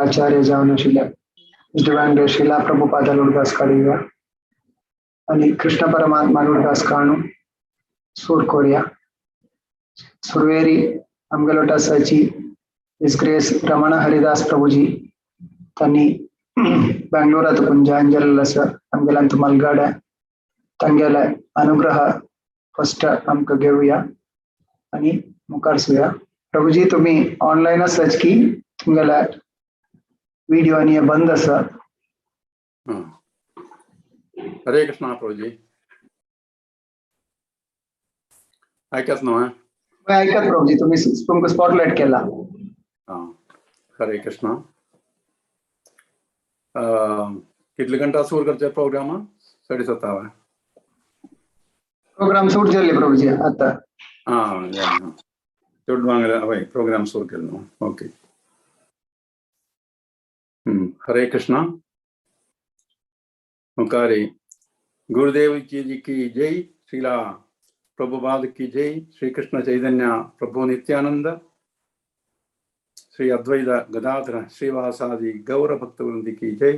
आचार्य जावन आशिल्ले His Divine Grace Srila Prabhupada लुडगास काडुया आणि कृष्ण परमात्मा लुडगास काणू सूर Korea सुरवेरी आमगेलोटासाची his grace Raman Haridas Prabhuji त्यांनी बेंगलोरात जॉईन जाल्लेलो आसा आमगेल्यांत मलगाडे तांगेले अनुग्रह फर्स्ट आमकां घेवया आणि मुखार सुया. प्रभुजी, तुम्ही ऑनलाईन आसाच की तुमगेले व्हिडिओ आणि हे बंद आसा? हा. हरे कृष्णा प्रभुजी, ऐकत ना? ऐकत प्रभुजी, तुम्ही तुमकां स्पॉटलाइट केला. हा, हरे कृष्णा. कितले घंटा सुरू करचे प्रोग्राम? 7:30. प्रोग्राम सुरू जाल्ले प्रभुजी आता. हा, चोडवांगले हय प्रोग्राम सुरू केलो. ओके. हरे कृष्णा. मुकारे गुरुदेव जी की जय, श्रीला प्रभुपाद की जय, श्री कृष्ण चैतन्य प्रभु नित्यानंद, श्री अद्वैत गदाधर श्रीवासादि गौर भक्तवृंद की जय,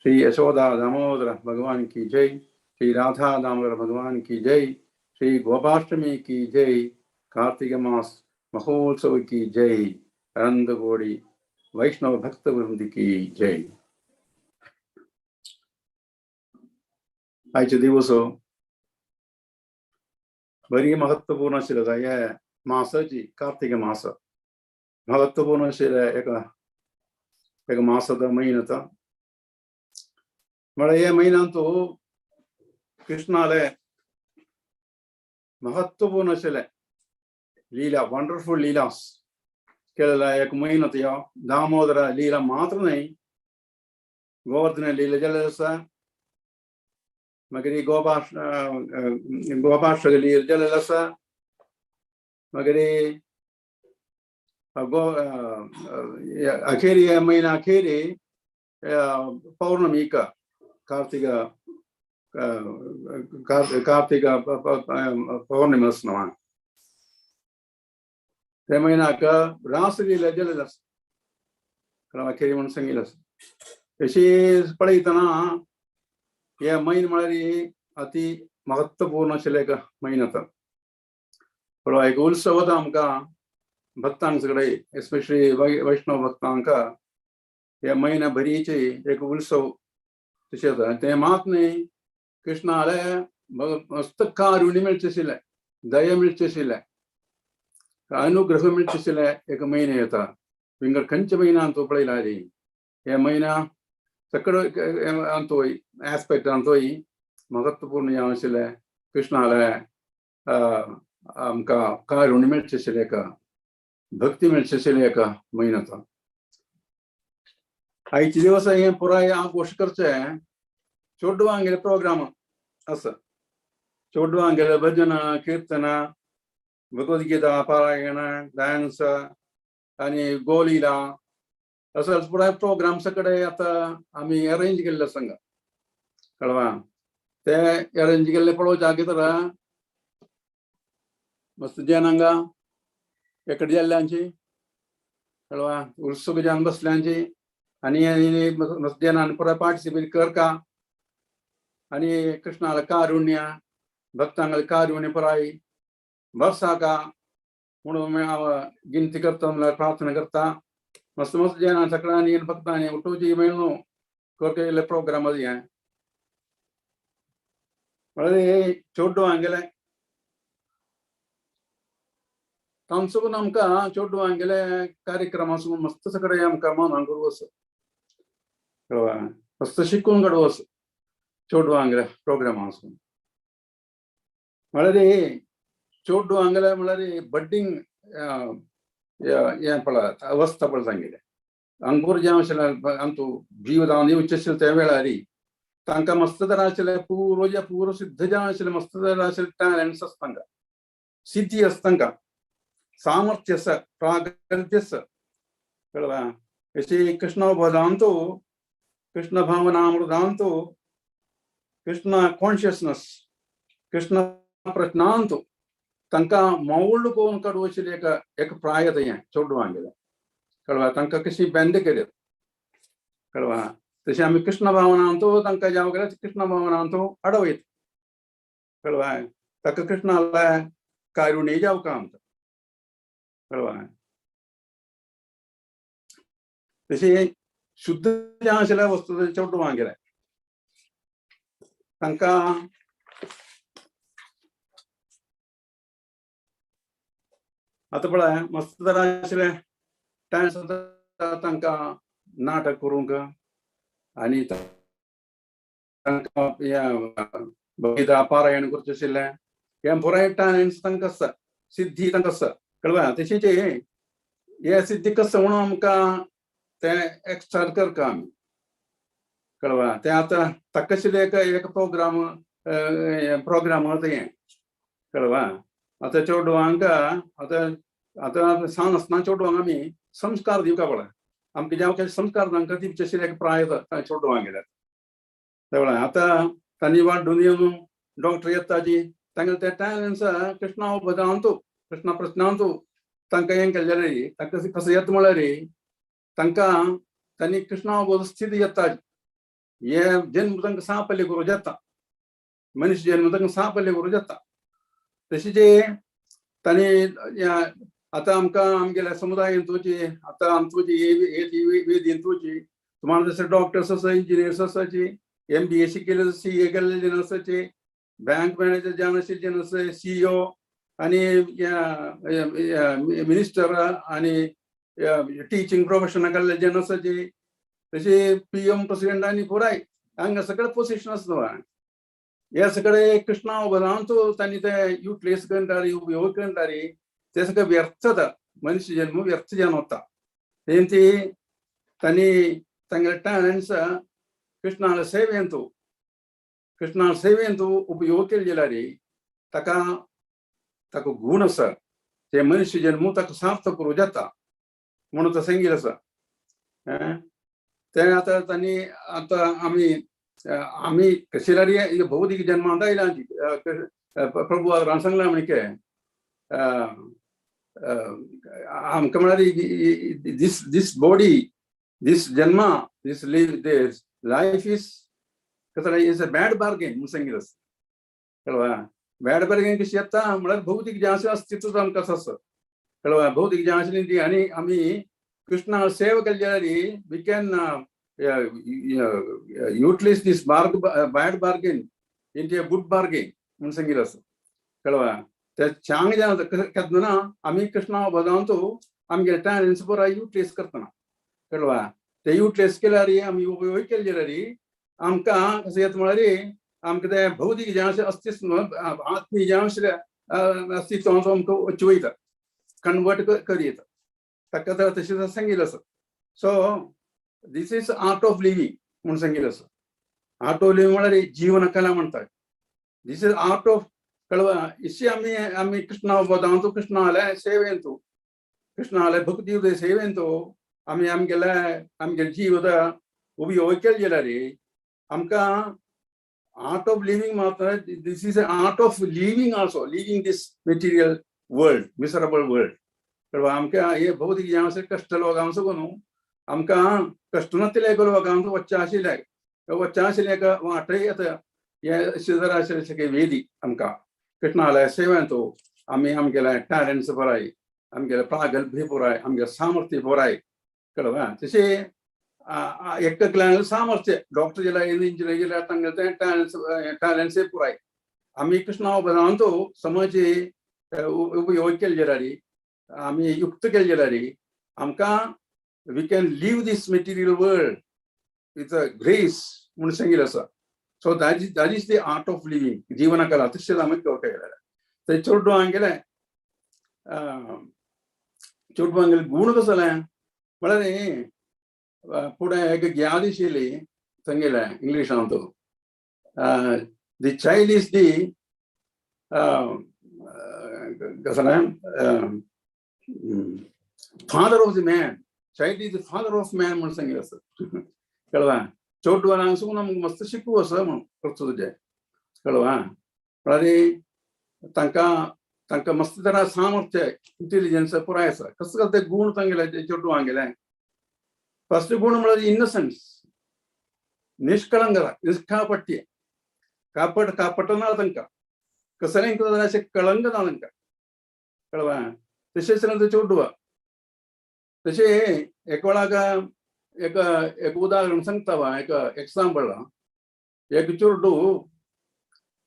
श्री यशोदा दामोदर भगवान की जय, श्री राधा दामोदर भगवान की जय, श्री गोपाष्टमी की जय, कार्तिक मास महोत्सव की जय, अनंतकोടി वैष्णव भक्तवृंद की जय. आयचे दिवस बरी महत्वपूर्ण आशिल्लो हे मासाची, कार्तिक मास महत्वपूर्ण आशिल्ले एका एका मासाचा म्हयनो. म्हळ्यार हे म्हयन्यांत कृष्णाले महत्वपूर्ण आशिल्ले लीला, वंडरफुल लीलास केलेला एक म्हयनो. ह्यो दामोदर लीला मात्र न्हय, गोवर्धन लीला जाल्ले आसा, मागीर गोपाष्ट लीला जाल्लेलो आसा, मागीर अखेरी म्हयन्या अखेरी पौर्णमीक कार्तिक कार्तिक पौर्णिमा आसा. त्या म्हयन्याक रासलीला जाल्लेलो आसा, अखेरी म्हणून सांगिल्लें आसा. तशी पळयतना हे म्हयनो म्हळ्यार अति महत्वपूर्ण आशिल्लें एक म्हयनो. पळय एक उत्सव वता आमकां भक्तांक सगळे, एस्पेशली वैष्णव भक्तांक हे म्हयन्या भरीचे एक उत्सव तशें जाता. तें मात न्हय, कृष्णाले मस्त कारुण्य मेळचें आशिल्लें, दया मेळचें आशिल्लें, अनुग्रह मेळचें आशिल्लें एक म्हयने येता. विंगड खंयच्या म्हयन्यांत पळयला रे हे म्हयन्या सगळो अंतोय आस्पेक्ट अंतोय महत्वपूर्ण जावन आशिल्लें कृष्णाले आमकां कारुण्य मेळचें आशिल्लें, एक भक्ती मेळचें आशिल्लें एक म्हयनो. आयचे दिवस हें पुराय आघोश करचें चोडवांगेले प्रोग्राम आसा. चोडवांगेले भजन, कीर्तन, भगवद्गीता पारायण, डान्स आनी गोलीला असो पुराय प्रोग्राम सगळे आतां आमी अरेंज केल्ले आसा हांगा. कळवा ते अरेंज केल्ले पळोवच्या तर मस्त जन हांगा एकडे जाल्ल्यांची, कळवा उत्सुक जावन बसल्यांची आनी मस्त जनान पुराय पार्टिसिपेट करका आनी कृष्णाले कारुण्य, भक्तांगले कारुण्य पुराय बरसाका म्हणून हांव गिनती करता, म्हणल्यार प्रार्थना करता. मस्त मस्त जनां सगळ्यांनी भक्तांनी उठोवची मेळून करके प्रोग्राम हें म्हळ्यार चोडवांगेले तांचो आमकां चोडवांगेले कार्यक्रम आसून मस्त सगळे आमकां मनाक वस मस्त शिकून काडवस चोडवांगेले प्रोग्राम आसून. म्हळ्यार चोडवांगेले म्हळ्यार बड्डींग हें पळय अवस्था पळय सांगिल्लें अंकूर जें आशिल्लें अंतू जीव जावन येवचें आशिल्लें त्या वेळार तांकां मस्त तरा आशिल्लें पूर्वज पूर्व सिद्ध जावन आशिल्लें मस्त तरा आशिल्लें टॅलंट्स आसा तांकां, सिद्धी आसा तांकां, सामर्थ्य आसा, प्रागल्भ्य आसा. कळ्ळें? अशी कृष्ण भजांतू, कृष्ण भावनामृतांतू, कृष्ण कॉन्शियसनस, कृष्ण प्रश्नांतू तांकां मौल्ड कोवन काडूं आशिल्लें एक एक प्राय हें चोडवांगेलें. कळ्ळें? तांकां कशी बेंड केलें. कळवा तशें आमी कृष्ण भावनांतो तांकां जावं गेल्यार कृष्ण भावनांतो अडवयत कळवा ताका कृष्णाला कारुणी जावं का आमकां कळवा. तशें शुद्ध जें आशिल्ल्या वस्तू चेडवां गेले तांकां आतां पळय मस्त तरा आशिल्लें टायम सुद्दां तांकां नाटक करूंक आनी तांकां हें पारायण करचें आशिल्लें हें पुराय टॅलंट्स तांकां आसा, सिद्धी तांकां आसा कळवा. तशेंच हे सिद्धी कसं म्हणून आमकां तें एक्स्ट्रा करता आमी कळवा. तें आतां ताका आशिल्लें एक एक प्रोग्राम प्रोग्राम आतां हें कळवा. आतां चेडवांक आतां आतां सान आसतना चेडवांक आमी संस्कार दिवका पळय आमकां जेन्ना संस्कार तांकां दिवचे आशिल्ले एक प्राय येता चेडवांक गेल्यार कळ्ळें. आतां तांणी वाडून येवन डॉक्टर येता जी तांगेले ते टॅलंट्स कृष्णा बदांतू कृष्णा प्रश्नांतू तांकां हें केलें जाल्यार तांकां कसं येता म्हळ्यार तांकां तांणी कृष्णा स्थिती येता हे जन्म तांकां सापल्य करूं जाता मनीस जन्म तांकां सापल्य करूं जाता. तशें जे तांणी आतां आमकां आमगेल्या समुदायेंतूची आतां आमची वेदींतूची तुम्हाला जशे डॉक्टर्स आसा इंजिनियर्स आसाची MBA शिकेले CA केल्ले जन आसाचे बँक मॅनेजर जावन आशिल्ले जन आसा CEO आनी मिनिस्टर आनी टिचींग प्रोफेशनाक केल्ले जन आसाचे तशे PM president आनी पुराय हांगा सगळे पोजिशन आसता. हे सगळे कृष्णा बदांतू तांणी ते युटिलायज करतारी उपयोग करतारी ते सगळे व्यर्थ जाता मनुष्य जन्म व्यर्थ जावन वता. तेंची तांणी तांगेले टॅलंट्स कृष्णाला सेवेंतू कृष्णा सेवेंतू उपयोग केले जाल्यार ताका ताका गुण आसा ते मनुष्य जन्म ताका सार्थ करूं जाता म्हणून तो सांगिल्लें आसा. तें आतां तांणी आतां आमी आमी कशें जाल्यार भौतीक जन्मांत आयला प्रभु सांगलां म्हणके आमकां म्हळ्यार दीस दीस बॉडी दीस जन्मा दीस लिव this life is कसं is a bad bargain म्हणून सांगितलं आसा कळवा. बॅड बार्गेन कशी येता म्हळ्यार भौतीक जें आसा अस्तित्व आमकां आसा कळवा. भौतीक जें आशिल्लें ती आनी आमी कृष्णा सेवा केली जाल्यार we can utilise this bad bargain into a good bargain म्हणून सांगितलं आसा कळवा. ते चांग जेन्ना केन्ना आमी कृष्णा बदांतू आमगे टॅलंट्स पुराय युटिलायज करतना कळवा. ते युटिलायज केल्यार आमी उपयोग केले जाल्यार आमकां कशें येता म्हळ्यार आमकां तें भौतीक जें आसा अस्तित्व आत्मीय जें आशिल्लें अस्तित्व आमकां वच्चें वयता कन्वर्ट करी येता ताका तशें सांगिल्लें आसा. So this is art of living म्हणून सांगिल्लें आसा. आर्ट ऑफ लिवींग म्हळ्यार जीवन कला म्हणटात. This is art of कळवा. इशी आमी आमी कृष्णा बदांतू कृष्णाले सेवेंतू कृष्णाले भक्ती सेवेंतू आमी आमगेले आमगेले जीव उपयोग केले जाल्यार आमकां आर्ट ऑफ लिवींग मात्र this is art of living also living this material world miserable world कळवा. आमकां हे भौतीक जें आसा कश्ट लोकांक सगळो न्हू आमकां कश्ट नातिल्ले लोकांक वच्चें आशिल्लें वच्चें आशिल्लें वाटय येता हे शेजरा आशिल्ले सगळे वेदी आमकां कृष्णाले सेवेंतू आमी आमगेले टॅलंट्स पुराय आमगेले प्रागल्भ्य पुराय आमगेले सामर्थ्य पुराय कळवा. तशें एकल्यान सामर्थ्य डॉक्टर जाल्यार इंजिनियर जाल्यार तांगेले तें टॅलंट्स टॅलंट्स पुराय आमी कृष्णा बदांतू समाज उपयोग केले जाल्यार आमी युक्त केले जाल्यार आमकां we can leave this material world with a grace म्हणून सांगिल्लें आसा. So that is the art of living जीवन कला तशें आमी करता गेल्यार ते चेडवांक गेले चेडवांगेले गूण कसो जालें म्हळ्यार फुडें एक ग्याद आशिल्ली सांगिल्लें इंग्लिशांत the child is the कसं father of the man child is the father of man म्हणून सांगिल्लें आसा कळवा. चेडवांक सुद्दां आमकां मस्त शिकूं आसा म्हणून करचो तुजें कळवा. म्हळ्यार तांकां तांकां मस्त तरा सामर्थ्य इंटेलिजन्स पुराय आसा. कसं कसं ते गुण तांगेले चेडवांगेले फर्स्ट गुण म्हळ्यार इनोसन्स निष्कळंग निष्कापट्य कापट कापट ना तांकां कसलें जाल्यार अशें कळंग ना तांकां कळवा. तशेंच ते चेडवा तशें एक वेळाक एक एक उदाहरण सांगता वा एक एक्साम्पल. एक चेडू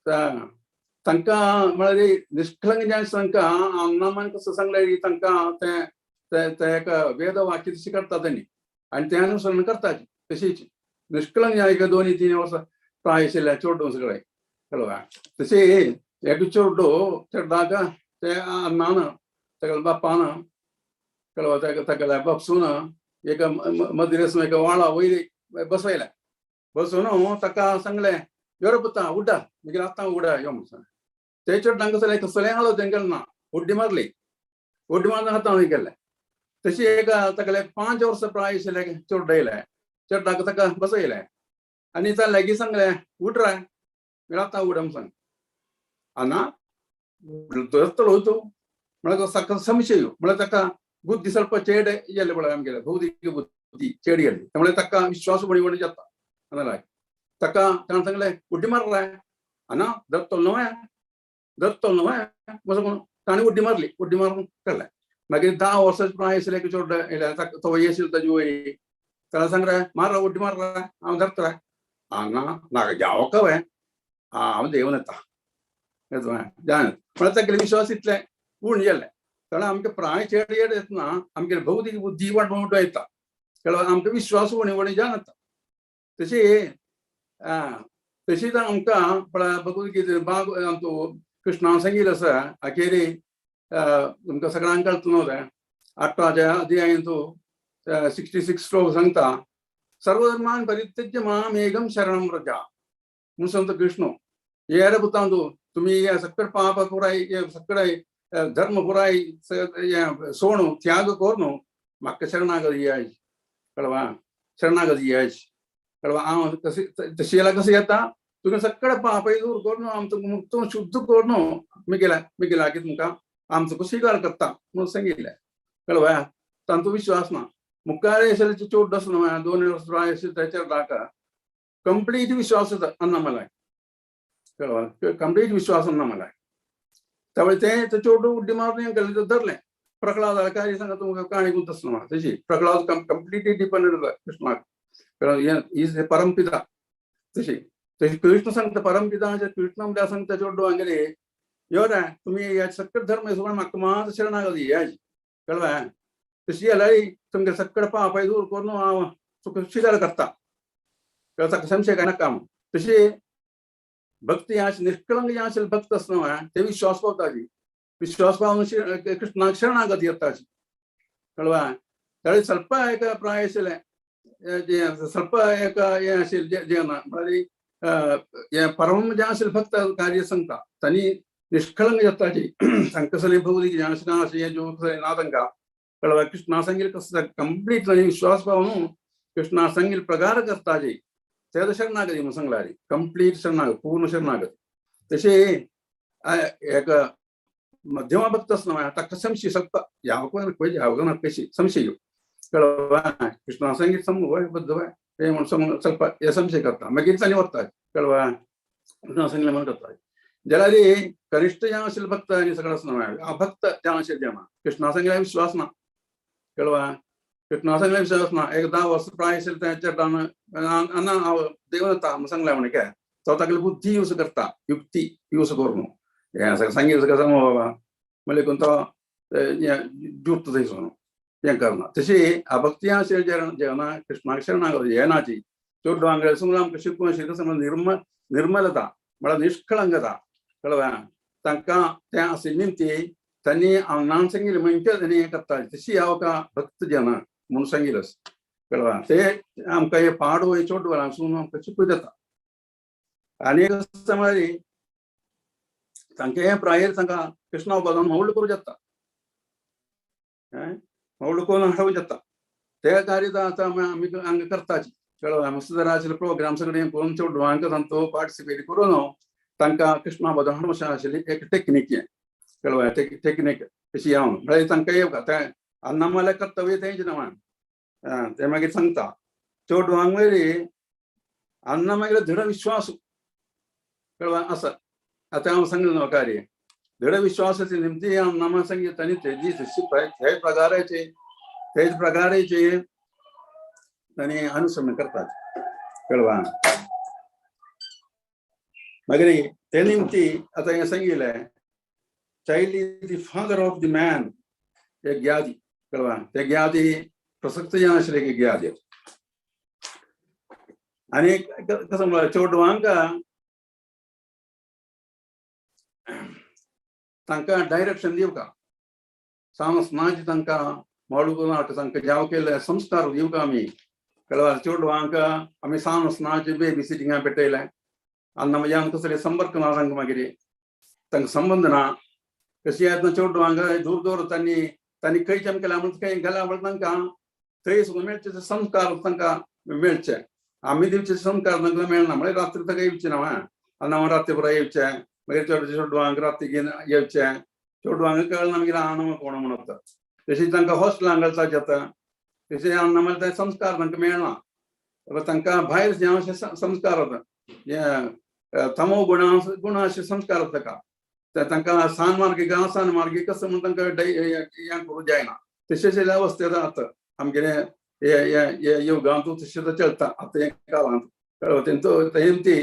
तांकां म्हळ्यार निष्कळंग जें आसा तांकां अन्नामान कसो सांगलें तांकां तें तें एक वेद वाक्य तशें करता तेणी आनी तें अनुसरण करता तशीच निष्कळंग एक 2-3 वर्सां प्राय आशिल्लें चेडूं सगळें कळवा. तशें एक चेडू चेडवाक ते अन्नान तागेल्या बापान कळवा तागेल्या बापसून एक मदिरेसून एका वाळा वयर बसयलें. बसून ताका सांगलें यो रे पुता उड्डा मागीर आतां उडा यो म्हणून सांगलें. ते चेडवांक कसलें कसलें आलो तेंगेलें ना उड्डी मारली उड्डी मारून आतां खंय गेलें. तशी एक तागेले 5 वर्सां प्राय आशिल्लें चेडूं येयलें चेडवाक ताका बसयलें आनी ताका लागीं सांगलें उठ रे मागीर आतां उड म्हणून सांग. आना धरतलो तूं म्हळ्यार ताका संशय म्हळ्यार ताका बुद्धी ಸ್ವಲ್ಪ चेड गेले पळय आमगेले भौतिक बुद्धी चेड गेली त्यामुळे ताका विश्वास उणी उणी जाता. ताका ताणें सांगलें उड्डी मारले आना धरतलो न्हय धरतलो न्हय म्हणून ताणें उड्डी मारली. उड्डी मारून काडलें. मागीर 10 वर्सां प्राय आशिल्लें एक चेडूं येयलें तो येशील ताजे वयर ताणें सांगलें मार उड्डी मारले हांव धरतलें. आना नाका जावं कवें हांव देवन येता जाण म्हळ्यार तागेले विश्वास इतलें उण गेलें. कारण आमकां प्राय चेड चेड येतना आमगेले भौतिक बुद्धी वाट मोटो येता कळ्ळें आमकां विश्वास उणी उणी जावन येता. तशी तशीच आमकां पळय भगवद्गीते बाग आमचो कृष्णा सांगिल्लें आसा अखेरी तुमकां सगळ्यांक कळटा न्हू तें 8व्या अध्यायंतु 66 श्लोक सांगता सर्वधर्मान परित्यज्य मामेकं शरणं व्रज म्हणून सांगता कृष्ण. हे रे पुतांतू तुमी हे सगळे पाप पुराय सगळे धर्म पुराय सोणू त्याग करून म्हाका शरणागती यायची कळवा शरणागती यायची कळवा. हांव तशी तशी जाल्यार कशें येता तुगे सगळे पापय दूर करून आमचो मुक्त शुद्ध करून मिगेला मिगेला लागीं तुमकां आमचो स्विकार करता म्हणून सांगिल्लें कळवा. तांचो विश्वास ना मुखार आशिल्ले चेडूं आसा न्हू 2 वर्सां प्राय आशिल्लें ताचेर दाका कंप्लीट विश्वास आसा अन्नामलाय कळवा कंप्लीट विश्वास अन्नामलाय. त्यामुळे ते चेडूं उड्डी मारून हें केलें धरलें. प्रल्हाद काय सांगा तुमकां काणी गुंत आसना तशी प्रल्हाद कंप्लिटली डिपेंडेंट आसा कृष्णाक कारण is परमपिता. तशी तशी कृष्ण सांगता परमपिता कृष्ण म्हळ्यार सांगता चेडूं हांगेले यो रे तुमी ह्या सगळे धर्म सगळें म्हाका मात शरणागती यायची कळवा. तशी जाल्यार तुमगे सगळे पापय दूर करून हांव तुका स्विकार करता ताका संशय काय नाका म्हणून. तशी भक्ती अशी निष्कळंक जे आशिल्ले भक्त आसना ते विश्वास पावताची विश्वास पावून कृष्णाक शरणागती येताची कळवा. त्यावेळी ಸ್ವಲ್ಪ एक प्राय आशिल्लें ಸ್ವಲ್ಪ एक हें आशिल्लें जें ना म्हळ्यार हें परम जें आशिल्लें भक्त कार्य सांगता तांणी निष्कळंक जाताची तांकां कसलें भौतिक जें आसना अशें हें जो कसलें ना तांकां कळवा. कृष्णा सांगील कसं कंप्लीट तांणी विश्वास पावून कृष्णा सांगील प्रकार करताची ते शरणागती म्हणून सांगला कंप्लीट शरणागती पूर्ण शरणागती. तशें एक मध्यम भक्त आसना ताका संशय ಸ್ವಲ್ಪ ಯಾವಾಗ ಯಾವಾಗ कशी संशय कळवा. कृष्णा सांगीत समूह बद्ध हे म्हणून ಸ್ವಲ್ಪ संशय करता मागीर तांणी वता कळवा. कृष्णा सांगलें म्हणून करता जाल्यार कनिष्ठ जें आशिल्ले भक्त आनी सगळें आसना अभक्त जें आशिल्लें जें कृष्णा सांगल्या विश्वास ना कळवा. कृष्णा सांगल्या विश्वास ना एक 10 वर्सां प्राय आशिल्लें तें चेडवान आना हांव देवन येता म्हणून सांगलें म्हण काय तो तागेली बुद्धी यूज करता युक्ती यूज करून हें सगळें सांगील सगळें सांगू बाबा म्हणलें करून तो जुट थंयसून हें करना. तशी अभक्ती आशिल्लें जेवणा कृष्णाक शरणागती येनाची चेडवां हांगा आमकां शिकून आशिल्लें समज निर्मलता म्हळ्यार निष्कळंकता कळवा. तांकां तें आशिल्ली निमती तांणी आव्हान सांगिल्लें म्हणजे तांणी हें करता तशी हांव का भक्त जन म्हणून सांगिल्लें कळवा. ते आमकां हे पाडो हे चेडवां आमकां शिकूं येता. आनी एक आसता म्हळ्यार तांकां हे प्रायेर तांकां कृष्णा बदन व्हडलो करूं जाता व्हडलो करून हाडूं जाता ते कार्य आतां आमी हांगा करताची कळवा. मस्त जरा आशिल्ले प्रोग्राम सगळे करून चेडवांक तांचो पार्टिसिपेट करून तांकां कृष्णा बदन हाडूं आशिल्ली एक टेक्नीक हें कळवा. टेक्नीक अशी हांव म्हळ्यार तांकां येवका तें अन्नामाल्या कर्तव्य तेंच ना तें मागीर सांगता चेडवांक वयर अन्ना मागीर दृढ विश्वास कळवा आसा. आतां हांव सांगलें न्हू कार्य दृढ विश्वासाचे निमती अन्नमा सांगितलं तांणी तेजी तशी त्या प्रकाराचे त्याच प्रकाराचे तांणी अनुसरण करतात कळवा. मागीर ते निमती आतां हें सांगिल्लें child is the father of the man एक ग्यादी कळवा. ते ग्यादी प्रसक्त जन आशिल्ले एक ग्यादी. आनी कसं म्हळ्यार चेडवांक तांकां डायरेक्शन दिवका सामस नाच तांकां मळू तांकां जाव केल्ले संस्कार दिवका आमी कळवा. चेडवांक आमी सामस नाच बेबी सिटिंगा पेटयलें आनी म्हज्यान कसले संपर्क ना तांकां मागीर तांकां संबंद ना. कशी आतां चेडवांक दूर दूर तांणी तांणी खंयच्यान केल्या म्हणून खंय गेल्या म्हणून तांकां थंय सुद्दां मेळचे संस्कार तांकां मेळचे. आमी दिवचे संस्कार तांकां मेळना म्हळ्यार रात्री ताका येवचे ना आनी हांव राती पुरा येवचें मागीर चेडू चेडवांक राती घेवन येवचें चेडवांक कळना मागीर हांव कोण म्हणत तशी तांकां हॉस्टेलांक घालता जाता तशें आनी मागीर ते संस्कार तांकां मेळना. तांकां भायर जे अशे संस्कार जाता हे तमो गुण गुण अशे संस्कार जाता का तांकां सान मार्गीक आसान मार्गीक कसं म्हणून तांकां हें करूं जायना. तशें अवस्थेंत आतां आमगेले हे युगांत तशें चलता आतां हे काळांत कळ्ळें. तेंचो ती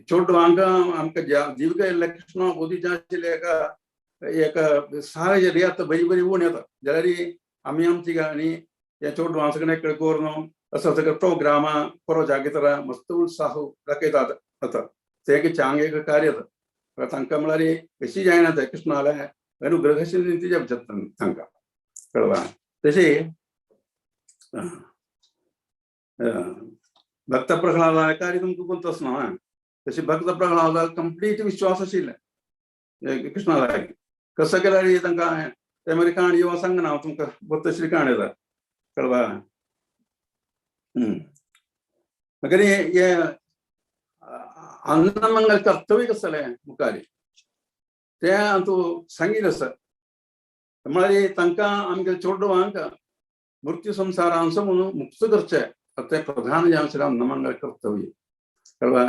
चेडवांक आमकां जीव येयल्ले कृष्ण बुद्धीचे आशिल्ले एका एक सारे आतां बरी बरी उण येता जाल्यार आमी आमची आनी हे चेडवां सगळें एक करून असो सगळे प्रोग्रामां बरो जागेतरा मस्त उत्साह दाखयतात आतां. तें एक चांग एक कार्य जाता तांकां म्हळ्यार कशी जायना तें कृष्णाले अनुग्रह तांकां कळवा. तशें भक्त प्रल्हादा कार्य तुमकां कोण ना तशें भक्त प्रल्हादा कंप्लीट विश्वास आशिल्ले कृष्णा लागीं. कसो केल्यार तांकां ते मागीर काणी हांव सांगना हांव तुमकां तसली काणी येता कळवा. मागीर हे अन्नमंगल कर्तव्य कसलें मुखार तें हांव तूं सांगीत आसा. म्हळ्यार तांकां आमगे चेडवांक मृत्यू संसारांचो म्हणून मुक्त करचें तें प्रधान जें आशिल्लें अन्नमंगल कर्तव्य कळवा.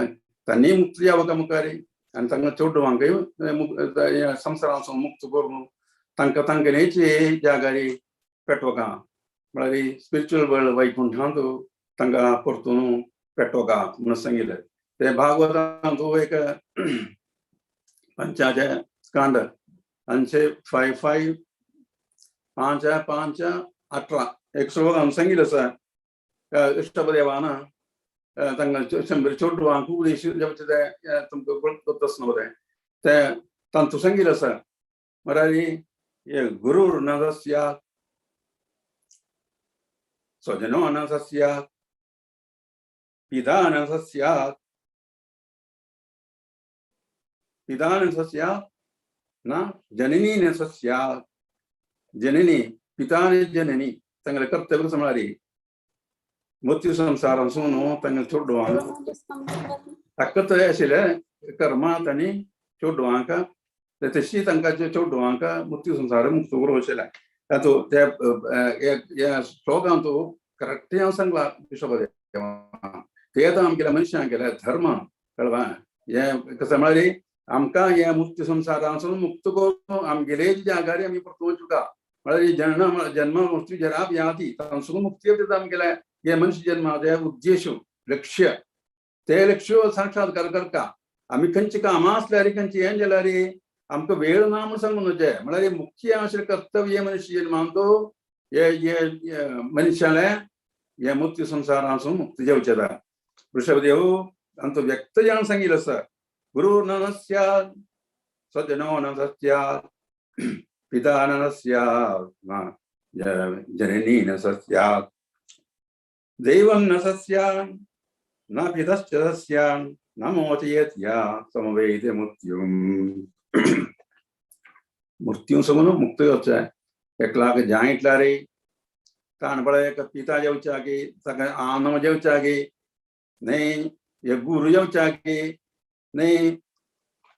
तांणी मुक्त जावं मुखार आनी तांकां चेडवांकय संवसारांचो मुक्त करून तांकां तांगेलेची जागारी पेटोवका म्हळ्यार स्पिरिच्युअल वर्ल्ड वैकुंठांत तांकां परतून पेटोवका म्हणून सांगिल्लें. ते भागवतांत एक पंचाचे स्कांड अंशे 5 5 5 5 18 एक श्लोक सांगिल्लें आसा. इश्टदेवान तांकां शंबर चेडवांक उपदेश तें तुमकां गोत्तच न्हू तें तें तांतूं सांगिल्लें आसा. म्हळ्यार गुरूर न स्यात् स्वजनो न स्यात् पिता न स्यात् पिता न स्यात् न जननी न स्यात्. जननी पिता न जननी तांगेलें कर्तव्य कसं म्हळ्यार मृत्यू संवसारांसून तांगेले चेडवांक ताकत आशिल्लें कर्मा तांणी चेडवांक तशी तांकां चेडवांक मृत्यू संवसार मुक्त करूं आशिल्लें. तातूंत ते ह्या श्लोकांत करेक्ट हांव सांगलां विश्वदेवान ते आतां आमगेल्या मनशांक केल्या धर्म कळवा हें कसं म्हळ्यार आमकां हे मुक्ती संवसारांसून मुक्त करून आमगेले जागारी आमी परतून वचूंक म्हळ्यार जन्म जन्म मृत्यू जरा व्याधी तांसून मुक्ती दिता आमगेले हे मनुष्य जन्माचे उद्देश लक्ष्य ते लक्ष्य साक्षात्कार करता. आमी खंयची कामां आसल्यार खंयची हें जाल्यार आमकां वेळ ना म्हूण सांगू नजे. म्हळ्यार मुख्य आशिल्लें कर्तव्य मनुष्य जन्मांत हे मनशालें हे मृत्यू संवसारांसून मुक्ती जावचें. वृषभदेव तांचो व्यक्त जावन सांगिल्लें आसा. गुरु न स्यात् स्वजनो न स्यात् पिता न स्यात् जननी न स्यात् दैवं न स्यात् न पितश्च स्यात् न मोचयेत् या समवेति मृत्युं. मृत्यू समून मुक्त जावचें एकलाक जायटल्यार ताण पळय एक पिता जेवच्याकी ताका आनम जेवच्याकी न्हय हे गुरू जेवच्याकी न्हय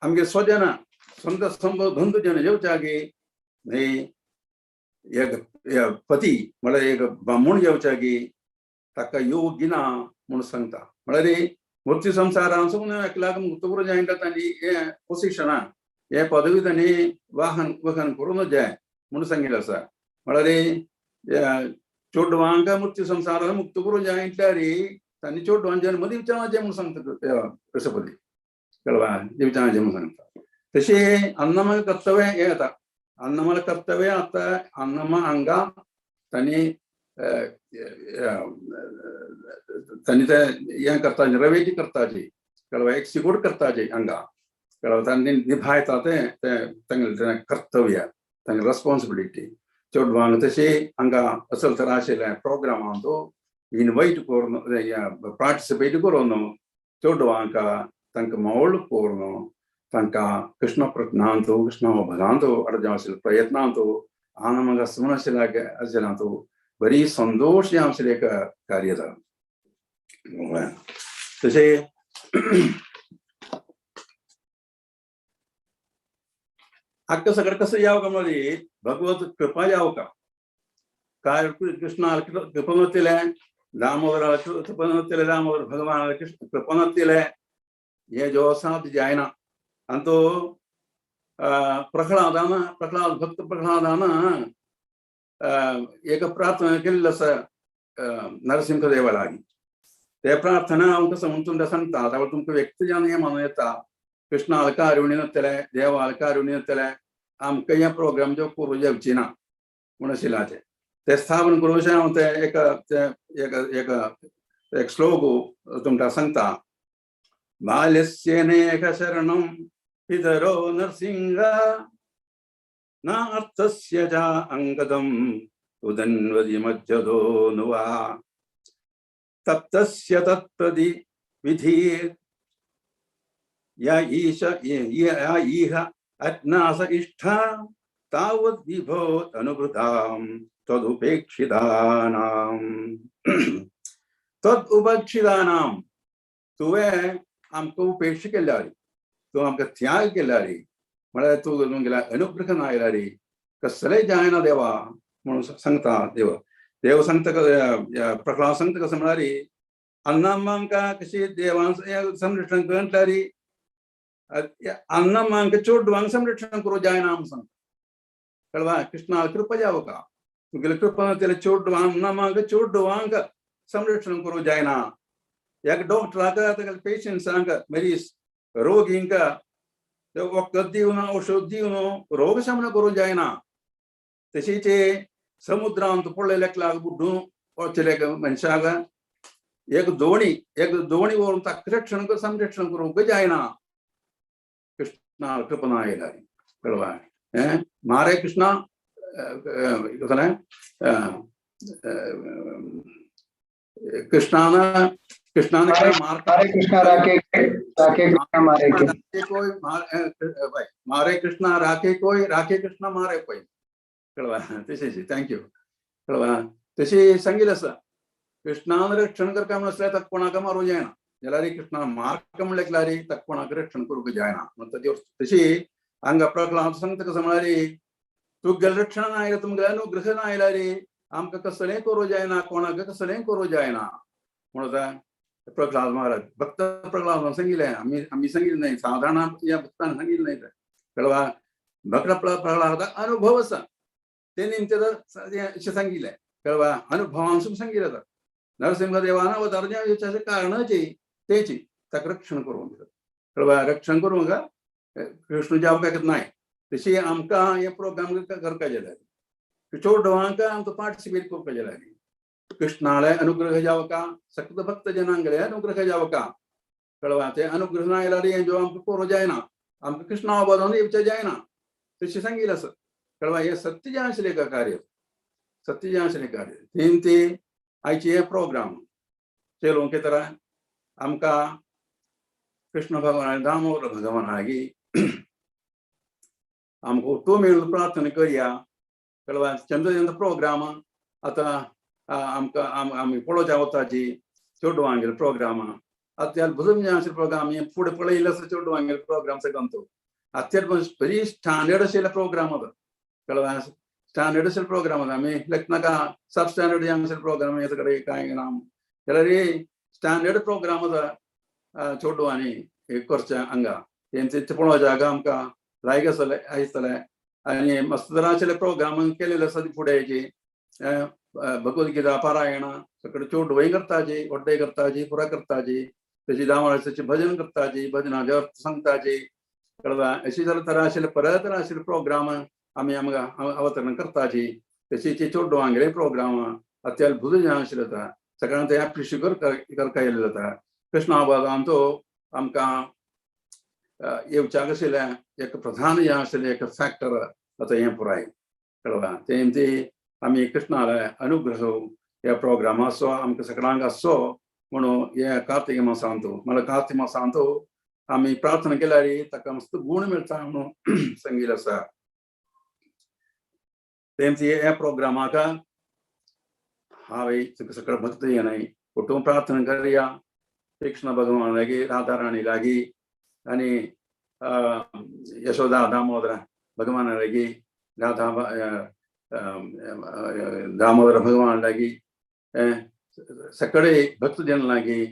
आमगे स्वजन संत बंधुजन जेवच्याकी न्हय एक पती म्हळ्यार एक बामूण जेवच्याकी ताका योग्य ना म्हणून सांगता. म्हळ्यार मृत्यू संसारांसून एकल्याक मुक्त करूं जाय तांणी हें पोजिशना हे पदवी तांणी वाहन वहन करूं जाय म्हणून सांगिल्लें आसा. म्हळ्यार चेडवांक मृत्यू संवसारान मुक्त करूं जाय म्हटल्यार तांणी चेडवान जन्म दिवचें म्हणून सांगता ऋषपदी कळवा दिवचें म्हणून सांगता. तशें अन्नमय कर्तव्य हें येता अन्नमय कर्तव्य आतां अन्नमा हांगा तांणी तांणी ते हें करता निरवेटी करताची कळवा एक सिगूट करताची हांगा कळवा तांणी निभायता तें तांगेलें कर्तव्य तांगेलें रेस्पॉन्सिबिलिटी. चेडवांक तशें हांगा असल तर आशिल्लें प्रोग्रामांत इनवायट करून पार्टिसिपेट करून चेडवांक तांकां मोळ करून तांकां कृष्ण प्रज्ञांत कृष्ण भदांत अर्ज आशिल्ले प्रयत्नांत आनंद सुमन आशिल्ल्या बरी संतोष आशिल्लें एक कार्य जालें. तशें हाका सगळें कसं याव का म्हणल्यार भगवत कृपा याव का काय कृष्ण कृपा नसलें दामोदर कृपा नसलें दामोदर भगवान कृष्ण कृपा नसलें हे जो आसा ते जायना. आनी तो प्रह्लादान प्रह्लाद भक्त प्रह्लादान एक प्रार्थना केल्ली आसा नरसिंहदेवा लागीं. ते प्रार्थना हांव कसं म्हणून तुमकां सांगता आतां तुमकां व्यक्त जावन हें मानूं येता. कृष्ण कारुण्य नसतलें देवा कारुण्य नसतलें आमकां हे प्रोग्राम जो करूं जावची ना म्हूण आशिल्लाचें ते स्थापन करूं अशें हांव ते एक एक एक एक श्लोक तुमकां सांगता. बाल्यस्येनेक शरणं पितरो नरसिंह न अर्थस्य च अंगदम् उदन्वति मज्जदो नुवा तप्तस्य तत्प्रति विधीर् या ईश या ईह अज्ञास इष्टा तावद् विभो अनुकृतां तदुपेक्षितानां. तदुपेक्षितानां तुवें आमकां उपेक्षा केल्यार तूं आमकां त्याग केल्यार म्हळ्यार तूं तुमगेल्या अनुग्रह ना आयल्यार कसलेंय जायना देवा म्हणून सांगता देव. देव सांगता प्रह्लाद सांगता कसं म्हळ्यार अन्नामांका कशी देवान संरक्षण म्हटल्यार अन्नमांक चेडवांक संरक्षण करूं जायना म्हणून सांगता. कळवा कृष्णा कृपा जावं का तुगेले कृपा त्याला चेडवांक अन्नमांक चेडवांक संरक्षण करूं जायना. एक डॉक्टराक तागेले पेशंट्सांक मरीज रोगींक वखद दिवन औषध दिवन रोग शमन करूं जायना. तशीच समुद्रांत पडलेल्या एकल्याक बुड्डून वचले मनशाक एक दोणी व्हरून ताका रक्षण संरक्षण करूंक जायना. कृष्णा कृपा ना आयल्यार कळवा मारे कृष्णा कसलें कृष्णान कृष्णान मारे कृष्णा राखे राखे कृष्णा मारे के कोई मारे कृष्णा राखे कोई राखे कृष्णा मारे कोई कळवा तशें thank you कळवा. तशें सांगिल्लें आसा कृष्णान रक्षण करता म्हण आसल्यार ताका कोणाक मारूंक जायना जाल्यार कृष्णान मार्क म्हणल्यार ताका कोणाक रक्षण करूंक जायना म्हणटा तशी हांगा प्रह्लाद सांगता कसं म्हळ्यार तुगेलें रक्षण ना आयलें तुमगेलें अनुग्रह ना आयल्यार आमकां कसलेंय करूं जायना कोणाक कसलेंय करूं जायना म्हणून प्रह्लाद महाराज भक्त प्रह्लाद सांगिल्लें. आमी आमी सांगिल्लें न्हय साधारण ह्या भक्तान सांगिल्लें न्हय तें कळवा. भक्त प्रह्लाद अनुभव आसा ते निमते अशें सांगिल्लें कळवा अनुभवांसून सांगिल्लें आतां नरसिंहदेवान अवतार कारणची तेची ताका रक्षण करूंक कळवा. रक्षण करूंक कृष्ण जावपाक नाय तशी आमकां हे प्रोग्राम करपाक जाय चेडवांक आमकां पार्टिसिपेट करपाक जाय. कृष्णाले अनुग्रह जावका सक्त भक्त जनांगले अनुग्रह जावका कळवा. ते अनुग्रह ना आयल्यार हें जो आमकां करूं जायना आमकां कृष्णा अवधान येवचें जायना तशें सांगिल्लें आसा कळवा. हें सत्य जें आशिल्लें एक कार्य सत्य जें आशिल्लें कार्य तीन ती आयची हे प्रोग्राम चलोवंक तर आमकां कृष्ण भगवान दामोदर भगवान आगी आमकां तूं मेळून प्रार्थना करया कळवा. चंद्र चंद्र प्रोग्राम आतां आमकां आमी पळोवच्या वताची चेडवांगेले प्रोग्राम आतां भजन जें आशिल्ले प्रोग्राम हे फुडें पळयल्ले आसा चेडवांगेले प्रोग्राम सगळ्यांचो आतां बरी स्टँडर्ड आशिल्ले प्रोग्राम आतां कळवा. स्टँडर्ड आशिल्ले प्रोग्राम आतां आमी लेखनाका सब स्टँडर्ड जे आशिल्ले प्रोग्राम हेचे कडेन कांय ना जाल्यार स्टँडर्ड प्रोग्राम आसा चेडवांनी करचें हांगा तेंचे पळोवच्या जागा आमकां लायक आसतलें आसतलें आनी मस्त तरांचे प्रोग्राम केलेले आसा फुडें भगवद्गीता पारायण सगळे चेडवांय करताची व्हड्डे करताची पुरा करताची तशी दामोदराचें भजन करताची भजनाचे अर्थ सांगताची कळटा अशी जाल्यार तरा आशिल्ले परत तरा आशिल्ले प्रोग्राम आमी आमकां अवतरण करताची तशी चेडवांगेले प्रोग्राम अत्यद्भुत जें आशिल्लें आतां सगळ्यांक ते एप्रिशिएट करता येयलें जाता. कृष्णा तो आमकां येवच्याक आशिल्लें एक प्रधान हें आशिल्लें एक फॅक्टर आतां हें पुराय कळ्ळां तें ती आमी कृष्णाले अनुग्रह ह्या प्रोग्रामाचो आमकां सगळ्यांक आसचो म्हणून हे कार्तिक मासांत म्हळ्यार कार्तिक मासांत आमी प्रार्थना केल्यार ताका मस्त गूण मेळटा म्हणून सांगिल्लें आसा. तेंच ह्या प्रोग्रामाक हांवें सगळे भक्त येनाय कुटुंब प्रार्थना करया कृष्ण भगवान लागीं राधा राणी लागीं आनी यशोदा दामोदर भगवान लागीं राधा दामोदर भगवान लागीं सगळे भक्तजन लागीं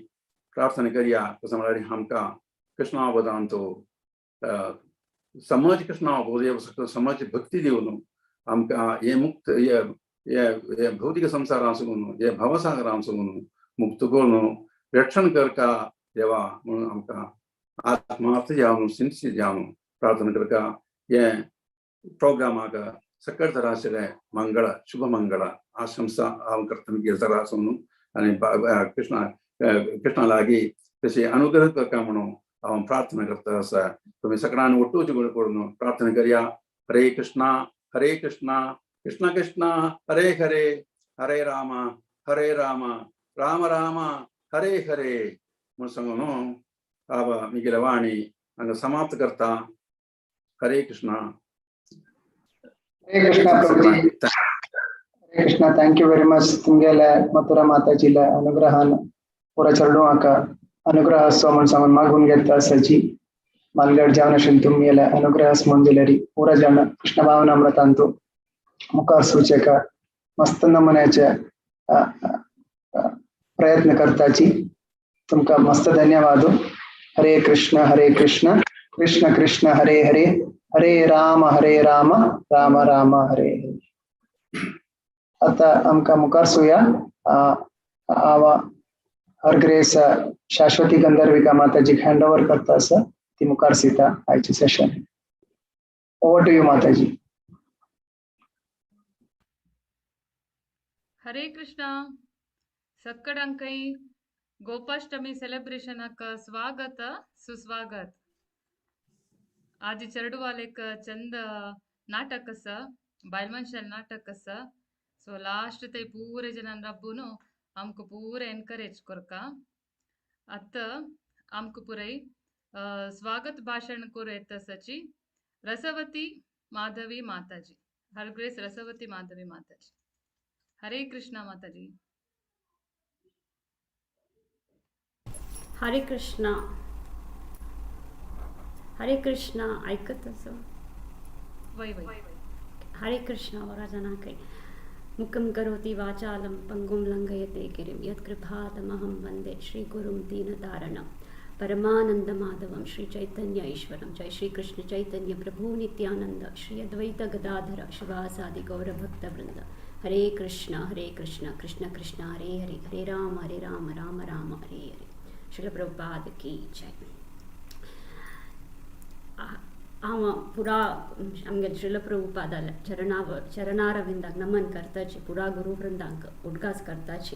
प्रार्थना करया. कसं म्हळ्यार आमकां कृष्णावधान तो समज कृष्णावबोध समज भक्ती दिवन आमकां हे मुक्त हे भौतिक संवसारां सोडून हे भवसागरां सोडून मुक्त करून रक्षण करका देवा म्हणून आमकां आत्मार्थ जावन सिन्सी जावन प्रार्थना करका. हे प्रोग्रामाक सकळ तरा आशिल्लें मंगळ शुभ मंगळ आशंसा हांव करता गिरतरा आसून आनी कृष्णा कृष्णा लागीं तशी अनुग्रह करका म्हणून हांव प्रार्थना करता आसा. तुमी सगळ्यांनी ಒಟ್ಟುಗೂಡಿ करून प्रार्थना करया. हरे कृष्णा हरे कृष्णा कृष्ण कृष्ण हरे हरे हरे राम हरे राम राम राम हरे हरे म्हणून सांगून हांव म्हगेलें वाणी हांगा समाप्त करता. हरे कृष्णा. हरे Krishna Prabhuji. Hare Krishna, thank you very much. तुमगेले Mathura माताजीला अनुग्रहान पुरा चेडवांक अनुग्रह आसचो म्हूण सांगून मागून घेता आसाची. मालगड जावन आशिल्ले तुमगेले अनुग्रह म्हणून दिल्यारी पुरा जाण कृष्ण भावनामृतांतु मुखार सूचक मस्त नमुन्याचे प्रयत्न करताची. तुमका मस्त धन्यवाद. हरे कृष्ण हरे कृष्ण कृष्ण कृष्ण हरे हरे हरे राम हरे राम राम राम हरे हरे. आता आमकां मुखार सुया आवा हर ग्रेस शाश्वती गंधर्विका माताजीक हँड ओवर करता आसा ती मुखार सीता आयचे session. Over to you Mataji. Hare Krishna. ಸಕ್ಕಡಂಕೈ ಗೋಪಾಷ್ಟಮಿ ಸೆಲೆಬ್ರೇಷನ್ ಅಕ್ಕ ಸ್ವಾಗತ ಸುಸ್ವಾಗತ. ಆಜಿ ಚರಡುವಾಲೆಕ್ ಚಂದ ನಾಟಕ ಸ ಬಾಯಲ್ ಮನುಷ್ಯಲ್ ನಾಟಕ ಸ. ಸೊ ಲಾಸ್ಟ್ ತೈ ಪೂರೆ ಜನ ರಬ್ಬುನು आमकां पूरे एनकरेज करका. आतां आमकां पुराय स्वागत भाशण करूं येता सची रसवती माधवी माताजी. हर ग्रेस रसवती माधवी माताजी. हरे कृष्णा माताजी. हरे कृष्णा. हरे कृष्णा. ऐकत असो वय वय. हरे कृष्णा. वरा जनाकै मुखं करोति वाचालं पङ्गुं लङ्घयते गिरिं यत्कृपातमहं वन्दे श्रीगुरुं दीनतारणं परमानन्दमाधवं श्रीचैतन्य ईश्वरं. जय श्रीकृष्ण चैतन्य प्रभु नित्यानंद श्री अद्वैत गदाधर शिवासादि गौरभक्तवृंद. हरे कृष्ण कृष्ण कृष्ण हरे हरे हरे राम राम राम हरे हरे. श्रील प्रभुपाद की जय. हांव पुरा आमगे श्रील प्रभुपादाल्या चरणारविंदाक नमन करताची, पुरा गुरुवृंदांक उडगास करताची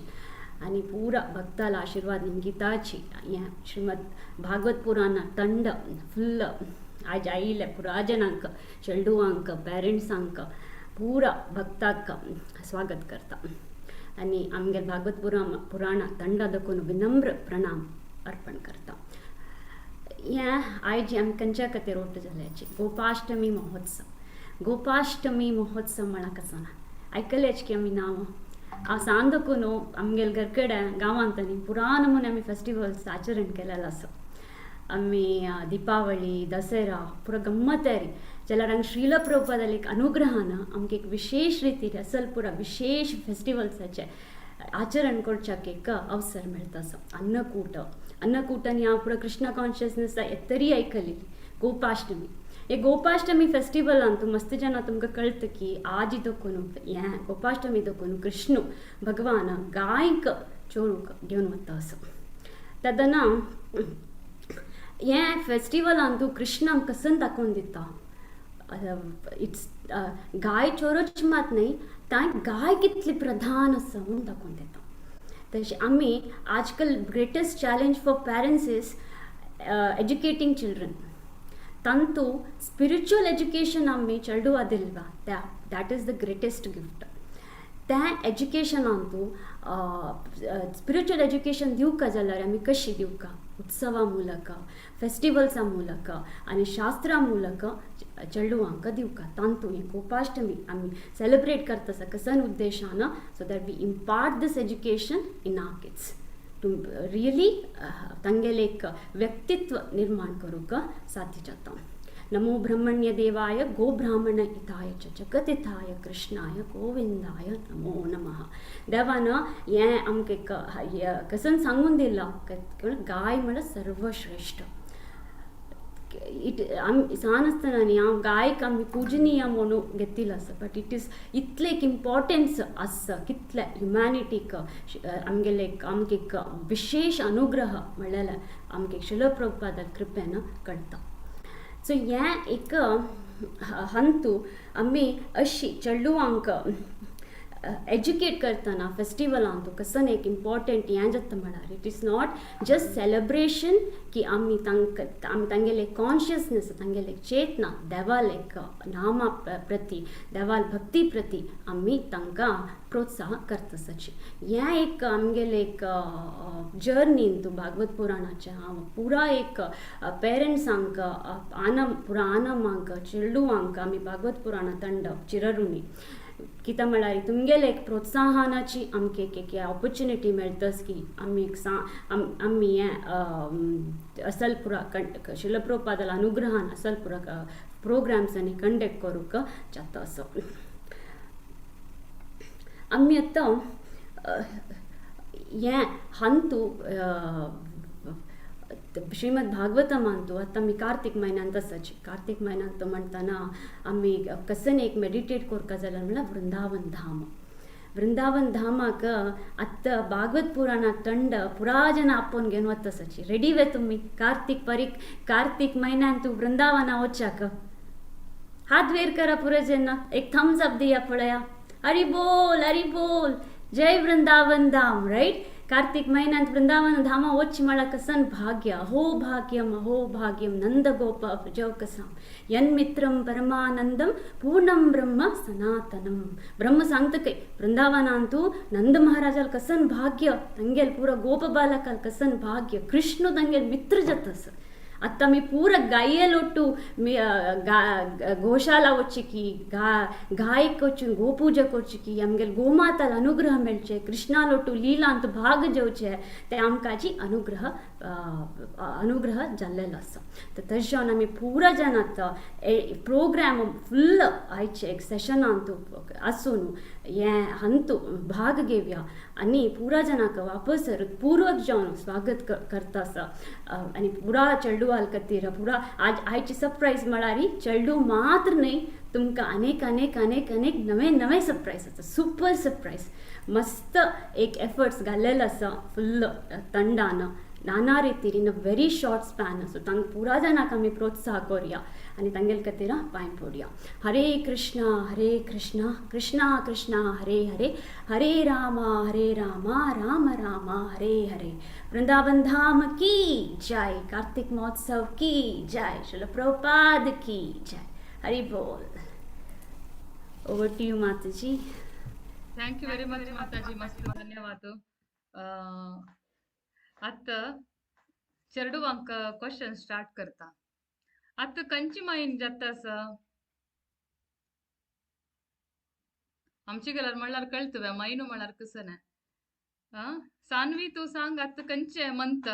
आनी पुरा भक्ताला आशीर्वाद निंगिताची. हें श्रीमद भागवत पुराणा तंड फुल्ल आयज आयिल्ले पुरा जणांक, चेडवांक, पेरंट्सांक, पुरा भक्ताक स्वागत करता आनी आमगे भागवत पुराणा तंडा दखून विनम्र प्रणाम अर्पण करता. हें आयज आमी खंयच्या खातीर ओट जाल्याची गोपाष्टमी महोत्सव. गोपाष्टमी महोत्सव म्हळ्यार आसना आयकल्याच की आमी नांव हांव सांग दखून आमगेले घरकडे गांवांत न्ही पुरा नमुने आमी फेस्टिवल्स आचरण केलेलो आसा. आमी दिपावली, दसरा पुरा गम्मत तयारी जाल्यार हांगा श्रील प्रभुपादाले एक अनुग्रहान आमकां एक विशेश रितीन असल पुरा विशेश फेस्टिवल्साचे आचरण करच्याक एक अवसर मेळटा असो. अन्नकूट, अन्नकूट आनी हांव पुरो कृष्णा कॉन्शियसनेस तरी आयकलेली. गोपाष्टमी, हे गोपाष्टमी फेस्टिवलांतू मस्त जन तुमकां कळटा की आजी दखून हें गोपाष्टमी दखून कृष्ण भगवान गायक चोरूक घेवन वता असो. तेन्ना हें फेस्टिवलांतू कृष्ण आमकां कसन दाखोवन दिता, it's गाय चोरोच मात न्हय, तांय गाय कितली प्रधान आसा म्हूण दाखोवन दिता. तशें आमी आजकाल greatest challenge for parents is educating children. तांतू spiritual education आमी चेडवा दिलवा त्या that is the greatest gift. त्या एज्युकेशनांतू स्पिरिच्युअल एज्युकेशन दिवका जाल्यार आमी कशी दिवका, उत्सवा ಮೂಲಕ, फेस्टिवल्सा ಮೂಲಕ आनी शास्त्रा ಮೂಲಕ चेडवांक दिवका. तांतू हें गोपाष्टमी आमी सेलिब्रेट करता आसा कसन उद्देशान, so that we impart this education in our kids to really तांगेलें एक व्यक्तित्व निर्माण करूंक साध्य जाता. नमो ब्रह्मण्य देवाय गोब्राह्मण हिताय च जगदिताय कृष्णाय गोविंदाय नमो नमः. देवान हें आमकां कसन सांगून दिलां, गाय म्हळ्यार सर्वश्रेश्ठ. It आमी सान आसतना न्ही हांव गायक आमी पुजनीय म्हणून घेतिल्लो आसा, बट it is इतलें एक इम्पॉर्टन्स आसा कितले ह्युमॅनिटीक आमगेले आमकां एक विशेश अनुग्रह म्हणलेलें आमकां श्रील प्रभुपादा कृपेन कळटा. सो हें एक हंतू आमी अशी चेडवांक एज्युकेट करतना फेस्टिवलांतू कसन एक इम्पॉर्टंट हें जाता म्हळ्यार it is not just celebration की आमी तांकां आमी तांगेले कॉन्शियसनेस, तांगेले चेतना देवाल एक नामा प्रती, देवाल भक्ती प्रती आमी तांकां प्रोत्साहन करता सची. हें एक आमगेले एक जर्नीन तूं भागवत पुराणाचें हांव पुरा एक पेरंट्सांक आनम पुरा आनमांक चेडवांक आमी भागवत पुराणा तंड चिररुणी कितें म्हळ्यार तुमगेले एक प्रोत्साहनाची आमकां एक एक ऑपॉर्च्युनिटी मेळटस की आमी एक सा आमी हें असल पुरा श्रील प्रभुपादाल्या अनुग्रहान असल पुरा प्रोग्राम्स आनी कंडक्ट करूंक जाता असो. आमी आतां हें हंतू श्रीमद भागवतमांतू आतां आमी कार्तीक म्हयन्यांत आसाची. कार्तीक म्हयन्यांत म्हणटना आमी कसन एक मेडिटेट करता जाल्यार म्हणल्यार वृंदावन धाम. वृंदावन धामाक आतां भागवत पुराणाक तंड पुरा जन आपोवन घेवन वता आसाची. रेडी वे तुमी कार्तीक परीक कार्तीक म्हयन्यांत तूं वृंदावना वच्याक हात वयर करा पुरो जेन्ना एक थम्स अप दिया पळया, हरी बोल हरी बोल, जय वृंदावन धाम. रायट, कार्तीक म्हयन्यांत वृंदावन धामा वच म्हळ्यार कसन भाग्य, अहो भाग्यम अहो भाग्यम नंद गोप प्रजौकसाम यन्मित्रं परमानंदम पूर्णं ब्रह्म सनातनम. ब्रह्म सांगता काय वृंदावनांतू नंद महाराजाल कसन भाग्य, तांगेल पुरो गोप बालकाल कसन भाग्य, कृष्ण तांगेल मित्र जाता. आतां आमी पुरा गाये लोटू गोशाला वचची, गायक वचून गोपूजा करची, आमगेले गोमाताल अनुग्रह मेळचे, कृष्णा लोटू लिलांत भाग घेवचे, ते आमकां अनुग्रह अनुग्रह जाल्लेलो आसा. तर तशें जावन आमी पुरा जाण आतां प्रोग्राम फुल्ल आयचे एक सेशनांत आसून हें हंतू भाग घेवया आनी पुरा जनाक वापस पूर्वक जावन स्वागत करता आसा. आनी पुरा चेडवाल खातीर पुरा आज आयची सरप्रायज म्हळ्यार चेडू मात्र न्हय, तुमकां अनेक अनेक अनेक अनेक नवे नवे सरप्रायज आसा, सुपर सरप्रायज. मस्त एक एफर्ट्स घाल्लेलो आसा फुल्ल तंडान नाना रितीर in a very short span. So तांकां पुरा जाणांक आमी प्रोत्साह करुया आनी तांगेले खातीर पांय पडया. हरे कृष्णा हरे कृष्णा कृष्णा कृष्णा हरे हरे, हरे राम राम राम हरे हरे. वृंदावन धाम की जय, कार्तिक महोत्सव की जय, श्रील प्रभुपाद की जय. हरि बोल. Over to you Mataji. Thank you very much Mataji, मस्त धन्यवाद. आतां चेडवांक क्वेश्चन स्टार्ट करता. आतां कंची मायन जाता आसा आमची गेल्यार म्हणल्यार कळत म्हयनो म्हणल्यार कसं ना. सानवी तूं सांग आतां कंचे मंथ?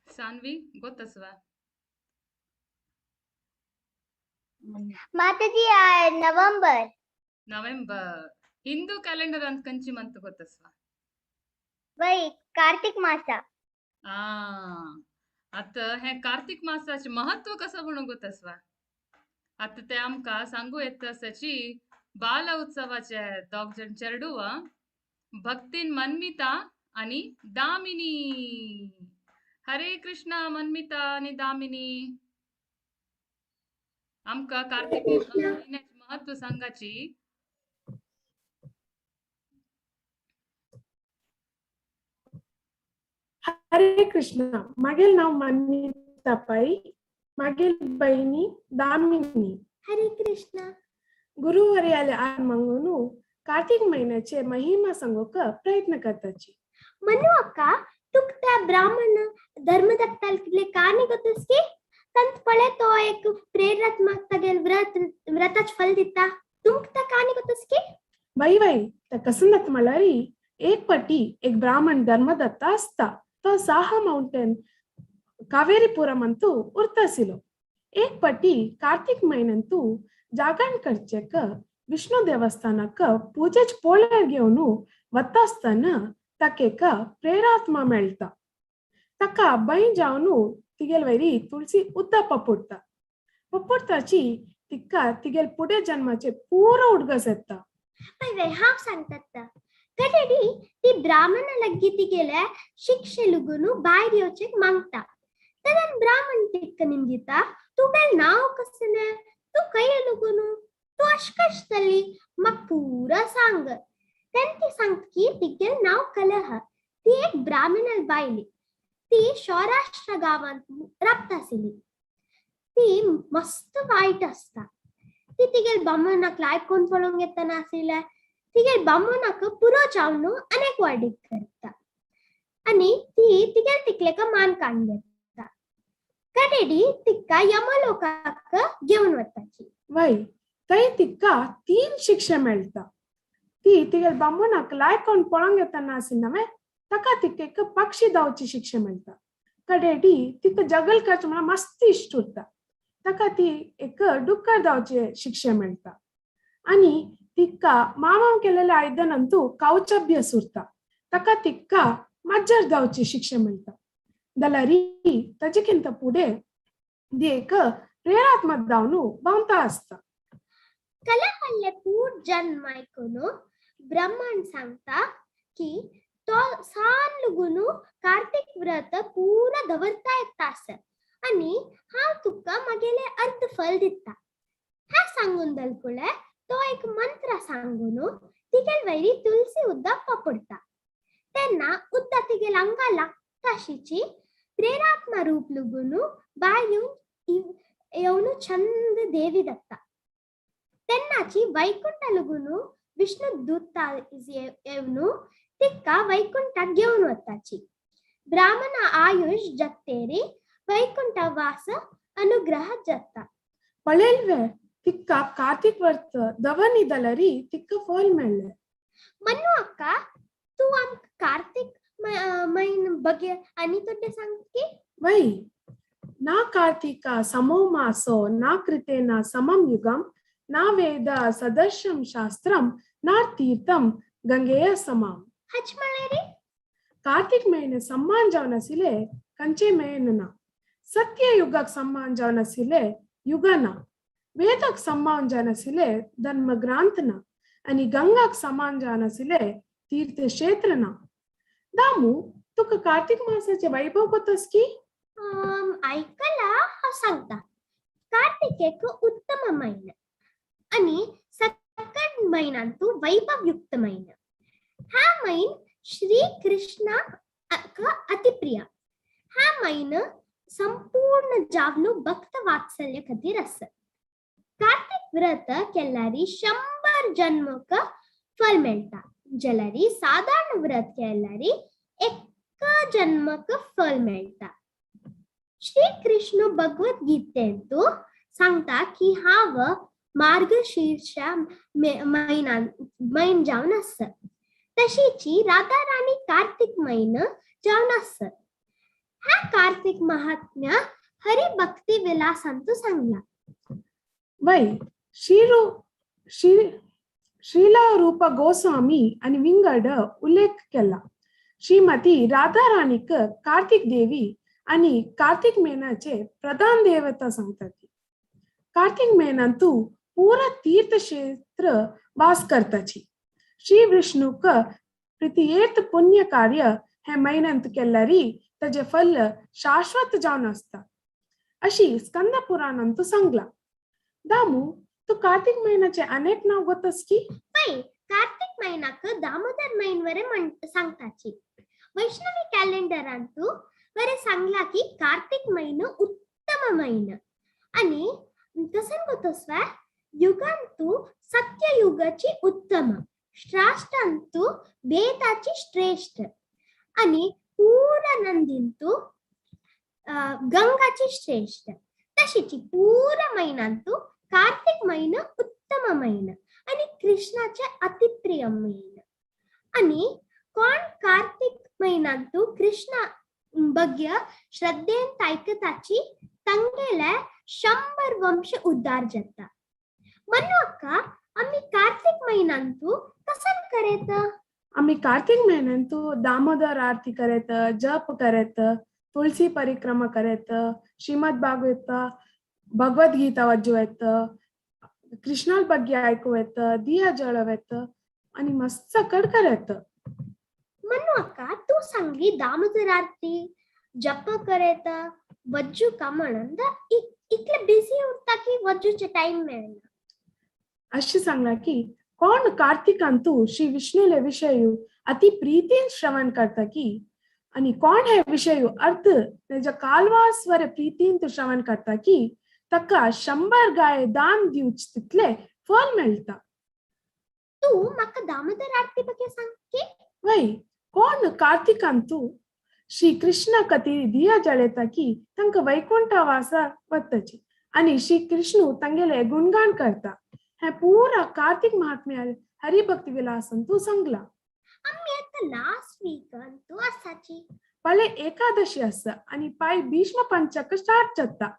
सानवी गोतसवा? Mataji, November. November. Hindu calendar ಅಂತ ಕಂಚಿ ಮಂತ್ ಗೊತ್ತಸ್ವ? वय कार्तिक मासा. आ, आता हे कार्तिक मासाचे महत्व कसं म्हणून गोतस्वा? आता ते आमकां सांगू येता आसाची बाल उत्सवाचे दोग जण चेडूव भक्तीन मन्मिता आणि दामिनी. हरे कृष्णा मन्मिता आणि दामिनी. आमकां कार्तिक महिन्याचे महत्व सांगाची. हरे कृष्णा. मागेल नाव मन्मिता पै, मागेल बहिणी दामिनी. हरे कृष्णा. गुरुवर्याले आर मंगूनु कार्तिक महिन्याचे महिमा सांगूक प्रयत्न करताची. मनु अक्का, तुक त्या ब्राह्मण धर्मदत्ताले काणी गोतस्की ತಂತ್ ಪಳೆ ತೋ एक प्रेरात्मक तगेल व्रत व्रताच फल दिता तुमक ता काणी गोतस्की? वै वै, त कसनत म्हळ्यारी एक पटी एक ब्राह्मण धर्मदत्त आसता. तो साहा माउंटेन कावेरीपुरम अंतू उरतासिलो. एक पटी कार्तिक महिन्यांतू जागरण करचेक विष्णु देवस्थानाक पूजेच पोळ्यार घेवन वता आसतना ताका एक प्रेरात्मा मेळटा. ताका भंय जावन तिगेल वैरी तुळसी उद्दा पपुडता पपुडताची तिका तिगेल पुढे जन्माचे पुरो उडगस येता. वय वय, हांव सांगतात ता कडेडी ती ब्राह्मणा लग्गी तिगेले शिक्षे लुगून भायर येवचेक मागता. तेन्ना ब्राह्मण तिक्क निंदिता, तुगेल नांव कसलें, तूं खंय लुगून, तूं अशें कशें जाली, म्हाका पुरो सांग. तेन्ना ती सांगता की तिगेल नांव कलह, ती एक ब्राह्मणाल बायली, ती सौराष्ट्र गांवांत राबता आशिल्ली. ती मस्त वायट आसता. ती तिगेल बामणाक लायक कोण पळोवंक येतना आशिल्लें. तिगेल बामणाक पुरो जावन अनेक वाडीक करता आनी ती तिगेल तिकलेक मान काडून घेता. कडेडी तिका यमलोकाक घेवन वताची. वय, थंय तिका 3 शिक्षा मेळटा. ती तिगेल बामणाक लायकोन पळोवंक येतना आशिल्लें ताका तिका एक पक्षी धांवची शिक्षा मेळटा. कडेडी तिका जगल करचें म्हणल्यार मस्त इश्ट उरता. ताका ती एक डुक्कर धांवची शिक्षा मेळटा. आनी तिका मामा केलेल्या आयदनांतू कवचाभ्यास उरता. ताका तिका मज्जर धांवची शिक्षा मेळटा. जाल्यारी ताजे किंत पुढे ती एक प्रेरात्मक धांवनु भोंवता आसता. कलहल्ले पूर जन्म आयकून ब्रह्मण सांगता की तो सान लुगून कार्तिक व्रत पुरा दवरता येता आसत आनी हांव तुका मागेले अर्ध फल दिता. हें सांगून दलकुळे तो एक मंत्र सांगून तिगेल वैरी तुलसी उदक पपडता. तेन्ना उदक तिगेल आंगा लागताशीची प्रेरात्मा रूप लुगून भायर येवन छंद देवी दत्ता. तेन्नाची वैकुंठ लुगून विष्णु दूत येवन तिका वैकुंठाक घेवन वताची. ब्राह्मण आयुष जत्तेरी वैकुंठ वास अनुग्रह जत्ता. पळयल्वे, तिका कार्तिक व्रत दवनी दलरी तिका फल मेळ्ळें. मनु अक्का, तूं आमकां कार्तिक म्हयनो बगे आनी तुजें सांग की? वय, ना कार्तिका समो मासो ना कृतेन समं युगं ना वेद सदर्शं शास्त्रं ना तीर्थं गंगेय समां. हच म्हळ्यार? कार्तिक म्हयने सम्मान जावन आशिल्ले कंचे म्हयनो ना. सत्ययुगाक सम्मान जावन आशिल्ले युग ना. वेदाक सम्मान जावन आशिल्ले धर्म ग्रांथ ना. आनी गंगाक सम्मान जावन आशिल्ले तीर्थक्षेत्र ना. दामू, तुका कार्तिक मासाचे वैभव कोतस की? आयकला हांव सांगता. कार्तिक एक उत्तम म्हयनो आनी सकट म्हयन्यांतू वैभवयुक्त म्हयनो. हा म्हयनो श्री कृष्णाक अतिप्रिय. हा म्हयनो संपूर्ण जावनु भक्त वात्सल्य खातीर आसा. कार्तिक व्रत केल्यारी 100 जन्मक फल मेळटा, जाल्यारी सादारण व्रत केल्यारी 1 जन्मक फल मेळटा. श्री कृष्ण भगवत गीतेंतू सांगता की हांव मार्गशीर्षा म्हयन जावन आसा. तशीची राधा राणी कार्तिक म्हयनो जावन आसा. ह्या कार्तिक महात्म्य हरिभक्ती विलासांतू सांगला. वय श्रीरू श्री श्रीला रूप गोस्वामी आनी विंगड उल्लेख केला. श्रीमती राधाराणीक कार्तिक देवी आनी कार्तिक म्हयन्याचे प्रधान देवता सांगतात. कार्तिक म्हयन्यांतू पुरा तीर्थक्षेत्र वास करताची. श्री विष्णूक प्रितियेत पुण्य कार्य हे म्हयन्यांत केल्यारी ताजे फल शाश्वत जावन आसता अशी स्कंद पुराणांतू सांगला. दामू, तू कार्तिक म्हयन्याचे अनेक नाव गोतस की? पै कार्तिक महिनाक दामोदर मैन वरे म्हण सांगताची. वैष्णवी कॅलेंडरांतू वरे सांगला की कार्तिक म्हयनो उत्तम म्हयनो. आनी कसन गोतस्वा युगांतू सत्ययुगाची उत्तम, श्राष्टांतू वेदाची श्रेष्ठ आणि पूरा नंदींतू गंगाची श्रेष्ठ. तशीची पूरा महिन्यांतू कार्तिक महिनो उत्तम महिनो आणि कृष्णाचे अतिप्रिय महिनो. आणि कोण कार्तिक महिन्यांतू कृष्णा बग्य श्रद्धेन तायकताची तंगेले 100 वंश उद्धार जाता. मनु अक्का, आम्ही कार्तिक महिन्यांतू कसन करेत? आम्ही कार्तिक महिन्यांतू दामोदर आरती करेत, जप करेत, तुळसी परिक्रमा करेत, श्रीमದ್ भागवत भगवद्गीता वाजवेत, कृष्णाल ಬಗ್ಗೆ आयकुवेत, दिया जळवेत आणि मस्त कड करेत. मनु अक्का, तू सांगली दामोदर आरती जप करेत वज्जू का म्हणून इतले बिझी उरता की वज्जूचे टाइम मेळना. अशी सांगला की कोण कार्तिकांतू श्री विष्णूले विषयू अति प्रीतीन श्रवण करता की आणि कोण हे विषयू अर्थ तेजा कालवास्वर प्रीतीन तू श्रवण करता की ताका 100 गाय दान दिवच तितले फल मेळता. तू म्हाका दामोदर आरती ಬಗ್ಗೆ सांग की? वय कोण कार्तिकांतू श्री कृष्ण कती दिया जळेता की तांकां वैकुंठवासा वताची आणि श्री कृष्णू तांगेले गुणगान करता. हे पूरा कार्तिक महात्म्य हरिभक्ती विलासंतू सांगला. आम्ही आता लास्ट वीक अंतू आसाची. पळे एकादशी आसा आणि पाय भीष्म पंचक स्टार्ट जाता.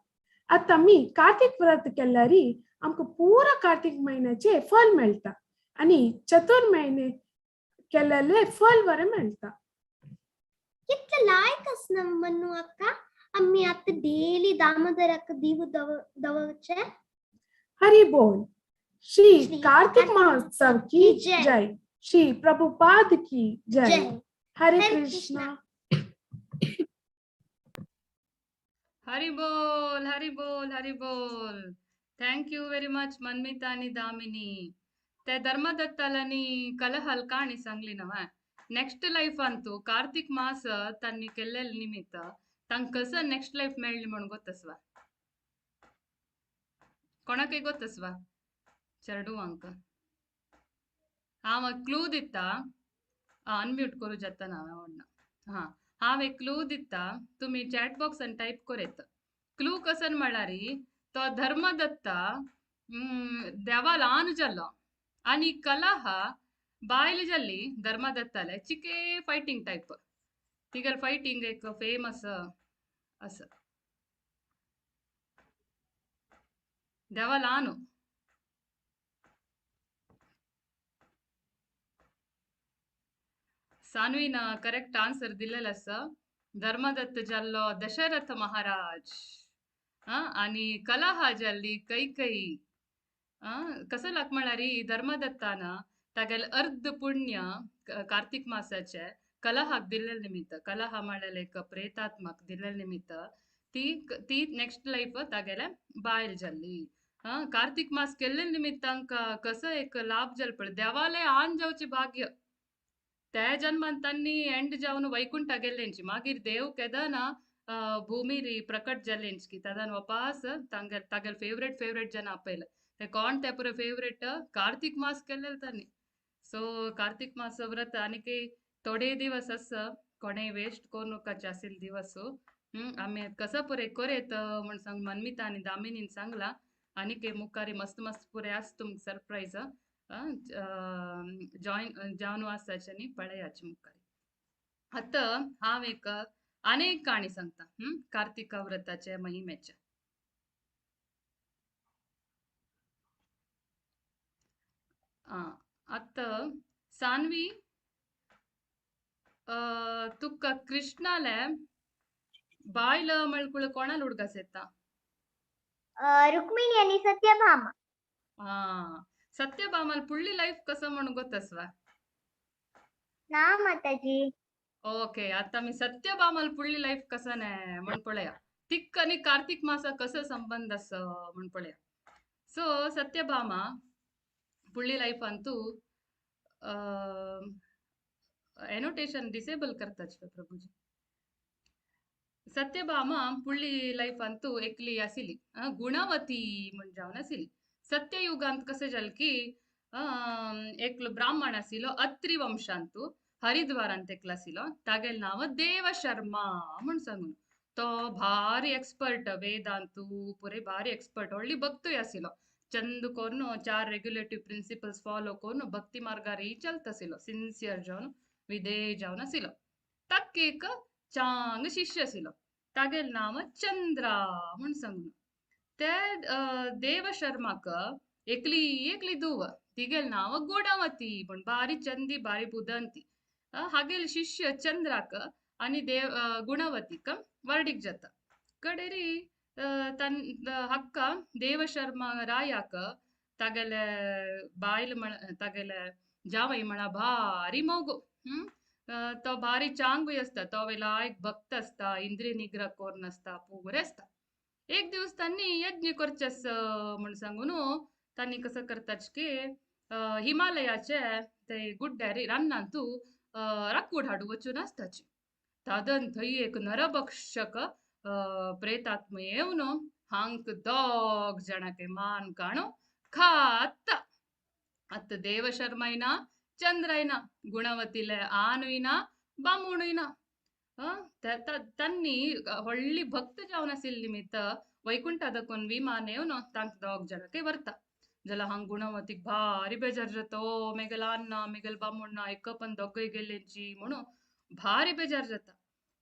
आता मी कार्तिक व्रत केल्यारी आमकां पुरा कार्तिक म्हयन्याचे फल मेळटा आणि चतुर महिने केलेले फल बरें मेळटा. कितले लायक आसना मनु अक्का, आम्ही आता डेली दामोदराक दिवो दवरचे. हरि बोल. श्री श्री कार्तिक कार्तिक महोत्सव की की जय. जय. श्री प्रभुपाद की जय. जय. हरे हरे कृष्णा. कृष्णा. हरी बोल, हरी बोल, हरी बोल. Thank you very much Manmita आणि दामिनी. ते धर्मदत्तालानी कलहल काणी सांगली नव. नेक्स्ट लायफ अंतू कार्तिक मास तांणी केल्लेले निमित्त तांकां कसं नेक्स्ट लायफ मेळ्ळी म्हणून गोतसवा? कोणाकय गोतसवा? चेडवांक हांव क्लू दिता. अनम्यूट करूं जाता ना हांव. हां, हांव एक क्लू दिता, तुमी चॅट बॉक्सान टायप करयत. क्लू कसन म्हळ्यार तो धर्मदत्ता देवा ल्हान जालो आनी कलह बायल जाल्ली धर्मदत्ताले चिके फायटींग टायप. तिगेले फायटींग एक फेमस आसा. देवा ल्हान. सानवीन करेक्ट आन्सर दिलेलो आसा. धर्मदत्त जाल्लो दशरथ महाराज आनी कलह जाल्ली कैकई. कसो लाग म्हळ्यार धर्मदत्तान तागेले अर्ध पुण्य कार्तिक मासाचे कलहाक दिल्ले निमित्त, कलह म्हळ्यार एक प्रेतात्मक दिल्ले निमित्त ती ती नेक्स्ट लायफ तागेले बायल जाल्ली. कार्तिक मास केल्ले निमित्त तांकां कसो एक लाभ जालो पळय, देवाले आन जावचे भाग्य. त्या जन्मान तांणी एंड जावन वैकुंठा गेल्लेंची. मागीर देव केदना भूमिरी प्रकट जाल्लेंची की तादान वापास तांगेल तागेल फेवरेट फेवरेट जन आपयले. ते कोण ते पुरे फेवरेट कार्तिक मास केल्ले तांणी. सो कार्तिक मास व्रत आनीक थोडे दिवस आसा, कोणेय वेस्ट करूं नाकाचे आशिल्ले दिवस. आमी कसो पुरे करयत म्हण सांग मनमिता आनी दामिनीन सांगला. आनीक मुखार मस्त मस्त पुरे आसा तुमकां सरप्रायज जॉयन जावन आसाचे न्ही पळयाचे मुखार. आतां हांव एक आनी एक काणी सांगता कार्तिक व्रताचे महिमेचे. आतां सानवी, तुका कृष्णाले बायल म्हळकुळ कोणाल उडगास येता? रुक्मिणी आणि सत्यभामा. हा, सत्यभामाल पुढली लाईफ कसं म्हणून गोतसवा? ना माताजी. ओके, आता मी सत्यभामाल पुढली लाईफ कसं नाही म्हण पळया. तिक आणि कार्तिक मासा कसं संबंध अस म्हण पळया. So Satyabhama पुढली life Antu annotation disable करतात प्रभुजी. सत्यभामा पुढली लाईफ अंतू एकली आसिली, गुणवती म्हण जावन आसिली. सत्ययुगांत कशें जालें की एकलो ब्राह्मण आशिल्लो अत्रि वंशांतू, हरिद्वारांत एकलो आशिल्लो, तागेलें नांव देवशर्मा म्हूण सांगून. तो भारी एक्सपर्ट वेदांतू, पुरे भारी एक्सपर्ट, व्हडली भक्तूय आशिल्लो. चंद करून 4 रेग्युलेटिव्ह प्रिन्सिपल्स फॉलो करून भक्ती मार्गार चलत आशिल्लो, सिन्सियर जावन विधेय जावन आशिल्लो. ताका एक चांग शिष्य आशिल्लो, तागेलें नांव चंद्रा म्हूण सांगून. ते देवशर्माक एकली एकली धुव, तिगेलें नांव गुणवती म्हूण, बारी चंदी बारी बुदंती. हागेले शिष्य चंद्राक आनी देव गुणवतीक वर्डीक जाता. कडेरी हक्का देवशर्मा रायाक तागेले बायल म्हण तागेले जावई म्हणा भारी मोगो. तो भारी चांगूय आसता, तो वेला एक भक्त आसता, इंद्रिय निग्रह करून आसता, पुरे आसता. एक दिवस तांणी यज्ञ करचेस म्हूण सांगून तांणी कसं करतात की हिमालयाचे ते गुड्ड्यार रानांतू राकूड हाडू वचून आसताची. तादन थंय एक नरभक्षक प्रेतात्म येवन हांक दोग जाणांक मान काणो खाता. आतां देवशर्मायना चंद्रायना गुणवतीले आनूय ना बामूणूय ना. तांणी व्हडली भक्त जावन आशिल्ली निमित्त वैकुंठा दकून विमान येवन तांकां दोग जाणांक व्हरता. जाल्यार हांग गुणवतीक भारी बेजार जाता, ओ मेगेल आन्ना मेगेल बामूण ना एक पण दोगय गेल्यांची म्हणून भारी बेजार जाता.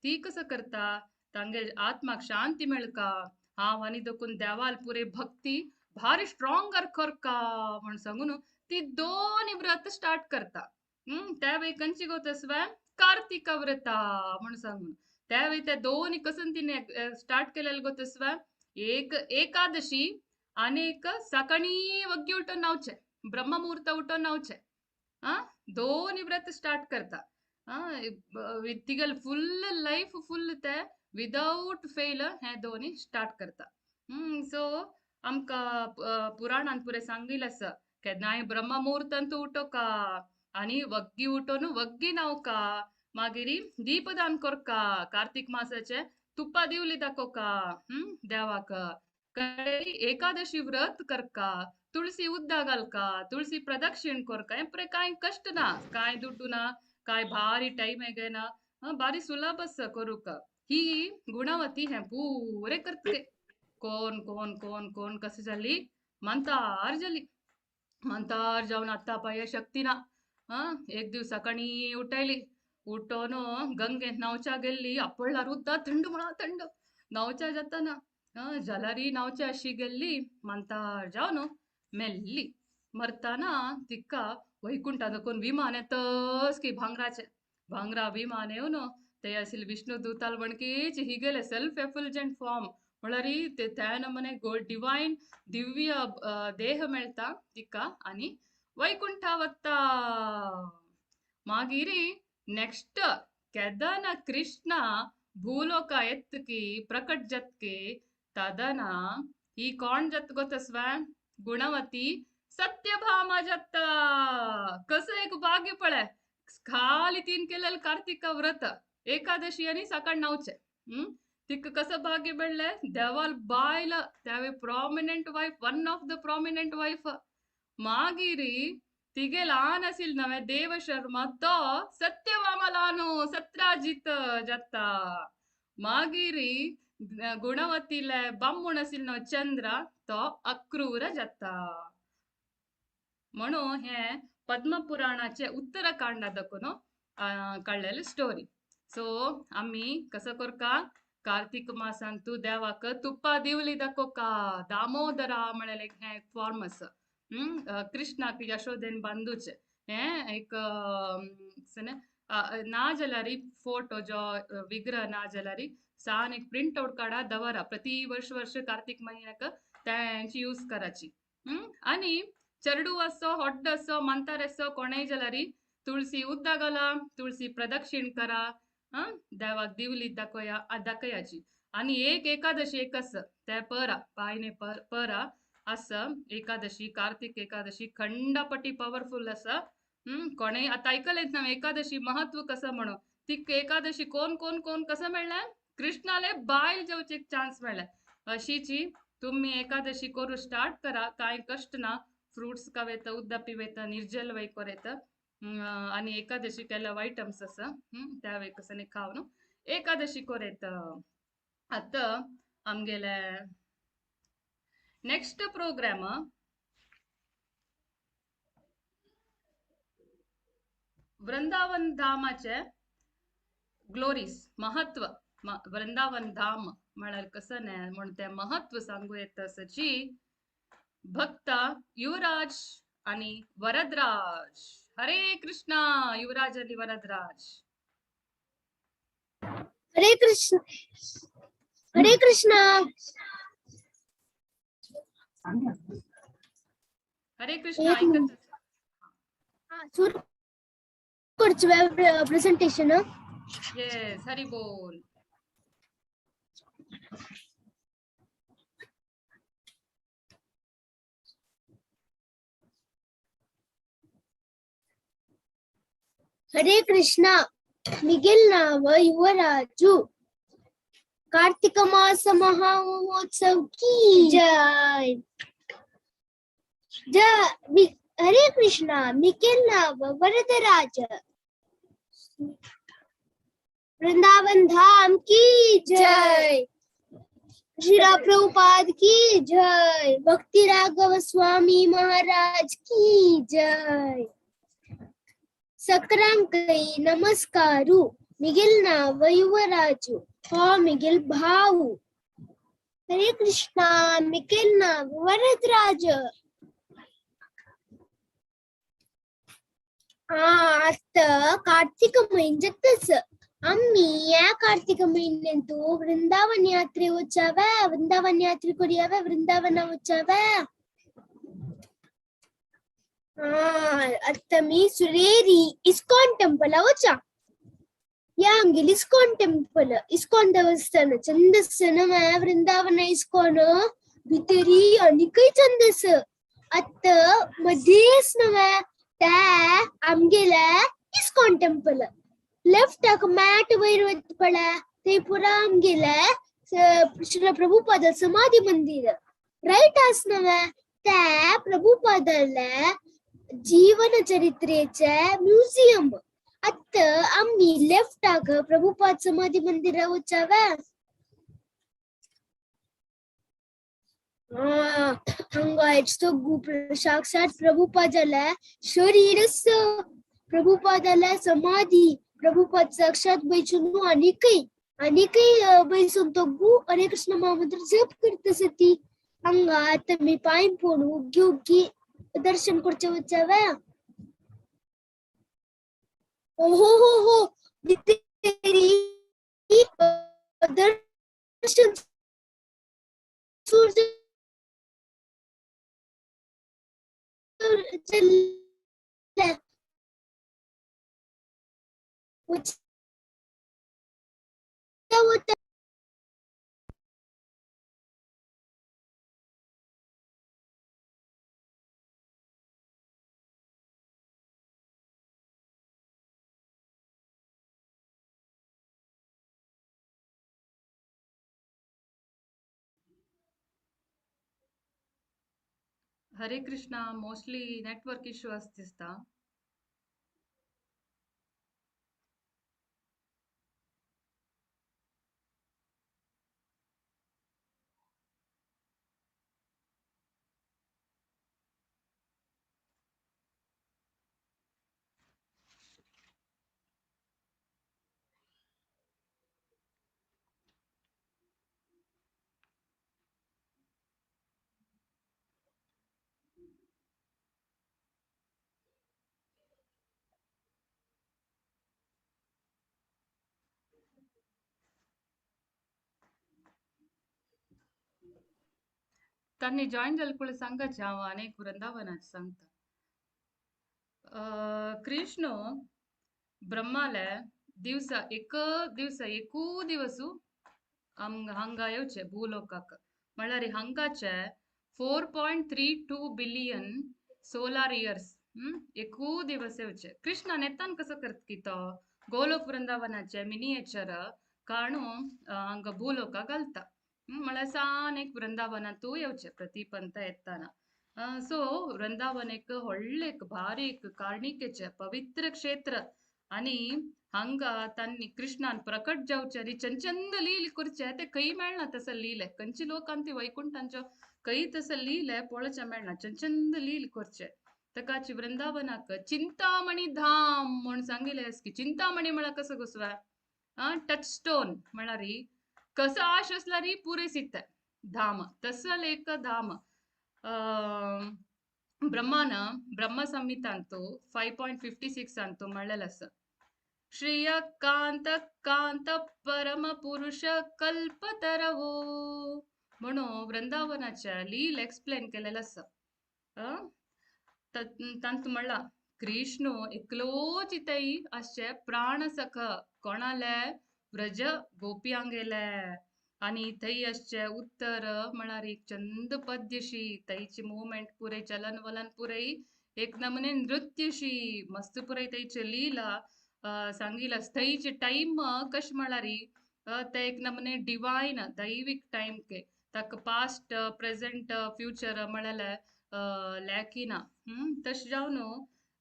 ती कसं करता, तांगे आत्माक शांती मेळका, हांव आनी दकून देवाल पुरे भक्ती भारी स्ट्रॉंगर करका म्हण सांगून ती दोन व्रत स्टार्ट करता. त्या वेळी कंची गोतस्वा कार्तिक व्रता म्हण सांगून. त्यावेळी त्या दोन कसन तिने स्टार्ट केलेलं गोतस्वा, एक एकादशी आणि एक सकाळी वग्गी उठून नावचे, ब्रह्ममुहूर्त उठून नावचे. हा, दोन व्रत स्टार्ट करता. तिगेल फुल लाईफ फुल ते विदाउट फेल हे दोन्ही स्टार्ट करता. सो आमकां पुराणान पुरे सांगिल्लें आसा केन्नाय ब्रह्ममुहूर्तांत उठोका आनी वग्गी उठोन वग्गी न्हांवका, मागीर दीपदान करका, कार्तिक मासाचे तुप्पा दिवली दाखोवका देवाक, एकादशी व्रत करका, तुळसी उद्दा घालका, तुळसी प्रदक्षिण करका. हें पुरे कांय कश्ट ना, कांय दुड्डू ना, कांय भारी टायम घेना, भारी सुलभ आसा करूंक. ही गुणवती हें पुरे करतले. कोण कोण कोण कोण कशें जाली मंतार जाली. मंतार जावन आतां पळय शक्ती ना. एक दीस सकाळीं उठयली, उठोन गंगेंत न्हांवच्या गेल्ली, आपडल्यार उदक थंड म्हणा थंड न्हांवच्या जाताना जाल्यार न्हांवच्या अशी गेल्ली, मंतार जावन मेल्ली. मरताना तिका वैकुंठा दकून विमान येतच की भांगराचें, भांगरा विमान येवन ते आशिल्ले विष्णु दूताल वणकीच ही गेले सेल्फ एफुलजंट फॉर्म म्हळ्यार ते त्या नमने गोड डिवायन दिव्य देह मेळटा तिका आनी वैकुंठा वता. मागीर नेक्स्ट केदना कृष्णा भूलोका एत्तकी प्रकट जतके तदना ही कोण जत गोतस्वा गुणवती सत्यभामा जत्ता. कसं एक भाग्य पळय, खाली तीन केलेलं कार्तिक व्रत एकादशी आणि सकाळ न्हांवचे. तिका कसं भाग्य मेळ्ळें, देवाल बायल त्यावेळी prominent wife, one of the prominent wife. मागीर तिगे ल्हान आशिल्लो नवें देवशर्मा तो सत्यभामा ल्हान सत्राजीत जाता. मागीर गुणवतीले बामूण आशिल्लो चंद्र तो अक्रूर जाता. म्हणून हे पद्मपुराणाचे उत्तराखंडा दाखोवन काडलेली स्टोरी. सो आमी कसं करका, कार्तिक मासान तूं देवाक तुप्पा दिवली दाखोवका, दामोदरा म्हळ्यार हें एक फॉर्म आसा. कृष्णाक यशोदेन बांदूचे हें एक ना जाल्यार फोटो जो विग्रह ना जाल्यार सान एक प्रिंट आउट काडा दवरा प्रति वर्ष वर्ष कार्तिक महिन्याक तेंची यूज कराची. आनी चेरडू आसो हॉड्ड आसो मंतार आसो कोणेय जाल्यार तुळसी उद्दा घाला, तुळसी प्रदक्षिण करा, देवाक दिवली दाखया दाखयाची. आनी एक एकादशी एक आसा ते परा पायने परा आसा एकादशी, कार्तिक एकादशी खंडापटी पॉवरफुल आसा. कोणेय आतां आयकलेंच ना एकादशी महत्व कसं म्हणून, ती एकादशी कोण कोण कोण कसं मेळ्ळें, कृष्णाले बायल जेवचे एक चान्स मेळ्ळें. अशीची तुम्ही एकादशी करू स्टार्ट करा, कांय कश्ट ना, फ्रुट्स खावेता, उदक पिवेता, निर्जल वय कोरेता. आनी एकादशी केल्यार आयटम्स आसा त्या वय कसं खावन एकादशी कोरेता. आतां आमगेले नेक्स्ट प्रोग्राम वृंदावन धामाचे ग्लोरीस महत्व, वृंदावन धाम म्हळ्यार कसं न्हय म्हण तें महत्व सांगू येता आसाची भक्त युवराज आनी वरदराज. हरे कृष्णा युवराज आनी वरदराज. हरे कृष्ण हरे कृष्णा हरे कृष्णा. ऐकत सुरू करचो प्रेझेंटेशन. येस, हरी बोल. हरे कृष्णा. मिगेल नाव युवराजू. कार्तिक मास महामहोत्सव की जय. जय हरे कृष्णा. मिगेल नाव वरदराज. वृंदावन धाम की जय. श्री प्रभुपाद की जय. भक्ति राघव स्वामी महाराज की जय. सकरांकई नमस्कारू. मिगिल नाव युवराजू. हो मिगिल भाऊ. हरे कृष्णा. मिगिल नाव वरदराज. आता कार्तिक महिन्यातच आम्ही या कार्तिक महिन्यांतू वृंदावन यात्रे वचावे, वृंदावन यात्रे करूयावे, वृंदावना वचावे. आता मी सुरेरी इस्कॉन टेम्पल वचा. या आमगेली इस्कॉन टेम्पल, इस्कॉन देवस्थान चंद आसा वृंदावन इस्कॉन भितरी आनीकय चंद आसा. आता मध्येच नव्हे त्या आमगेले इस्कॉन टेम्पल लेफ्टाक मॅट वयर वता पळय थंय पुरा आमगेले श्री प्रभुपाद समाधी मंदिर. रायट आसा नव्हे त्या प्रभुपादाले जीवन चरित्रेचे म्युझियम. आता आम्ही लेफ्टाक प्रभुपाद समाधी मंदिरा वचावे. हांगा तोगू साक्षात प्रभुपादाले शरीर आसा. प्रभुपादाले समाधी, प्रभुपाद साक्षात बैसून आनीकय आनीकय बैसून तोगू हरे कृष्ण महामंत्र जप करता ती. हांगा आतां मी पांय पडून उग्गी उग्गी दर्शन करचे वचावे. ओ हो हो हो भितरी दर्शन सूर्य चल्ले. Hare Krishna. Mostly network issue आसा दिसता. तांणी जॉईन जाले कुळे सांगाचे हांव आनी एक वृंदावनाचें सांगता. कृष्ण ब्रह्माले दिवसा एक दिवसा एकू दिवसू हांगा येवचे भूलोकाक, म्हळ्यार हांगाचे 4.32 बिलियन सोलार इयर्स एकू दिवस येवचे. कृष्णान येतान कसो करत की तो गोलोक वृंदावनाचे मिनिएचर काणू हांगा भूलोकाक घालता, म्हळ्यार सान एक वृंदावनांतू येवचे प्रतिपंत येताना. सो वृंदावन एक व्हडलें एक भारी एक कारणिकेचें पवित्र क्षेत्र आनी हांगा तांणी कृष्णान प्रकट जावचें आनी चंचंद लील करचें तें खंय मेळना तसो लील, खंयची लोकांती वैकुंठांच्यो खंय तसो लील पळोवचें मेळना, चंचंद लील करचें. ताकाची वृंदावनाक चिंतामणी धाम म्हूण सांगिल्लें की चिंतामणी म्हळ्यार कसो घुसवा टच स्टोन म्हळ्यार कसो आश आसल्यार पुरेसित धाम, तसल एक धाम. ब्रह्मान ब्रह्म संहितांतू 5.56 अंतू म्हणलेलें आसा, श्रीय कांत कांत परम पुरुष कल्पतरवो म्हणून वृंदावनाच्या लील एक्सप्लेन केलेलें आसा. तांतू म्हणला कृष्ण एकलोच थंय आसचे प्राणसख कोणाले व्रज गोपियांगेले आनी थंय आसचे उत्तर म्हळ्यार एक चंद पद्यशी थंयची मुवमेंट पुराय चलन वलन पुराय एक नमुने नृत्यशी मस्त पुराय थंयची लीला सांगिला. थंयचे टायम कशें म्हळ्यार ते एक नमुने डिवायन दैवीक टायम के ताका पास्ट प्रेझेंट फ्युचर म्हळ्यार लॅकिना तशें जावन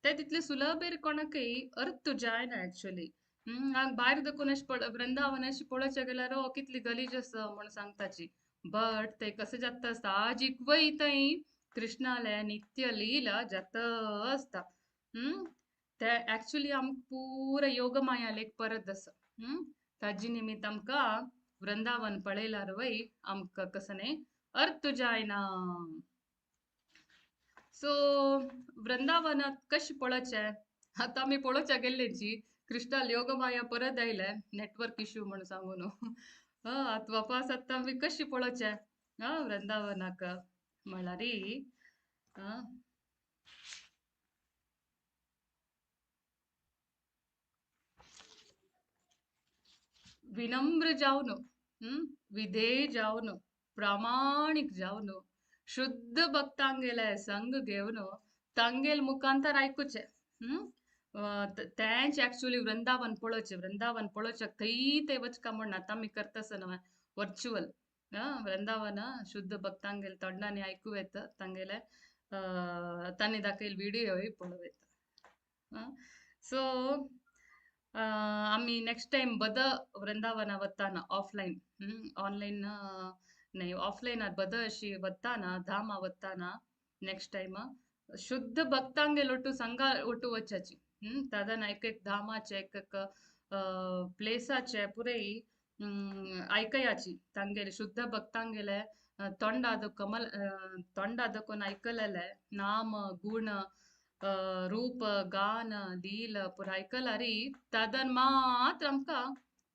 ते तितले सुलभेर कोणाकय अर्थ जायना एक्चुअली. हांगा भायर देखून अशें वृंदावन अशें पळोवचें गेल्यार ओ कितली गलीज आसा म्हूण सांगताची, बट ते कशें जाता आसता आजिकवय थंय कृष्णाले नित्य लीला जाता आसता. ते एक्चुअली आमकां पुरा योगमाया लेख परत आसा. ताजे निमित्त आमकां वृंदावन पळयल्यार वय आमकां कसो न्ही अर्थ जायना. सो वृंदावनात कशें पळोवचें आतां आमी पळोवच्या गेल्लेची कृष्णाल योगमाया परत आयले नेटवर्क इश्यू म्हूण सांगून आतां वापस आतां आमी कशी पळोवचें वृंदावनाक म्हळ्यार विनम्र जावन विधेय जावन प्रामाणीक जावन शुद्ध भक्तांगेले संग घेवन तांगेल मुखांतर आयकुचें. तेंच एक्चुअली वृंदावन पळोवचें, वृंदावन पळोवचें थंय ते वचका म्हण आतां आमी करता आसतना वर्च्युअल वृंदावन शुद्ध भक्तांगेल तोंडांनी आयकूं येता तांगेले तांणी दाखयले व्हिडियोय पळोवं येता. सो आमी नेक्स्ट टायम बद वृंदावना वताना ऑफलायन, ऑनलायन न्हय ऑफलायनार बद अशी वताना धामा वताना नेक्स्ट टायम शुद्ध भक्तांगेल ಒಟ್ಟು ಸಂಘ ಒಟ್ಟು वचाची. तादान एक एक धामाचे एक एक प्लेसाचे पुरय आयकयाची तांगेले शुद्ध भक्तांगेले तोंडाद कमल तोंडाद कोण आयकलेले नाम गुण रूप गान लील पुराय आयकलारी तादान मात्र आमकां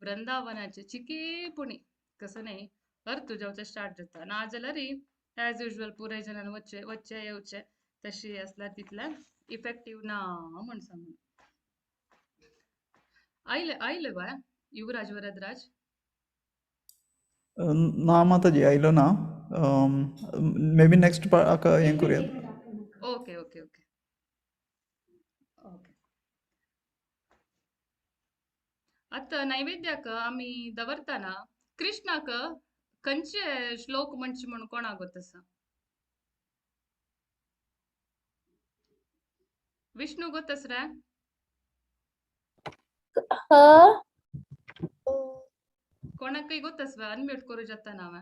वृंदावनाचे चिकेपुणी कसो न्ही अर्थ जावचें स्टार्ट जाता. नाजाल्यार एज युजल पुराय जणान वच्चे वच्चे येवचे तशी आसल्यार तितलें इफेक्टीव ना म्हूण सांगून. आयले आयले बाय युवराज वरदराज ना माताजी आयलो ना, मे बी नेक्स्ट हें करुया. Okay okay okay okay. आतां नैवेद्याक आमी दवरतना कृष्णाक खंयचे श्लोक म्हणचे म्हूण कोणाक गोत आसा? विष्णू गोत आसा रे? कोणाकय गोत आसा? अनम्यूट करूं जाता ना हांवें.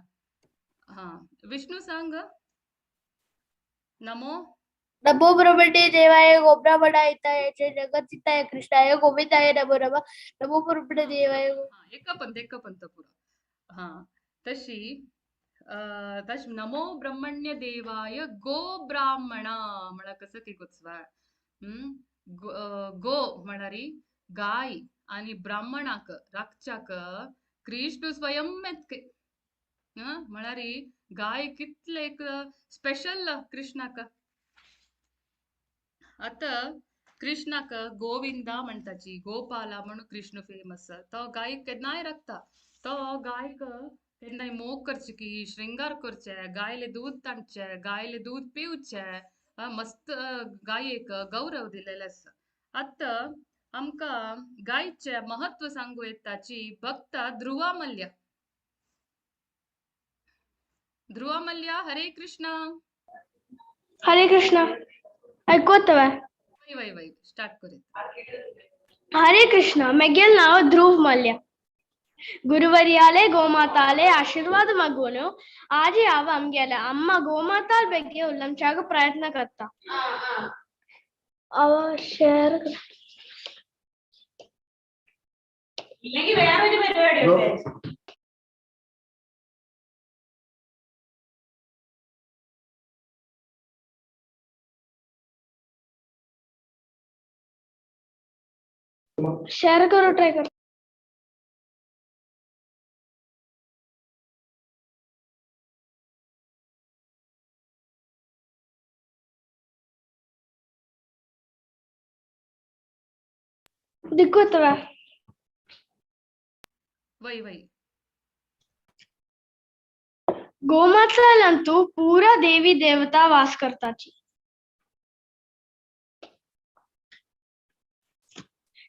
हा विष्णू सांग. नमो नमो ब्रह्मणे देवाय गोब्राह्मणाय हिताय च जगद्धिताय कृष्णाय गोविंदाय नमो नमः. नमो ब्रह्मणे देवाय. एकपंत एकपंत पुरो. हा तशी तश नमो ब्रह्मण्य देवाय गो ब्राह्मणा म्हळ्यार कसो की गोचवा गो म्हळ्यार गाय आनी ब्राह्मणाक राखच्याक कृष्ण स्वयं येतके. म्हळ्यार गाय कितले एक स्पेशल कृष्णाक. आतां कृष्णाक गोविंदा म्हणटाची, गोपाला म्हणून कृष्ण फेमस. तो गायक केन्नाय राखता, तो गायक केन्नाय मोग करचे की श्रृंगार करचे, गायले दूद ताणचे, गायले दूद पिवचे, मस्त गायेक गौरव दिलेले आसा. आतां आमकां गायचें महत्व सांगू येताची भक्ता ध्रुवा मल्ल्या. ध्रुवा मल्ल्या, हरे कृष्णा. हरे कृष्णा. ऐकवतवे? वय वय वय, स्टार्ट करूया. हरे कृष्णा. मेगेल नाव ध्रुव मल्य. ಗುರುವರಿಯಾಲೆ ಗೋಮಾತಾಲೆ ಆಶೀರ್ವಾದ ಮಗುನು ಆಜೆ ಆವ ಅಮ್ಗೆಲ ಅಮ್ಮ ಗೋಮಾತಾಲ್ ಬಗ್ಗೆ ಉಲ್ಲಂಚಾಗ ಪ್ರಯತ್ನ ಕರ್ತ ಅವ ಶೇರ್. ഇല്ലെങ്കിൽ വേറൊരു പരിപാടിയുണ്ട്. शेअर करू ट्राय कर. दिक्कत. वय वय. गोमातालंतू पूरा देवी देवता वास करताची.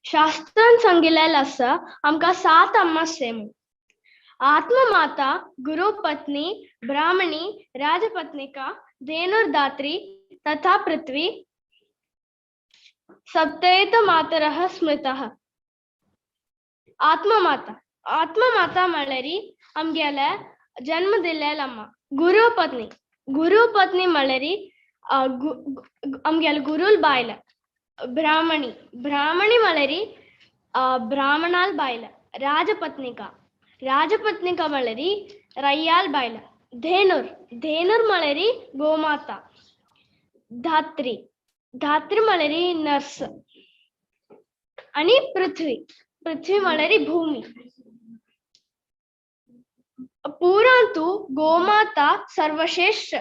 शास्त्रान सांगिल्लें आसा आमकां सात अम्मा सेम. आत्ममाता, गुरुपत्नी, ब्राह्मणी, राजपत्निका, धेनुर्दात्री तथा पृथ्वी सप्तैत मातरः स्मृतः. आत्ममाता, आत्ममाता म्हळ्यारी आमगेले जन्म दिल्लेल अम्मा. गुरुपत्नी, गुरुपत्नी म्हळ्यारी आमगेले गुरुल बायल. ब्राह्मणी, ब्राह्मणी म्हळ्यारी ब्राह्मणाल बायल. राजपत्निका, राजपत्निका म्हळ्यारी रय्याल बायल. धेनुर, धेनुर म्हळ्यारी गोमाता. धात्री, धात्री म्हळ्यारी नर्स. आणि पृथ्वी, पृथ्वी म्हळ्यारी भूमी. पुरांतु गोमाता सर्वश्रेष्ठ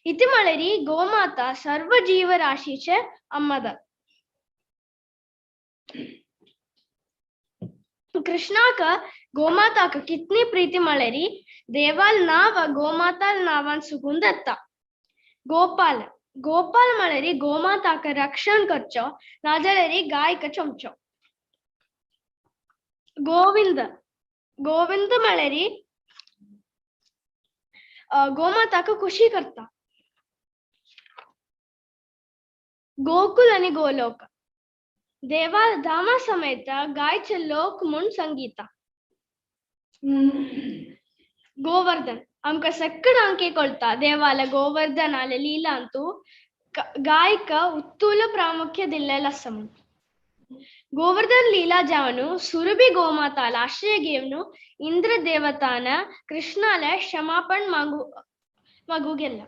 इति म्हळ्यारी गोमाता सर्व जीवराशीचे अम्मद. कृष्णाक गोमाताक कितनी प्रीती म्हळ्यारी देवाल नाव गोमाताल नावान सुकून दत्ता. गोपाल, गोपाल म्हळ्यारी गोमाताक रक्षण करचो नाजाल्यारी गायक चमचो. गोविंद, गोविंद म्हळ्यारी गोमाताक खुशी करता. गोकुल आणि गोलोक देवा धामा समेत गायचे लोक म्हूण संगीता. गोवर्धन आमकां सगळ्यांक कळटा देवाले गोवर्धनाले लीलांतू गायक उत्तुल प्रामुख्य दिल्लें आसा म्हूण. गोवर्धन लीला जावनु सुरभि गोमाताल आश्रय घेवन इंद्र देवतान कृष्णाले क्षमापण मागू मागू गेला.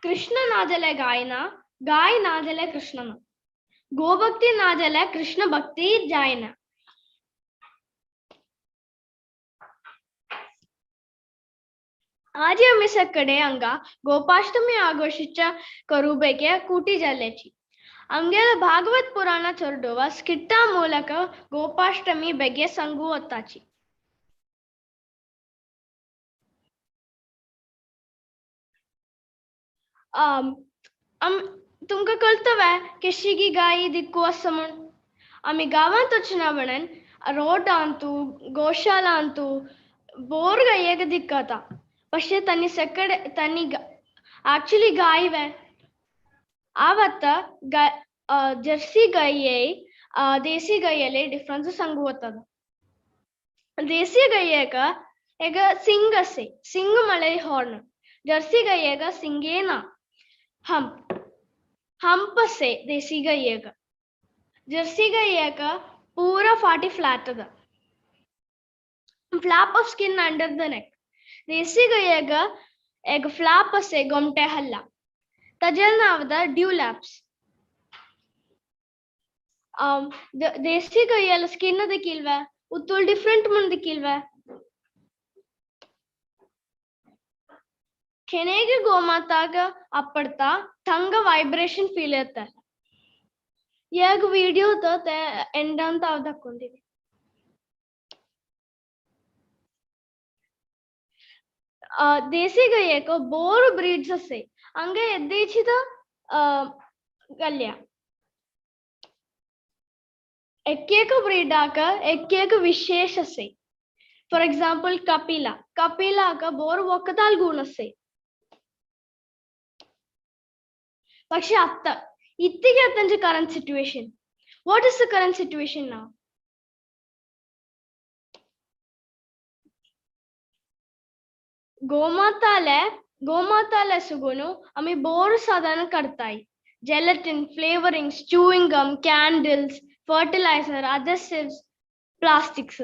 कृष्ण नाजले गायना, गाय नाजले कृष्णना, गोभक्ती नाजले कृष्ण भक्ती जायना. आजी आमी सगळे हांगा गोपाष्टमी आघोशीच्या करूबेके कुटी जाल्याची. आमगेले भागवत पुराणा चोरडोवा स्किट्टा ಮೂಲಕ ಗೋಪಾಷ್ಟಮಿ ಬಗ್ಗೆ ಸಂಗು ಒತ್ತಾಚಿ. तुमकां कळतवे केशी गायी दिक्कू आसा म्हूण. आमी गांवांत वचना म्हणून रोडांतू गोशालांतू बोर गायेक दिक्कता. पशे तांणी सगळे तांणी ऍक्च्युली गाय वे आवत जर्सी गाये देसी गायेले डिफरन्स सांगू वतात. देसी गायेक एक सिंग असे, सिंग म्हळ्यार हॉर्न. जर्सी गायेक सिंगे ना, हंप, हंप असे देसी गायेक. जर्सी गायेक पूरा फाटी फ्लॅट अदा, flap of skin under the neck. देसी गायेक एक फ्लॅप असे गोमटे हल्ला, ताजेल नाव the ड्यूलॅप्स. देसी गय्याला स्किन देखील उत्तोल डिफरंट म्हणून देखील. खेनेगे गोमाताग अपडता थंग वायब्रेशन फील येता. एक व्हिडिओ तो ते एंडान ताव दाखवून दिली. देसी गय्याक बोर ब्रीड्स असे अंगे यद्देचित गल्ल्या एक ब्रीडाक एक विशेष असे. फॉर एक्झाम्पल कपिला, कपिलाक बोर वकदाल गुण असे. പക്ഷെ അത്ത ഇത്തിക്ക് അത്തഞ്ച് current situation. What is the current situation now? गोमाताले गोमाताले सुगुनु आम्ही बोर साधन करताय. Gelatin, flavourings, chewing gum, candles, fertilizer, adhesives, plastics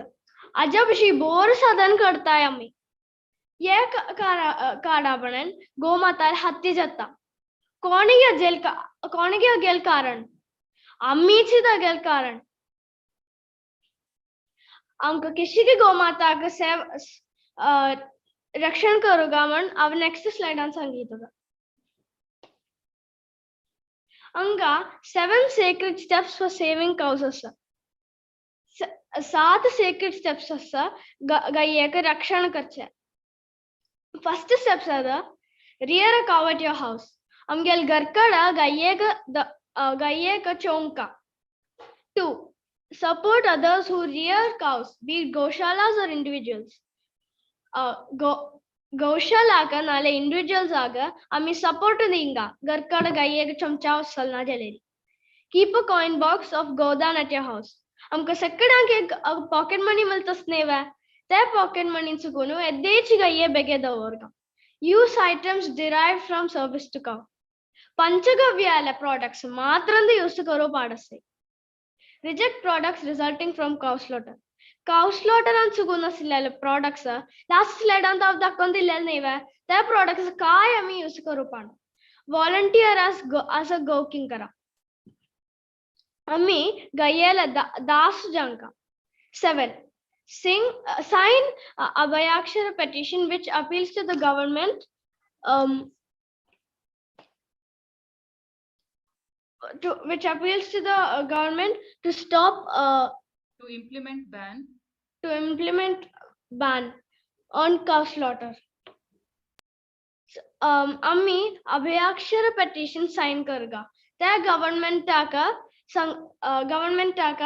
अजबशी bore साधन करताय आम्ही. ये काडापणान गोमाताल हत्ती जाता. कोणीगे जेल कोणीगे गेल कारण आम्हीच गेल कारण आमकां केशी गोमाताक सेव रक्षण करूगा म्हण हांव नेक्स्ट स्लायडान सांगितलं. अंगा 7 sacred steps for saving cows आसा. 7 सेक्रेड स्टेप्स आसा गायेक रक्षण करचे. फर्स्ट स्टेप्स आसा rear a cow at your house. आमगेल घरकड गायेक गायेक चोंका. 2 support others who rear cows, be it goshalas or individuals. गौशालाक नाले इंडिविजुअल्स आग आम्ही सपोर्ट दिंगा घरकड गायेक चमचा वचना जाल्यार. Keep a coin box of godan at your house. आमकां सगळ्यांक एक पॉकेट मनी मेळटाच न्ही वे, ते पॉकेट मनी चुकून येदेची गाये बेगे दवरता. Use items derive from service to cow. पंचगव्याले products मात्र यूज करू पाडसे. Reject products resulting from cow slaughter. Cow slaughter चुकून आशिल्ले प्रॉडक्ट्स लास्ट स्लायडान हांव दाखोवन दिल्ले न्ही वे, ते प्रॉडक्ट्स काय आमी यूज करू पाड. व्हॉलंटियर आस अ गो किंकरा. आमी गयेला दास जांका. 7 sign Abhayakshara petition which appeals to the government which appeals to the government to stop to implement ban to implement ban on cow slaughter. आम्ही अभयाक्षर petition sign करगा त्या गव्हर्नमेंटाक गव्हर्नमेंटाक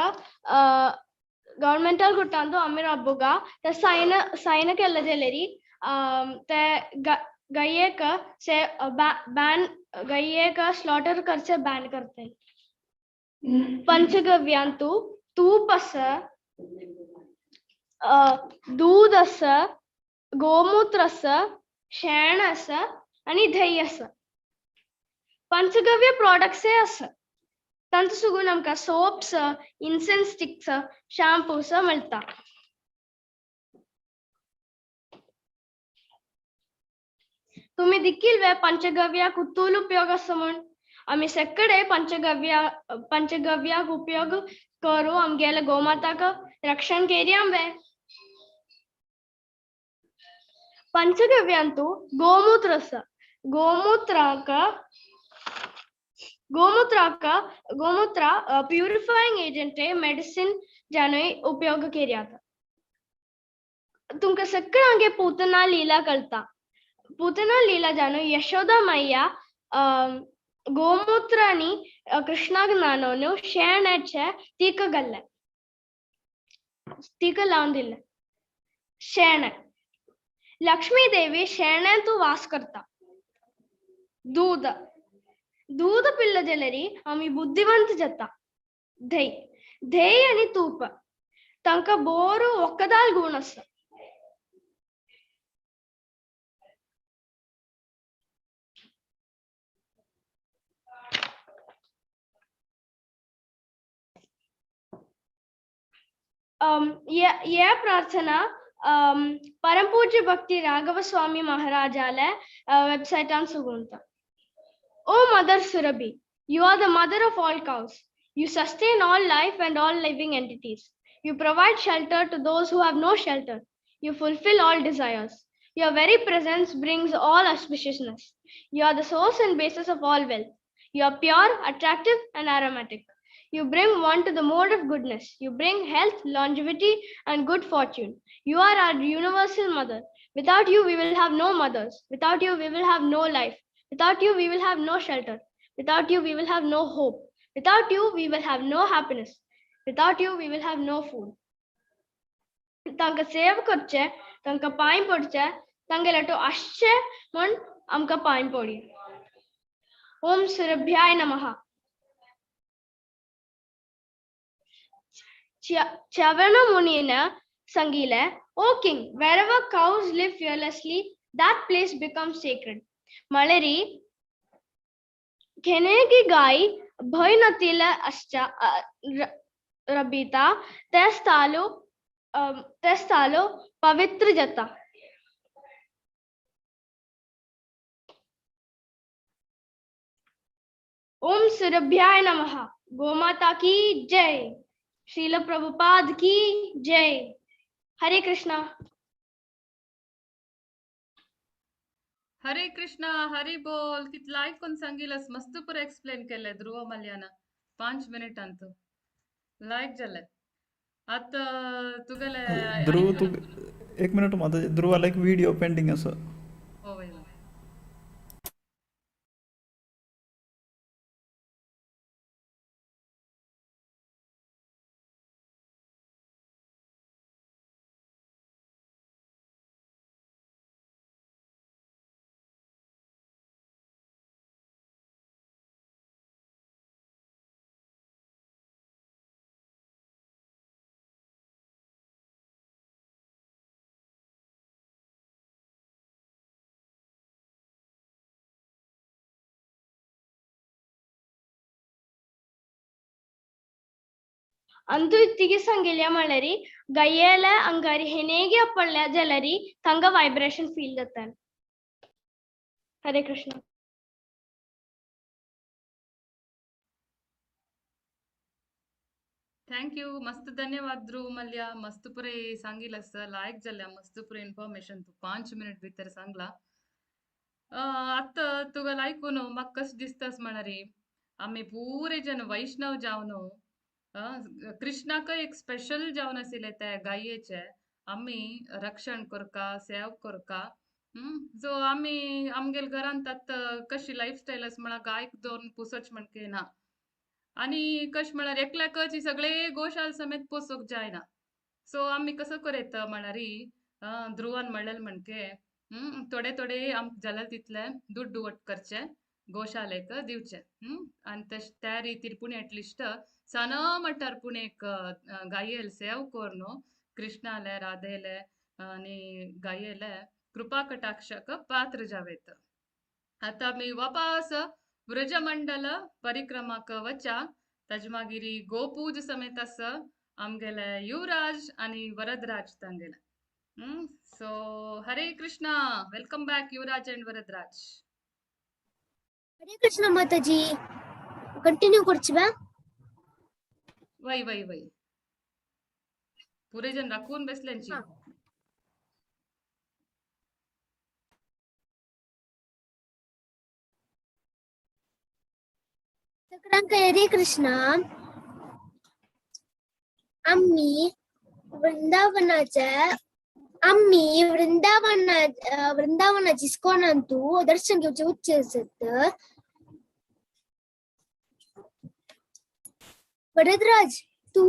गव्हर्नमेंटाल गुट्टांतो आम्ही रब्बुगा त्या साइन साइन केल्ले जाल्यार ते गायेक से बॅन गायेक स्लॉटर करचे बॅन करते. पंचगव्यांतु तूप आसा, दूध आसा, गोमूत्र आसा, शेण आसा आनी धंय आसा. पंचगव्य प्रॉडक्ट्सय आसा. तांचो सुगून आमकां सोप्स, इन्सेन्स स्टिक्स, शॅम्पूस मेळटा. तुम्ही देखील वे पंचगव्याक उत्तूल उपयोग आसा म्हण. आमी सगळे पंचगव्याक उपयोग करू आमगेले गोमाताक रक्षण केली वे. पंचगव्यांतु गोमूत्र आसा. गोमूत्राक गोमूत्राक गोमूत्र प्युरिफाईंग एजंट मेडिसिन जानूय उपयोग केल्यात. तुमकां सगळ्यांक पूतना लीला कळटा. पूतना लीला जानू यशोदा मैया गोमूत्र आनी कृष्णाक न्हाणोवन शेणाचे तीक घाल्लें, तीक लावन दिलें शेण. लक्ष्मी देवी शेणांत वास करता. दूध दूध पिल्ल जाल्यार आमी बुद्धिवंत जाता. धंय धंय आनी तूप तांकां बरो वखदाल गूण आसा. ये प्रार्थना परम पूज्य भक्ति राघव स्वामी महाराजाले वेबसाइटान सुगुंता. O Mother Surabhi, you are the mother of all cows. You sustain all life and all living entities. You provide shelter to those who have no shelter. You fulfill all desires. Your very presence brings all auspiciousness. You are the source and basis of all wealth. You are pure, attractive, and aromatic. You bring one to the mode of goodness. You bring health, longevity, and good fortune. You are our universal mother. Without you, we will have no mothers. Without you, we will have no life. Without you, we will have no shelter. Without you, we will have no hope. Without you, we will have no happiness. Without you, we will have no food. तांकां save करचें, तांकां पांय पडचें, तांगेले तो आसचें म्हूण आमकां पांय पडया. ओम सुरभ्याय नमः. Chavana Munina Sangile, O king, wherever cows live fearlessly, that place becomes sacred. Maleri, Kenegi Gai, Bhainatila Ascha Rabita, Testalo, Testalo, Pavitra Jata. Om Surabhyay Namaha. Gomata ki Jai. Srila Prabhupada ki Jai. Hare Krishna. Hare Krishna, Hare बोल. कितला आयकून सांगिलस, मस्त पुरा explain केले Dhruv मल्याना 5 minute अंतु लायक जाले. आतां तुगेले ध्रुव तू एक मिनिट माता ध्रुवाला एक व्हिडिओ पेंडिंग आसा. हो ಅಂತು ಇತ್ತಿಗೆ ಸಂಗಿಲ್ಯ ಮಳರಿ ಗಯ್ಯಲ ಅಂಗಾರಿ ಹೆನೇಗೆ ಅಪ್ಪಳ್ಳ ಜಲರಿ ತಂಗ ವೈಬ್ರೇಷನ್ ಫೀಲ್ ಜತ್ತಾನೆ. ಹರೇ ಕೃಷ್ಣ. Thank you, मस्त धन्यवाद ध्रुव मल्या. मस्त पुरे सांगिलस, लायक जाल्या मस्त पुरे इन्फॉर्मेशन तू 5 मिनिट भितर सांगला. आतां तुगेलें आयकून म्हाका कशें दिसतास म्हळ्यार आमी पुरे जन वैष्णव जावन कृष्णाकय एक स्पेशल जावन आशिल्लें ते गायेचे आमी रक्षण करका, सेव करका. सो आमी आमगेले घरांत आतां कशी लायफ स्टायल आसा म्हळ्यार गायक दवरून पोसच म्हणके ना, आनी कशें म्हळ्यार एकल्याकच ही सगळे गोशाल समेत पोसूंक जायना. सो आमी कसो करयता म्हळ्यार ध्रुवान म्हणलें म्हणके थोडे थोडे आमकां जाल्या तितले दुड्ड वट करचे, गोशालेक दिवचे. आनी तशें त्या रितीर पूण एटलिस्ट सान मटार पूण एक गायेल सेव करून कृष्णाले राधेले आनी गायेले कृपा कटाक्षक पात्र जावेत. आतां आमी वापास व्रजमंडल परिक्रमाक वचा. ताजे मागीर गोपूज समेत आसा आमगेले युवराज आनी वरदराज तांगेले. So Hare Krishna, welcome back Yuvraj and Varadraj. Hare Krishna Mataji, continue करची बा. वय वय वय पुरे जण राखून बसल्यांची. हरे कृष्णा. आम्ही वृंदावनाची इस्कॉनांतू दर्शन घेवचे उच्च आसत. वरदराज, तू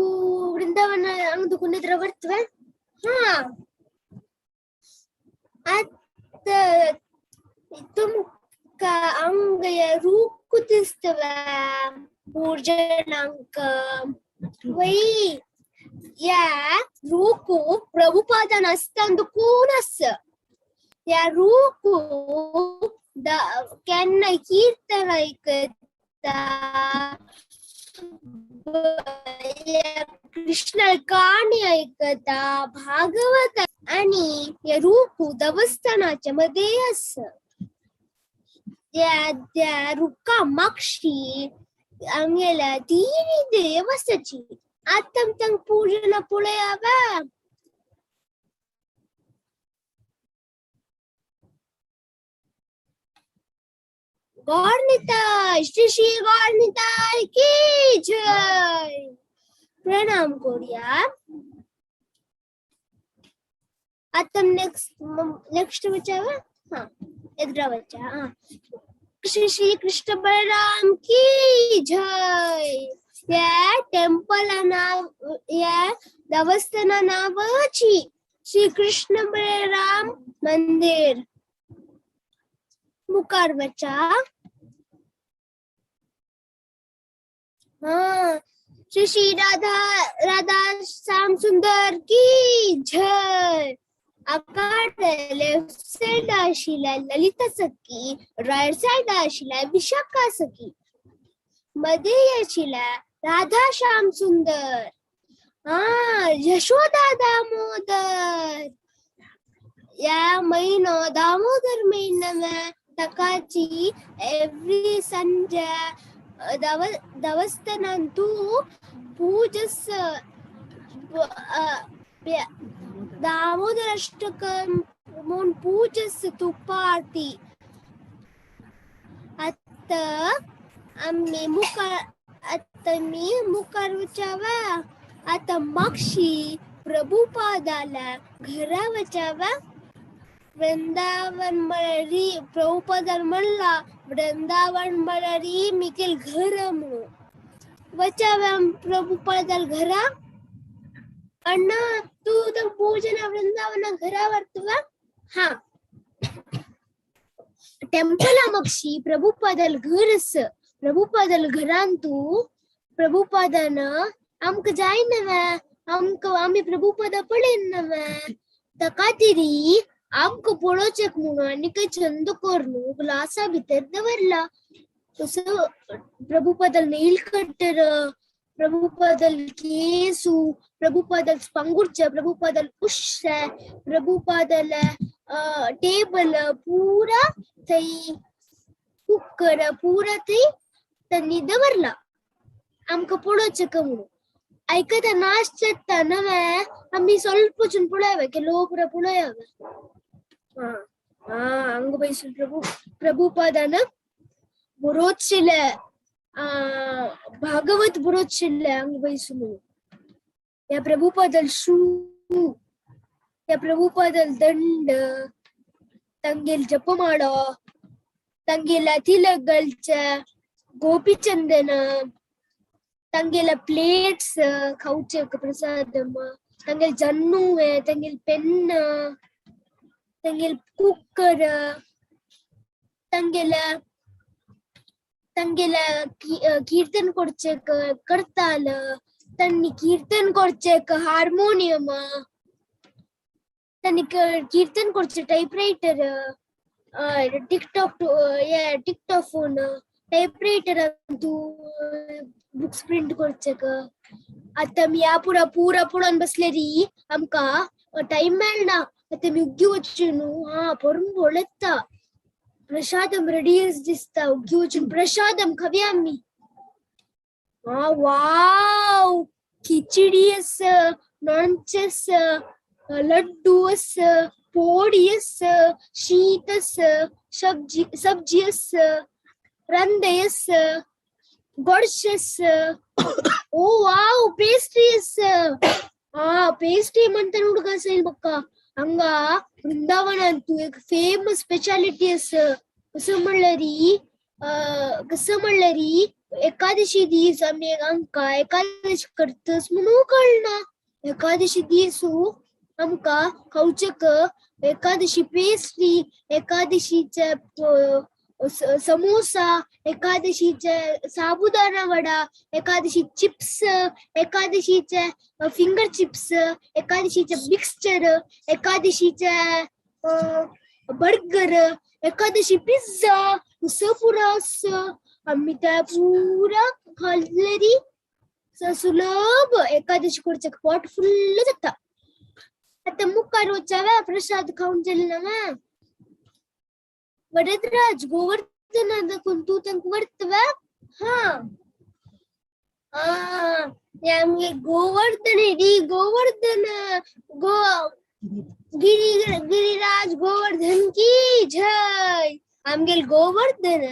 वृंदावन अंग दुकुनेत्र वरतवे? हा, आत तुमका अंग रूप दिसतवे पूर्जनांक वै या रूकु प्रभुपादान आसता कोण आस या रूकु केन्ना कीर्तन आयकता, कृष्ण काणी आयकता, भागवत आणि या रूकु देवस्थानाच्या मध्ये आस. त्या रुका मागशी आमगेल्या तिनी देवस्थाची आतां तांकां पूजना पळयावा. गौरनिताय श्री श्री गौरनिताय की जय. प्रणाम करूया. आता नेक्स्ट नेक्स्ट बचावा. हा एदरा बच्चा. हा श्री श्री कृष्ण बलराम की जय. या टेम्पल नाव या देवस्थाना नावाची श्री कृष्ण बलराम मंदिर. मुकार बच्चा. हाँ श्री श्री राधा राधा श्याम सुंदर की जय. आकार लेफ्ट साइड आशिला ललिता सखी, राइट साइड आशिला विशाखा सखी, मध्ये आशिला राधा श्याम सुंदर, हा यशोदा दामोदर. या महिनो दामोदर महिना में तकाची एव्री संजय देवस्थानांतू पूजस दामोदर अष्टकम म्हणून पूजस तुपारती. आता आम्ही मुखार आता मी मुखार वचावा. आता मागशी प्रभुपादाला घरा वचावा. वृंदावन मळरी प्रभुपादान म्हणला वृंदावन मळरी मिकेल घर म्हणून वचाव्या प्रभुपादाल घरा. अण्णा तू तर पूजन वृंदावन घरा वर्तवा. हा टेम्पला मक्षी प्रभुपादाल घर अस. प्रभुपादाल घरान तू प्रभुपादान आमकां जाय नव्या आमकां आमी प्रभुपादा पळयन नव्या ताका तरी आमकां पळोवचेक म्हणून आनी काय चंद करून ग्लासा भितर दवरला. तसो प्रभुपादाल नेल कटर, प्रभुपादाल केसू, प्रभुपादाल पांगुरचे, प्रभुपादाल उश्शे, प्रभुपादाल टेबल पुरा थंय कुकर पुरा थंय तांणी दवरला आमकां पळोवचेक म्हणून. आयकता नाचता नव्हे आमी ಸ್ವಲ್ಪ पळोवया ಕೆಲವು ಪುರ पळोवया. हा हा हांगा पयसून प्रभु प्रभुपादान बरोवशिल्ले भागवत बरोवशिल्ले हांगा पयसून. ह्या प्रभुपादाल शू, ह्या प्रभुपादाल दंड, तांगेल जपमाळो, तांगेल्या तिलक घालचे, गोपीचंदन, तांगेल्या प्लेट्स खावचे प्रसाद, तांगेल जन्नू, तांगेल पेन्न, तांगेल कुकर, तांगेल्या तांगेल्या कीर्तन करचे करताल, तांणी कीर्तन करचे हार्मोनियम, तांणी कीर्तन करचे टायपरायटर, टिकटॉक टिकटॉफोन, टायपरायटर तू बुक्स प्रिंट करचे. आता मी या पुरा पुरा पळोवन बसले आमकां टायम मेळना. आतां मी उग्गी वचून न्हू. हा परून पळयता प्रसादम रेडी दिसता. उग्गी वचून प्रसादम खावया आमी. हा वाव खिचडी आस, लोणचें आस, लड्डू आस, पोडी आस, शीत आस, सब्जी सब्जी आस, रंदे आस, गोडशें आस. ओ वाव पेस्ट्री आस. हा पेस्ट्री म्हणटा उडकास येयल म्हाका. हांगा वृंदावनांतू एक फेमस स्पेशालिटी आस. कसं म्हणल्यारी कसं म्हणल्यारी एकादशी दीस आमी आमकां एकादशी करतस म्हणून कळना. एकादशी दीस आमकां खावचेक एकादशी पेस्ट्री, एकादशीचे समोसा, एकादशीचे साबुदाणा वडा, एकादशी चिप्स, एकादशीचे फिंगर चिप्स, एकादशीचे मिक्सचर, एकादशीचे बर्गर, एकादशी पिझ्झा, असं पुरा असं आम्ही त्या पुरा खाल्लेरी सुलभ एकादशी करचे पोट फुल्ल जाता. आता मुखार वचाव्या प्रसाद खावन जाले ना. वरदराज गोवर्धना दाखवून तू तांकां व्हरतवा. हा आमगे गोवर्धन रे गोवर्धन गो गिरी गिरिराज गोवर्धन की जय. आमगे गोवर्धन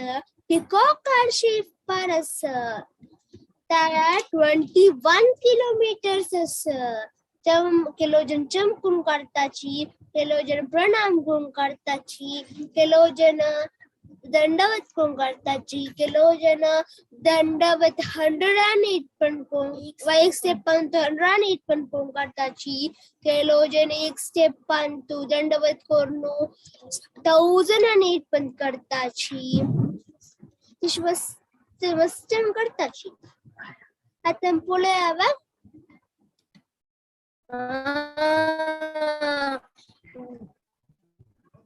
पिकॉक शेप आसा तारा 21 किलोमीटर्स आसा. केलो जण चमकून काडताची, केलो जण प्रणाम करून काडताची, केलो जण दंडवत करून काडताची, केलो जण दंडवत 108 पण करून एक स्टेप पण 108 पण करून काडताची, केलो जण एक स्टेप पण तू दंडवत करून 1008 पण करताची. मस्त मस्त करताची. आता पळोवया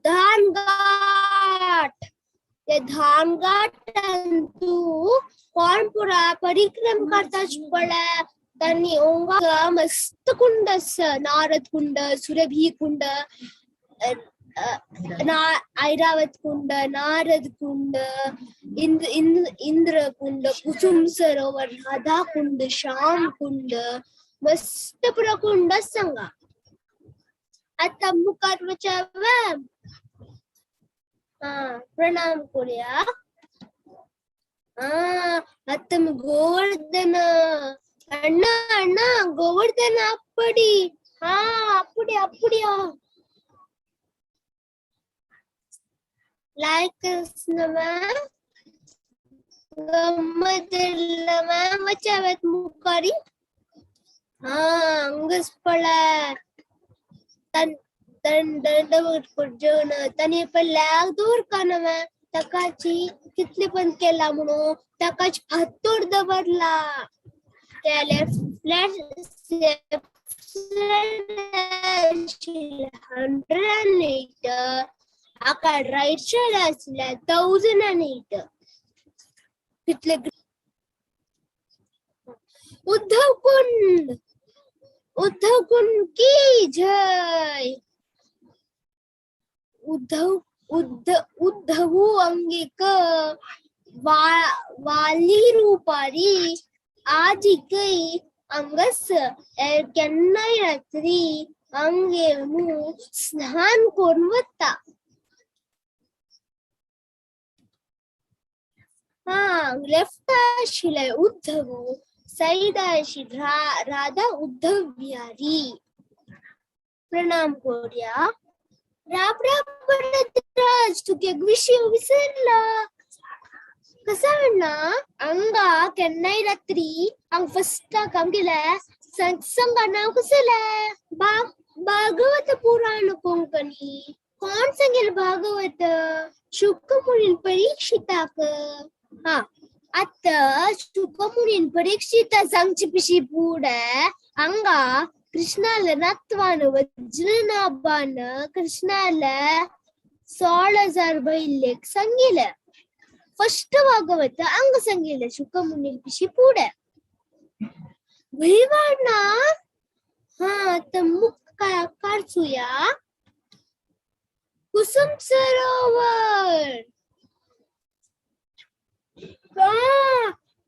धानघाट. ते धानघाट तू कोण पुरा परिक्रम करताच पळय. तांणी ओंगा मस्त कुंड आसा. नारद कुंड, सुरभी कुंड, ऐरावत कुंड, नारद कुंड, इंद्र इंद्र इंद्र कुंड, कुसुम सरोवर, राधा कुंड, श्याम कुंड, मस्त पुरा कुंड सांगा. आता मुखार वचावा. प्रणाम करूया. आता गोवर्धन अण्णा अण्णा गोवर्धन அப்படி. அப்படி அப்படியா லைக் गम्मत मुखारी. अंगस पळय तन तन दंडवत जेवण ताणी पळ्याक दूर कानवा ताकाची कितले पण केला म्हणून ताकाच फातोर दवरला. त्या लेफ्ट 108 आका राईट साइड आशिल्ले 1008. कितले उद्धव कुंड, उद्धव कुंड की जय. उद्धव उद्धव उद्धवू अंगिक वाली रूपारी आजिकई अंगस केन्नाय रात्री अंगेवनु स्नान करून वता. लेफ्ट आशिल्ले उद्धव, साईड आशिल्ले राधा उद्धव बिहारी. प्रणाम करूया. राम राम भरतराज, तुगे विषय विसरला कसा म्हणना. अंगा केन्नाय रात्री अंग फस्टाक आमगेले सत्संगा नांव कसलें भागवत पुराण कोंकणी. कोण सांगेल भागवत? शुकमुनीन परीक्षिताक. आता शुकमुनीन परीक्षिता सांगची पिशी पुढे अंगा कृष्णाला नातवान वज्रनाभान कृष्णाला 16,000 बैलेक सांगितलं. फस्ट भागवत अंग सांगितलं शुकमुनीन पिशी पुढे वैवाना. तर मुख काढूया. कुसुम सरोवर.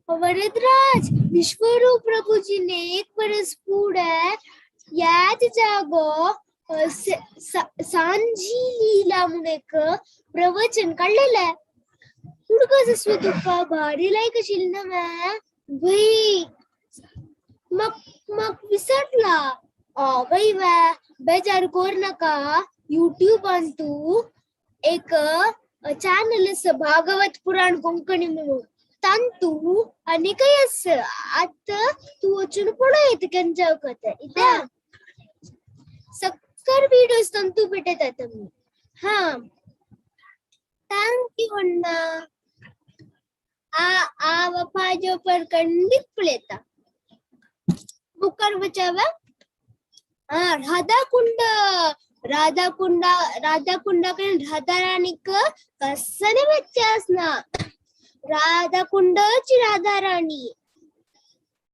वरदराज विश्वरूप प्रभुजीने एक बरस पुढे याच जागो सांजी लीला म्हणून एक प्रवचन काढलेलं. उडकस असवे तुका भारी लायक आशिल्ली ना मॅ भाई. मग मग विसरला. बाई वा बेजार कर नका. युट्यूबान तू एक चॅनल आसा भागवत पुराण कोंकणी म्हणून, तांतू आनी काय आसा. आतां तूं वचून पळय केन्ना वखत इत्या सक्कर व्हिडियोज तांतू भेटतात तुमी. Thank you अण्णा. आ आ पाजो पर खंडीत पळयता. मुखार वचावा. राधा कुंड, राधा कुंड, राधा कुंडा कडेन राधा राणीक कसले व्यत्यास ना. राधा कुंडची राधा राणी.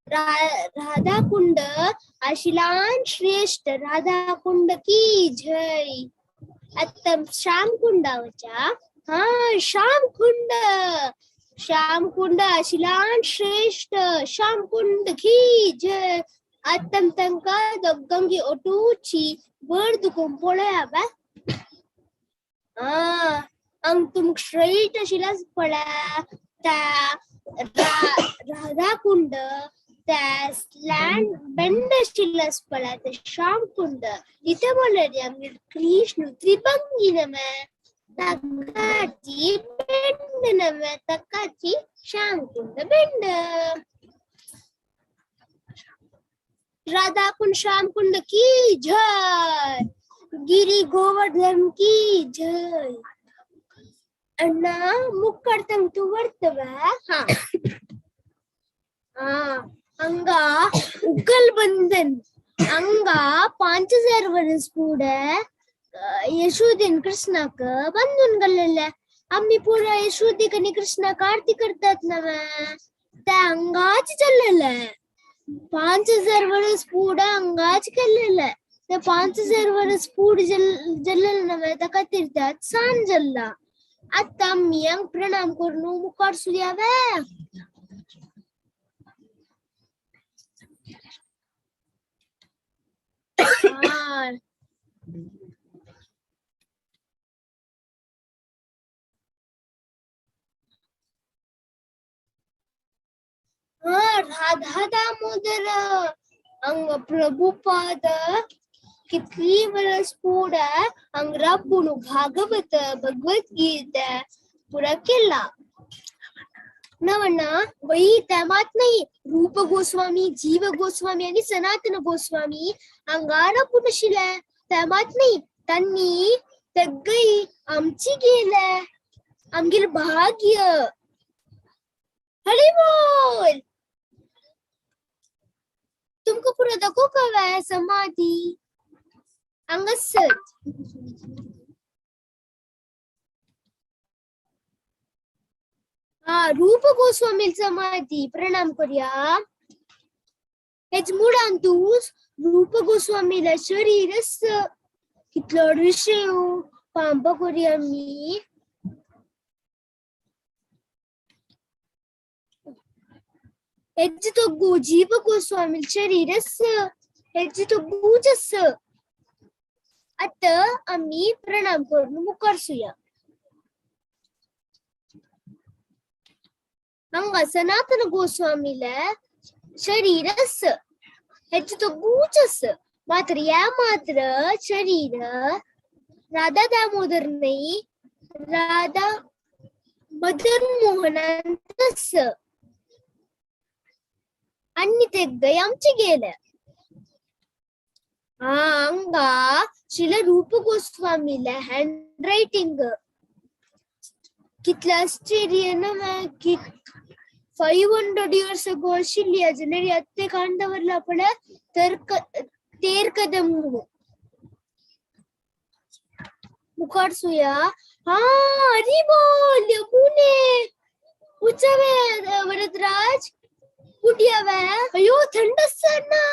राधा कुंड आशिलान श्रेष्ठ. राधा कुंड की जय. आता श्याम कुंडावच्या. श्याम कुंड. श्यामकुंड आशिलान श्रेष्ठ श्यामकुंड की जय. आतां तांकां दोगांकी ओटूची व्हड दुखून पळया बा. हांग तुमकां स्ट्रेट आशिल्लाच पळया त्या राधाकुंड त्या स्लँड बेंड आशिल्लाच पळया ते श्यामकुंड. इथे म्हणल्यार आमगे कृष्ण त्रिभंगी नव्हे ताकाची बेंड नव्हे ताकाची श्यामकुंड बेंड. राधाकुंड श्यामकुंड की जय. गिरी गोवर्धन की जय. अण्णा मुक्कार तंग तू वर्तव. हा हा अंगा उगल बंधन अंगा 5000 वर्ष पुढे यशोदेन कृष्णाक बांधून घाललेले. आम्ही पुरा यशोदेक आणि कृष्णाक आरती करतात ना त्या अंगाच चाललेलं. 5000 वर्ष पुढे अंगाच केलेलं. ते 5000 वर्ष पुढे जल्लेलं नव्हे ताका तीर्थात सान जल्ला. आता आम्ही अंग प्रणाम करून मुखार सुद्यावे. राधा दामोदर अंग प्रभुपाद कितली वर्ष पुढे अंग राबून भागवत भगवद्गीता पुरा केला. नवना वही त्या मात नाही रूप गोस्वामी जीव गोस्वामी आणि सनातन गोस्वामी अंगारा पुनशिले त्या मात नाही त्यांनी तगई आमची गेले आमगेर भाग्य. हरी बोल. तुमका पुरा दाखोवंक हवे समाधी हांगासर. हा रूप गोस्वामी समाधी प्रणाम करूया. हेच मुळान तूं रूप गोस्वामीला शरीरच कितलो विषय पांप करूया आमी. हेच तो जीव गोस्वामी शरीरच हेच तो गुजस. आता आम्ही प्रणाम करून मुखार सुया. हांगा सनातन गोस्वामीला शरीरस हेच तो गुजस मात्र या मात्र शरीर राधा दामोदर नाही राधा मदन मोहनांतस आणि ते गयामचे गेले. हा अंगा शिल रूप गोस्वामीला हँड रायटिंग कितलं आश्चर्य ना की 500 years ago आशिल्ली जाल्यार आत्ते काण दवरला पळय तेर कदम म्हणून मुखार सुया. हा हरी बोल यमुने उचावे वरदराज कुठे अयो थंड ना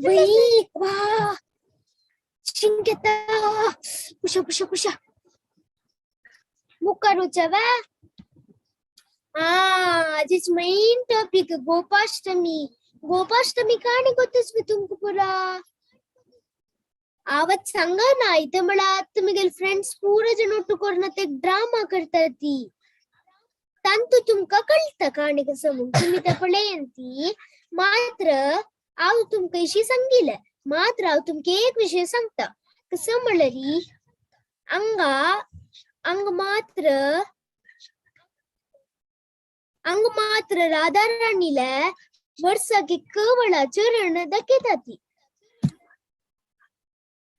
वही वा शिंकेता कुशा कुशा कुशा मुखार उचावे. हा this main topic Gopashtami. Gopashtami काणी ಗೊತ್ತಿಸ್ವಿ तुमका पुरा आवत सांगा ना. इथे मला तुम्ही गेले फ्रेंड्स पुरा जण ಒಟ್ಟು करून ते ड्रामा करतात ती तांतू तुमका कळता काणी कसं म्हणून तुम्ही त्या पळयंती. मात्र हांव तुमकां इशी सांगिले मात्र हांव तुमकां एक विषय सांगता कसं म्हणल्यार अंगा अंग मात्र अंग मात्र राधाराणीला वर्साक कवळा चरण दाखयता ती.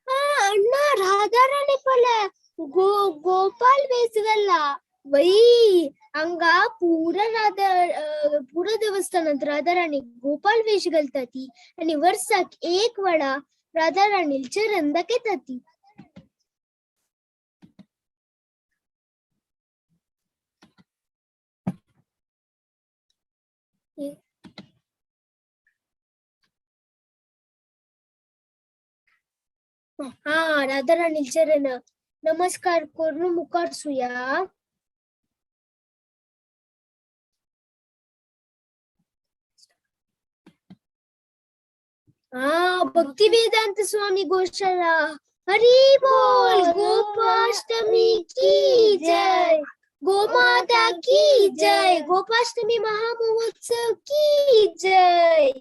हा अण्णा राधाराणी पळय गो गोपाल वेस घाल्ला वही हांगा पुरा राधा पुरा देवस्थानात राधाराणी गोपाल वेश घालता ती आणि वर्साक एक वेळा राधाराणी चरण दाखयता ती. हा राधाराणी चरण नमस्कार करून मुखार सुया. हा भक्ती वेदांत स्वामी गोशाला। हरी बोल। गोपाष्टमी की जय, गोमाता की जय, गोपाष्टमी महामहोत्सव की जय।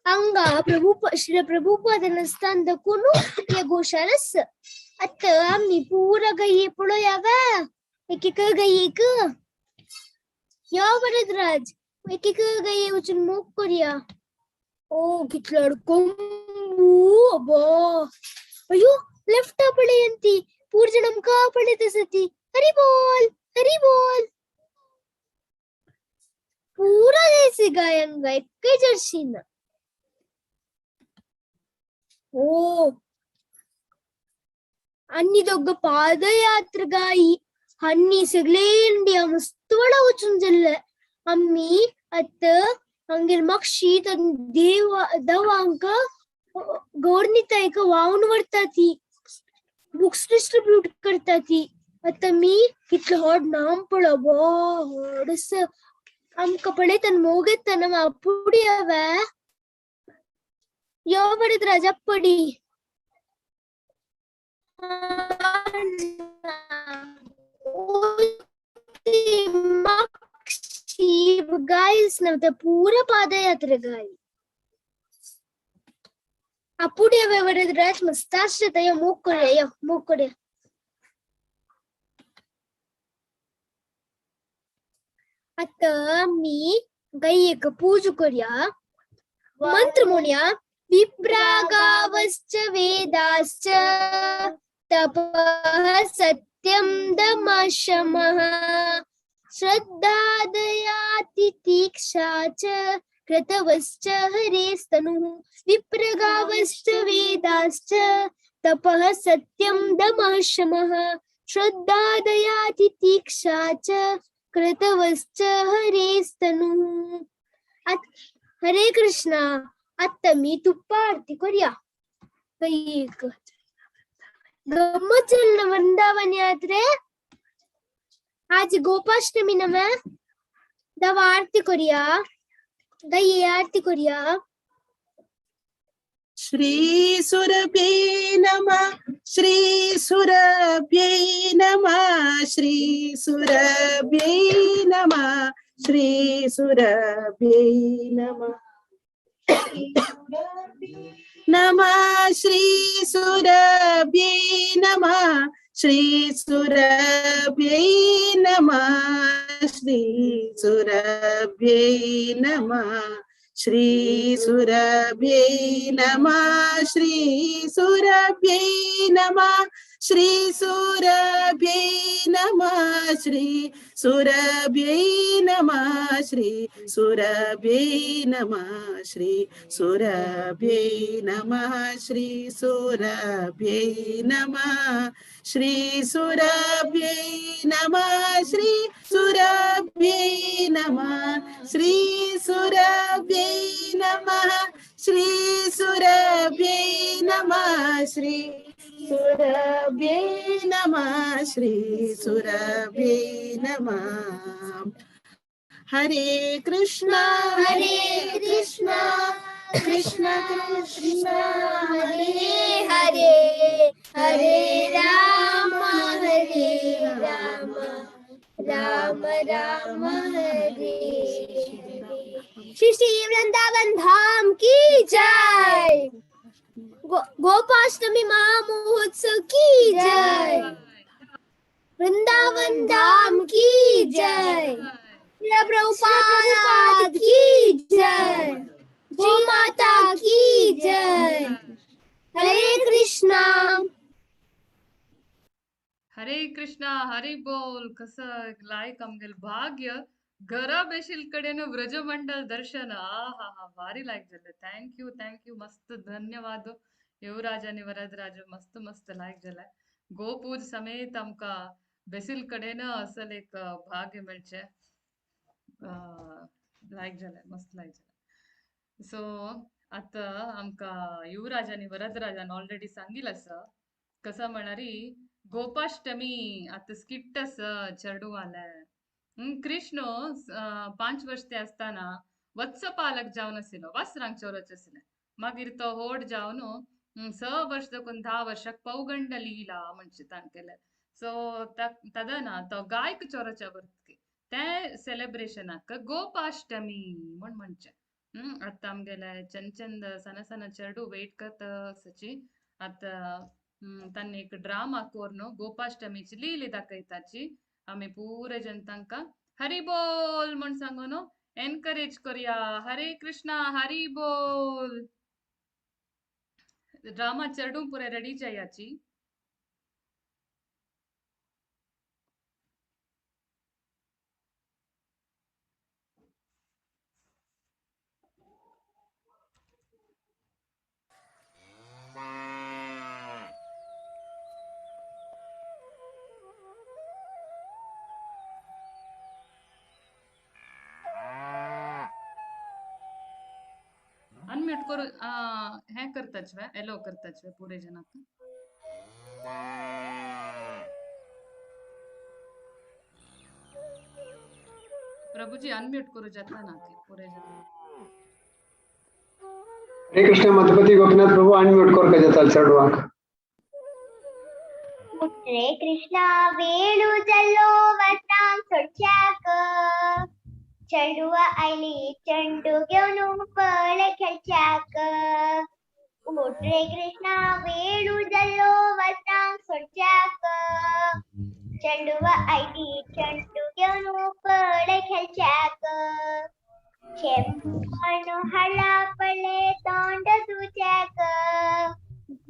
अंगा प्रभु श्री प्रभुपाद स्थान दखून हे गोशाला। आता आम्ही पुरा गाई पळोवया एक एक गायेक यो वरदराज एक एक गाये वचून मोग करूया। ओ कितलो कोंबू अबो अयो लेफ्ट पळयंती पूर जण आमकां पळयत आसा ती। हरी बोल हरी बोल। पुरा जायचे गाय हांगा एकय जर्सी ना। ओ अन्नी दोग पादयात्रा गाई हन्नी सगळे इंडिया मस्त वडा वचून जाल्ले। आम्ही आतां हांगेर मागशी देव दवांक गौरनितायक व्हांवन व्हरता ती, बुक्स डिस्ट्रीब्यूट करता ती। आतां मी कितलो व्हड नाम पळो व्हड आसा। आमकां पळयतना मोग येता ना आपुडी हांवें यो वरदराज पडी। गायस नव्हतं पुरा पादयात्रा गाय आपुडी हांवें वरदराज मस्त आसता। यो मोग करूया यो मोग करूया। आतां आमी गायेक पूजा करूया, मंत्र म्हणया। विप्रागावश्च वेदाश्च तपः सत्यं दमः शमः श्रद्धादया तितिक्षा च क्रतवश्च हरेस्तनुः। विप्रगावश्च वेदाश्च तपः सत्यं दमः शमः श्रद्धादया तितिक्षा च क्रतवश्च हरेस्तनुः। हरे कृष्णा। आतां मी तुप्पा आरती करूया। एक गम्मत चल वृंदावन यात्रे आज गोपाष्टमी नमे दवा आरती करूया, गाई आरती करूया। श्री सुरभ्यै नमः, श्री सुरभ्यै नमः, श्री सुरभ्यै नमः, श्री सुरभ्यै नमः नमः, श्री सुरभ्यै नमः, श्री सुरभ्यै नमः, श्री सुरभ्यै नमः, श्री सुरभ्यै नमः, श्री सुरभ्यै नमः, श्री सुरभ्यै नमः, श्री सुरभ्यै नमः, श्री सुरभ्यै नमः, श्री सुरभ्यै नमः, श्री सुरभ्यै नमः, श्री सुरभ्यै नमः, श्री सुरभ्यै नमः, श्री सुरभ्यै नमः, श्री सुरभ्यै नमः, श्री सुरभ्यै नमः, श्री सुरभ्यै नमः। हरे कृष्णा हरे कृष्णा कृष्ण कृष्ण हरे हरे, हरे राम हरे राम राम राम हरे। श्री श्री वृंदावन धाम की जय, गोपाष्टमी महामहोत्सव की जय, वृंदावन धाम की जय, प्रभुपाद की जय, गो माता की जय। हरे कृष्णा हरे कृष्णा हरी बोल। कसं लायक आमगेल भाग्य घरा बेशील कडेन व्रजमंडल दर्शन। आ हा हा भारी लायक जालें। Thank you thank you मस्त धन्यवाद युवराज आनी वरदराज मस्त मस्त लायक जालें। गोपूज समेत आमकां बेसील कडेन असल एक भाग्य मेळचें लायक जालें मस्त लायक जालें। सो आतां आमकां युवराज आनी वरदराजान ऑलरेडी सांगिल्लें आसा कसं म्हणारी गोपाष्टमी आतां स्किट आसा चेडवालें। कृष्ण 5 वर्ष ते आसतना वत्सपालक जावन आशिल्लो, वासरांक चोरोच आशिल्लें। मागीर तो होड जावन 6 वर्ष देखून 10 वर्षाक पौगंड लीला म्हणजे तांकेले. सो तदना तो गायक चोराच्या वरती ते सेलिब्रेशनाक गोपाष्टमी म्हण म्हणचे. आतां आमगेले चंद चंद सಣ್ಣ सಣ್ಣ चेडू वेट करता सची आतां तांणी एक ड्रामा कोरून गोपाष्टमीची लीली दाखयताची. आमी पुरे जन तांकां हरी बोल म्हण सांगून एनकरेज करूया. हरे कृष्णा हरी बोल. ड्रामा चेडू पुरे रेडी जायाची. अनम्यूट करू हे करताच वे एलो करताच वे पुरे जनाक. प्रभुजी अनम्यूट करू जाता ना की पुरे जन. हरे कृष्ण मधुपति गोपीनाथ प्रभु अनम्यूट करका जाता चेडवांक. हरे कृष्णा वेळू जल्लो वस्त्रांक सोडच्याक चेडवा आयली चेंडू घेवन पळे खेळच्याक. उठ रे कृष्णा वेळू जल्लो वस्त्रांक सोडच्याक चेडवा आयली चेंडू घेवन पळे खेळच्याक. चेपण हाडला पळे तोंड धुच्याक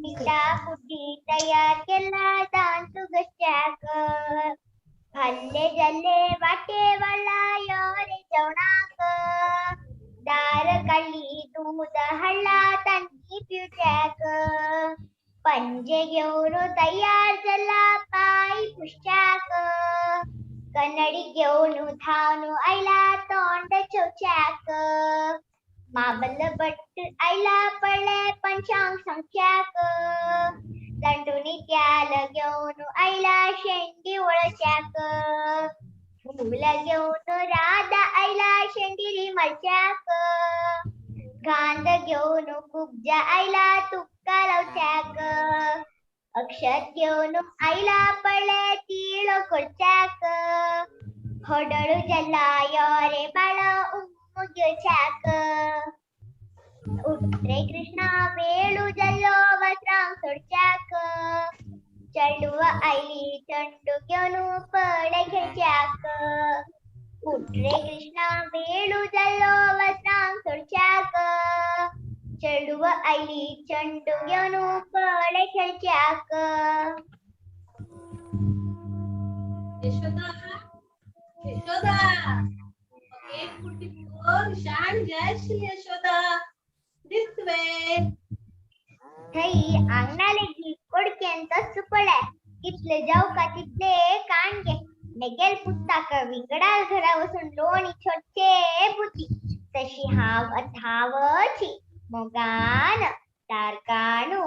मिठा कुटी तयार केला दांत घसच्याक. भाल्ले जाल्ले वाटे वाला यो रे जेवणाक दार काडली दूद हाडला तांकी पिवच्याक. पंजे घेवन तयार जाला पाय पुसच्याक कन्नडी घेवन धांवन आयला तोंड चोवच्याक. माबल भट्ट आयला पळय पंचांग सांगच्याक दंडुनी त्याल घेवन आयला शेंडी वळच्याक. फूल घेवन राधा आयला शेंडिरी मारच्याक गांध घेवन कुबजा आयला तुपका लावच्याक. अक्षत घेवन आयला पळय तिळो करच्याक होडळू जाला यो रे बाळा उम्मू घेवच्याक. उठ रे कृष्णा वेळू जल्लो वस्त्रांक सोडच्याक चेडवा आयली चेंडू घेवन पळे खेळच्याक. उठ रे कृष्णा वेळू जल्लो वस्त्रांक सोडच्याक चेडवा आयली चेंडू घेवन पळे खेळच्याक. यशोदा यशोदा एक कुटी पोर शाण जाय आशिल्ली यशोदा दिसवे. थंय आंगणा लेगीत कोडकेन तस्स पळय कितले जावका तितले काणगे मेगेल पुताक विंगडाल घरा वचून लोणी छोडचे बुद्धी तशी हांव अथावची मोगान तारकाणू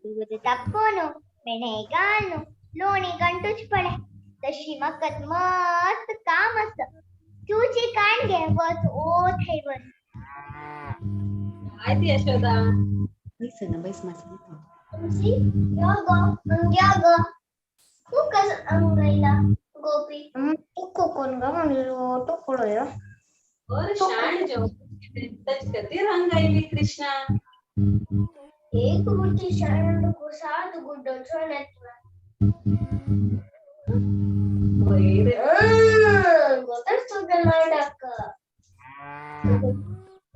दूद तापोवन मेणे घालून लोणी गंटूच पळय तशी म्हाका मस्त काम आसा. तुजी काणगे वच ओ थंय वच. आयती यशोदा तुमची यो गो अंग्या गो तू कसं अंगायला गोपी तू कोण ग म्हणलो तो पळय. और शाण जेवण ताचे खातीर हांगा आयली कृष्णा. एक बुद्धी शाण सात गुड्डो चोण्यात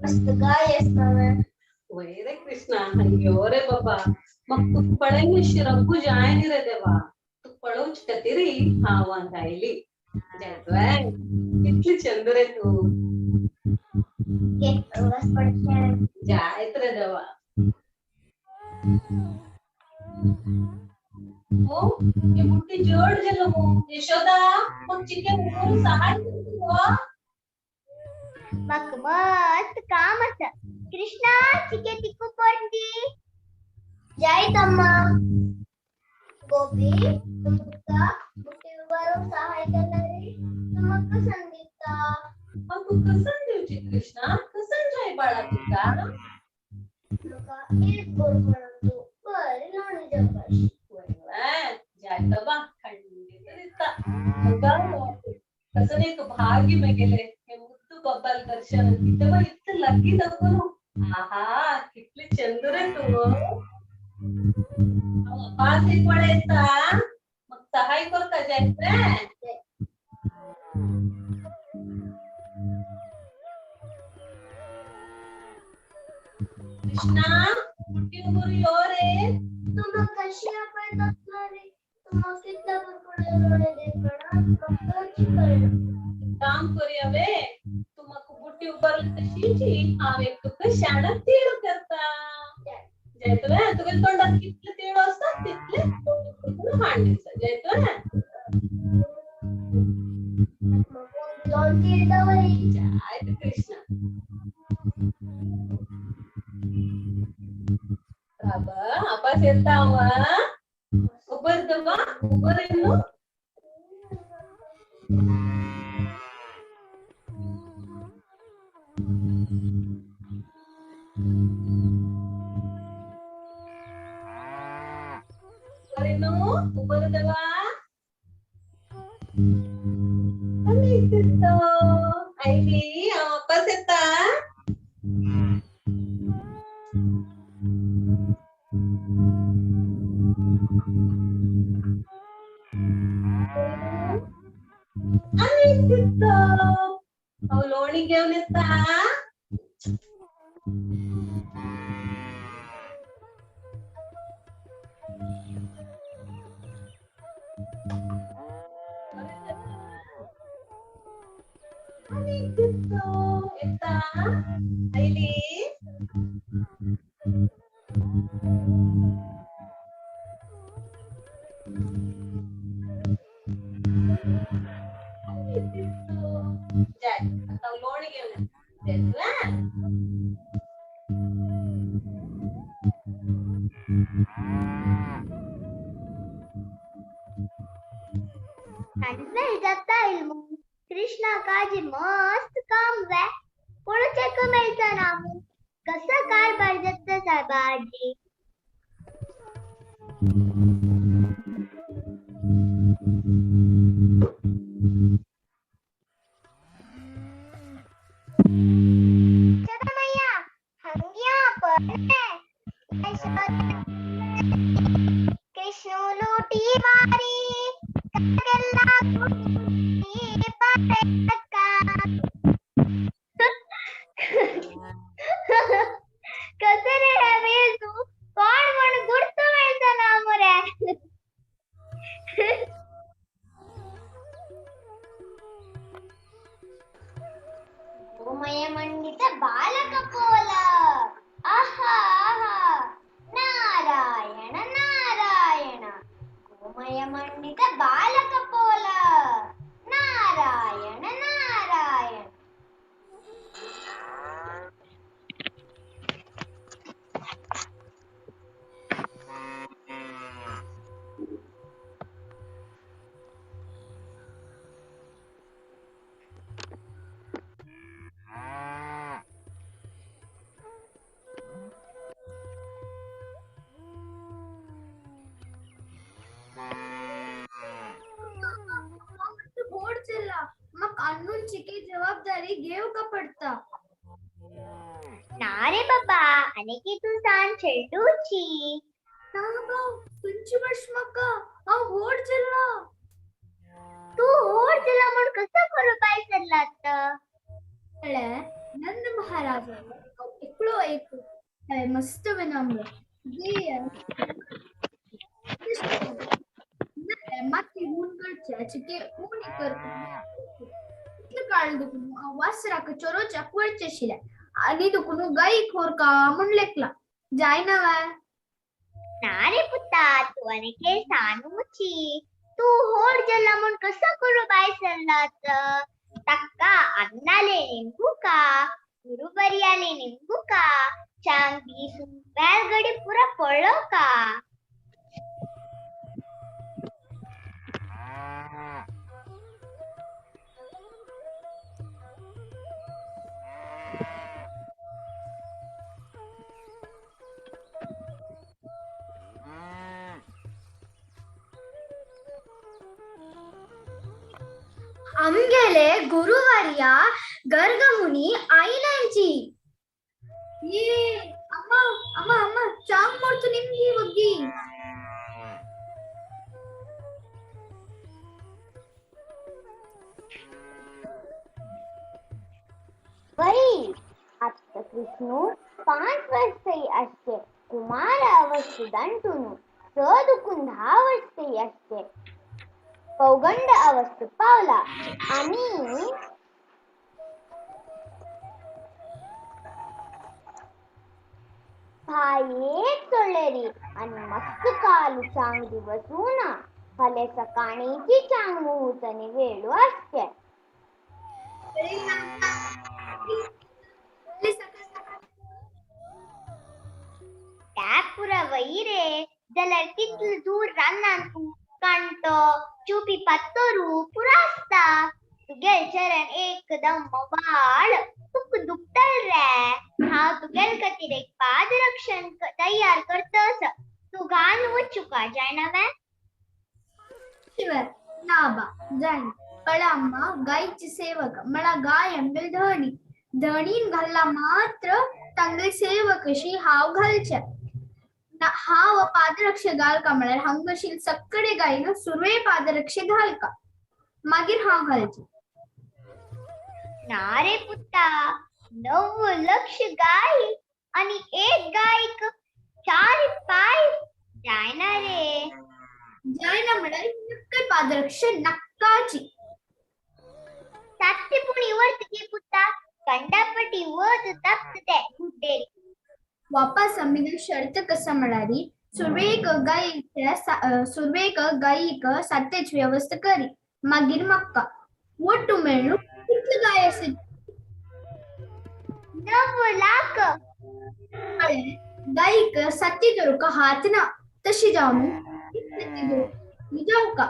मस्त गाय असताना. वय रे कृष्णा अय्यो रे बाबा मग तू पळय शिरप्पू जाय न्ही रे देवा तू पळोवचे खातीर हांव हांगा आयली. जायतवें कितली चंद रे तू जायत रे देवा. हो हे बुट्टी जड जालो मु यशोदा मग चिके उठून सहाय करता. म्हाका मस्त काम आसा. कृष्णा चिके तिकू पोरती जायत अम्मा. गोपी तुमका बुट्टी उबारूंक सहाय करणारी तुमका सांगितता. मग तू कसन दिवची कृष्णा कसन जाय बाळा तुका. तुका एक बोरपणंतु बरे लोणी जेवपाची. जायतो बा खंडित दिता तसं एक भाग्य मेगेले हे मुद्दू बाबाल दर्शन कितें बा इतलें लागीं दाखोवन. आहा कितले चंद रे तूं. पास एक पळयता मग सहाय करता जायत. कृष्णा कुट्टी उबर यो रे. तुमा कशी आपयता रे? तुमा कितल्या बोरपणा लोणी दिवपणा म्हाका कळना. काम करूया वे, तूं म्हाका बुट्टी उबारली तशीची हांव एक तुका शाणा तीळ करता जायतलें. तुगे तोंडात कितले तीळ आसता तितले हाड दिता जायतलें. दोन तीळ दवरी. जायत कृष्णा. बाबा अपास येता हांव. उबर दवा उबर न्हू. उबर दवा आयली हांव वापस येता. आनी दिसतो हांव लोणी घेवन येता. येता आयली. जाय आतां लोणी घेवन येता. सांजवेळ जाता इल्मू कृष्णा काजी मस्त काम वे पळोवचेक मेळटा ना मू. कसो कारभार जाता सायबा आजी. चरमय्या हंगिया पळे कृष्ण लूटी मारी कागेल्ला कुटी पारेका. कसं रे हे वेजू कोण म्हण गुर्त मेळटा ना मुरे. गोमय मंडित बालकपोल. आहा आहा नारायण नारायण. गोमय मंडित बालकपोल नारायण नारायण. अन्नूंची जबाबदारी घेव का पडता. ना रे बाबा अनेकी तू सान चेडूची. ना भाव तुमची वर्ष मका हांव व्हड जाला. तू व्हड जाला म्हूण कसो करूं पाय सरला आतां? कळ्ळें नंद महाराजालो हांव एकलो एक मस्त विनम्र माती ऊन करचे चिके ऊन कर इतलें काळ दुखून हांव वासराक चोरोवच्याक वळचें आशिल्लें आनी दुखून गाई खोरका म्हूण लेखला जायना वे. ना रे पुता तूं आनीक सानूची. तूं व्हड जाला म्हूण कसो करूं भायर सरला आतां? ताका अन्नाले निमगुका गुरुबर्याले निमगुका चांग बी बेलगडी पुरा पळोवका. आमगेले गुरुवार्या गर्गमुनी आईलांची. ये अम्मा अम्मा अम्मा चांग मोडतो निमगी वग्गी. वही आता कृष्णू 5 वर्ष तरी असते कुमार अवस्थे दंटुनु 6 दुकून 10 वर्ष तरी असते पौगंड अवस्थे पावला आणि भायेक सोडलेली आणि मस्त कालू चांग दिवस उना भले सकाळीची चांग मुहूर्त आणि वेळू असते. त्या पुरा वई रे जाल्यार कितले दूर रानांत कांटो चुपी पातोरू पुरा आसता. तुगेल चरण एकदम मोबाळ तुका दुखतल रे. हांव तुगेल खातीर एक पादरक्षण तयार करतस. तूं घालून वचुका जायना वे? शिवाय ना बा जायना. पळा अम्मा गायची सेवक मला गाय आमगेल धणी धणीन घालला मात्र तांगेल सेवक अशी हांव घालचे. हांव पादरक्षे घालका म्हळ्यार हांगाशील सगळे गायीन सुरवे पादरक्षे घालका मागीर हांव घालचे. ना रे पुता, 9 लक्ष गाय आणि एक गायक 4 पाय जायना रे. जायना म्हळ्यार नक्की पादरक्षे नक्काची. सातते पुणी वर्त गे पुता कंडापटी वत तप्त ते गुड्डेरी. वापस आमी शर्त कसा म्हळ्यारी सुरवेक सुरवेक गायीक सातेच व्यवस्था करी मागीर म्हाका वट्टू मेळ्ळू कितले गाय आसत? 9 लाख. गायीक साती दवरूंक हात ना तशी जावन जावका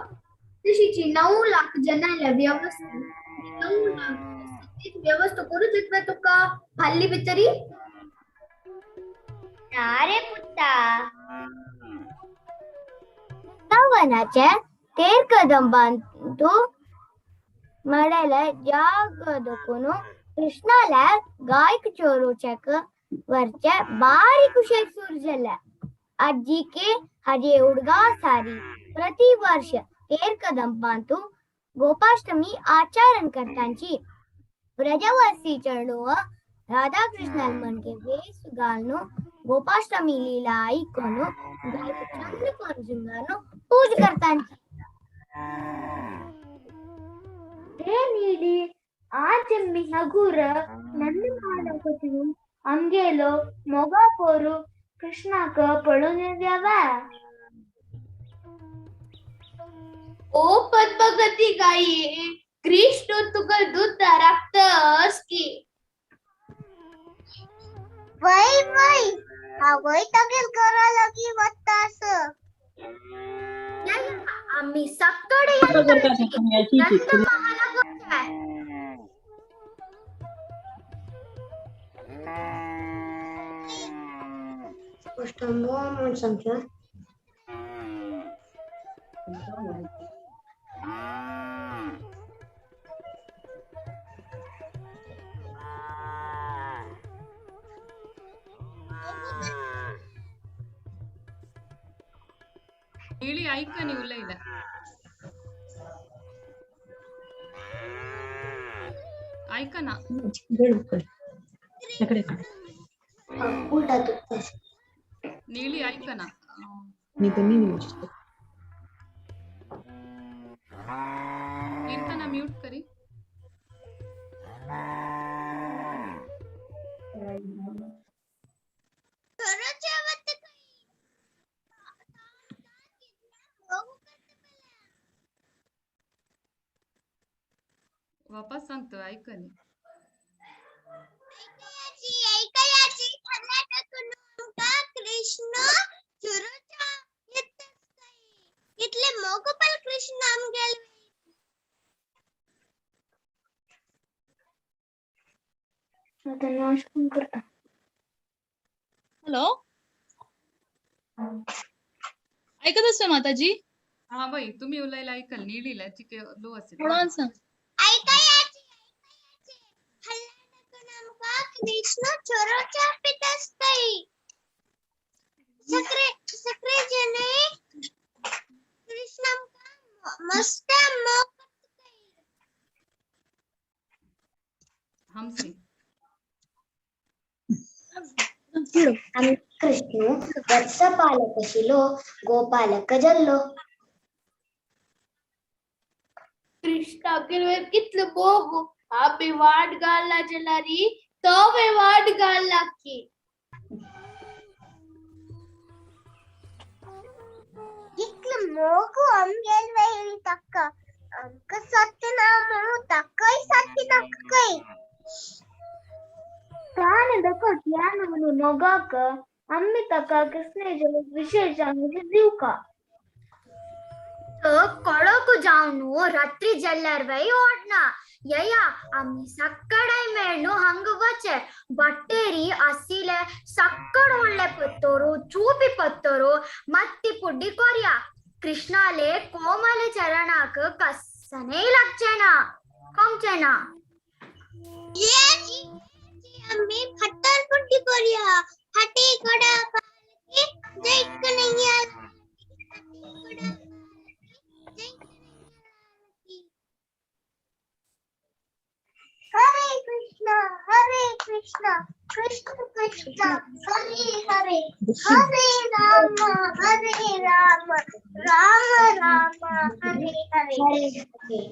तशीची 9 लाख जनांल्या व्यवस्था 9 लाख सातेच व्यवस्था करूच येतले तुका हाल्ली भितरी? ना रे पुता. वृंदावनाचे 13 कदंबांतू म्हळेले जाग दखून कृष्णाल्या गायक चोरूच्याक वरचे बारीक उशेक सुरू जाले. आजीके हाजे उडगाव सारी प्रति वर्ष 13 कदंबांतू गोपाष्टमी आचरण करतांची. व्रजवासी चेडूं राधाकृष्णाल मनके वेस घालून गोपाष्टमी लीला आयकून गायक चंद्रकोन शृंगारून पूज करतांची. हे नीली, आज आमी हगूर नंदमालकतू आमगेलो मोगा पोरू कृष्णाक पळोवन येव्या. ओ पद्मगती गाई, कृष्ण तुका दूध राखतस की? वय वय हांवय तागेल घरा लागीं वता आस. आमी सगळे नंदमहालाक वचूया. म्हूण सांगता. ಹೇಳಿ ಐಕ ನೀವು ಉಲ್ಲೈಲ. ऐका ना. उलटा दुखता. नीली ऐका ना. कीर्तना म्यूट करी. वापस सांगतो ऐका नी. कृष्ण चुरूच्या कितले मोगोपाल कृष्ण आमगेल. हॅलो, ऐकत असतो माताजी? हा बाई, तुम्ही उलयला ऐकल नीलीला चिके लो असेल. म्हणून सांग. ऐकायाची कृष्ण चोरो च्या पित असतई. सगळे सगळे जण कृष्ण मस्त मोग. हंसी. कृष्ण वत्सपालक शिलो गोपालक जल्लो. कृष्णा कितलो भोग आमी वाट घालला जाल्यार तो बी वाट घालला की. इतलो मोग आमगेल वयली ताका आमकां सत्य ना म्हणून ताकाय सत्य नाका खंय. ताणे दकत ह्या नवनी मोगाक आमी ताका कृष्णाचे विशेष अंग दिवका. ಕೊಳಕು ಜಾವ್ನು ರಾತ್ರಿ ಜಲ್ಲರ್ ವೈ ಓಡ್ನ ಯಯ आम्ही सक्कडाय मेळनु हंग वचे बट्टेरी आसिले सक्कड होडले पत्तोरो चूपी पत्तोरो मत्ती पुड्डी कोर्या कृष्णाले कोमल चरणाक कस्सने लागचेना कोमचेना. आम्ही फट्टर पुड्डी कोर्या हटी कोडा पालकी जय Kanhaiya. Hare Krishna, Hare Krishna, Krishna Krishna, Hare Hare, Hare Rama, Hare Rama, Rama Rama, Hare Hare.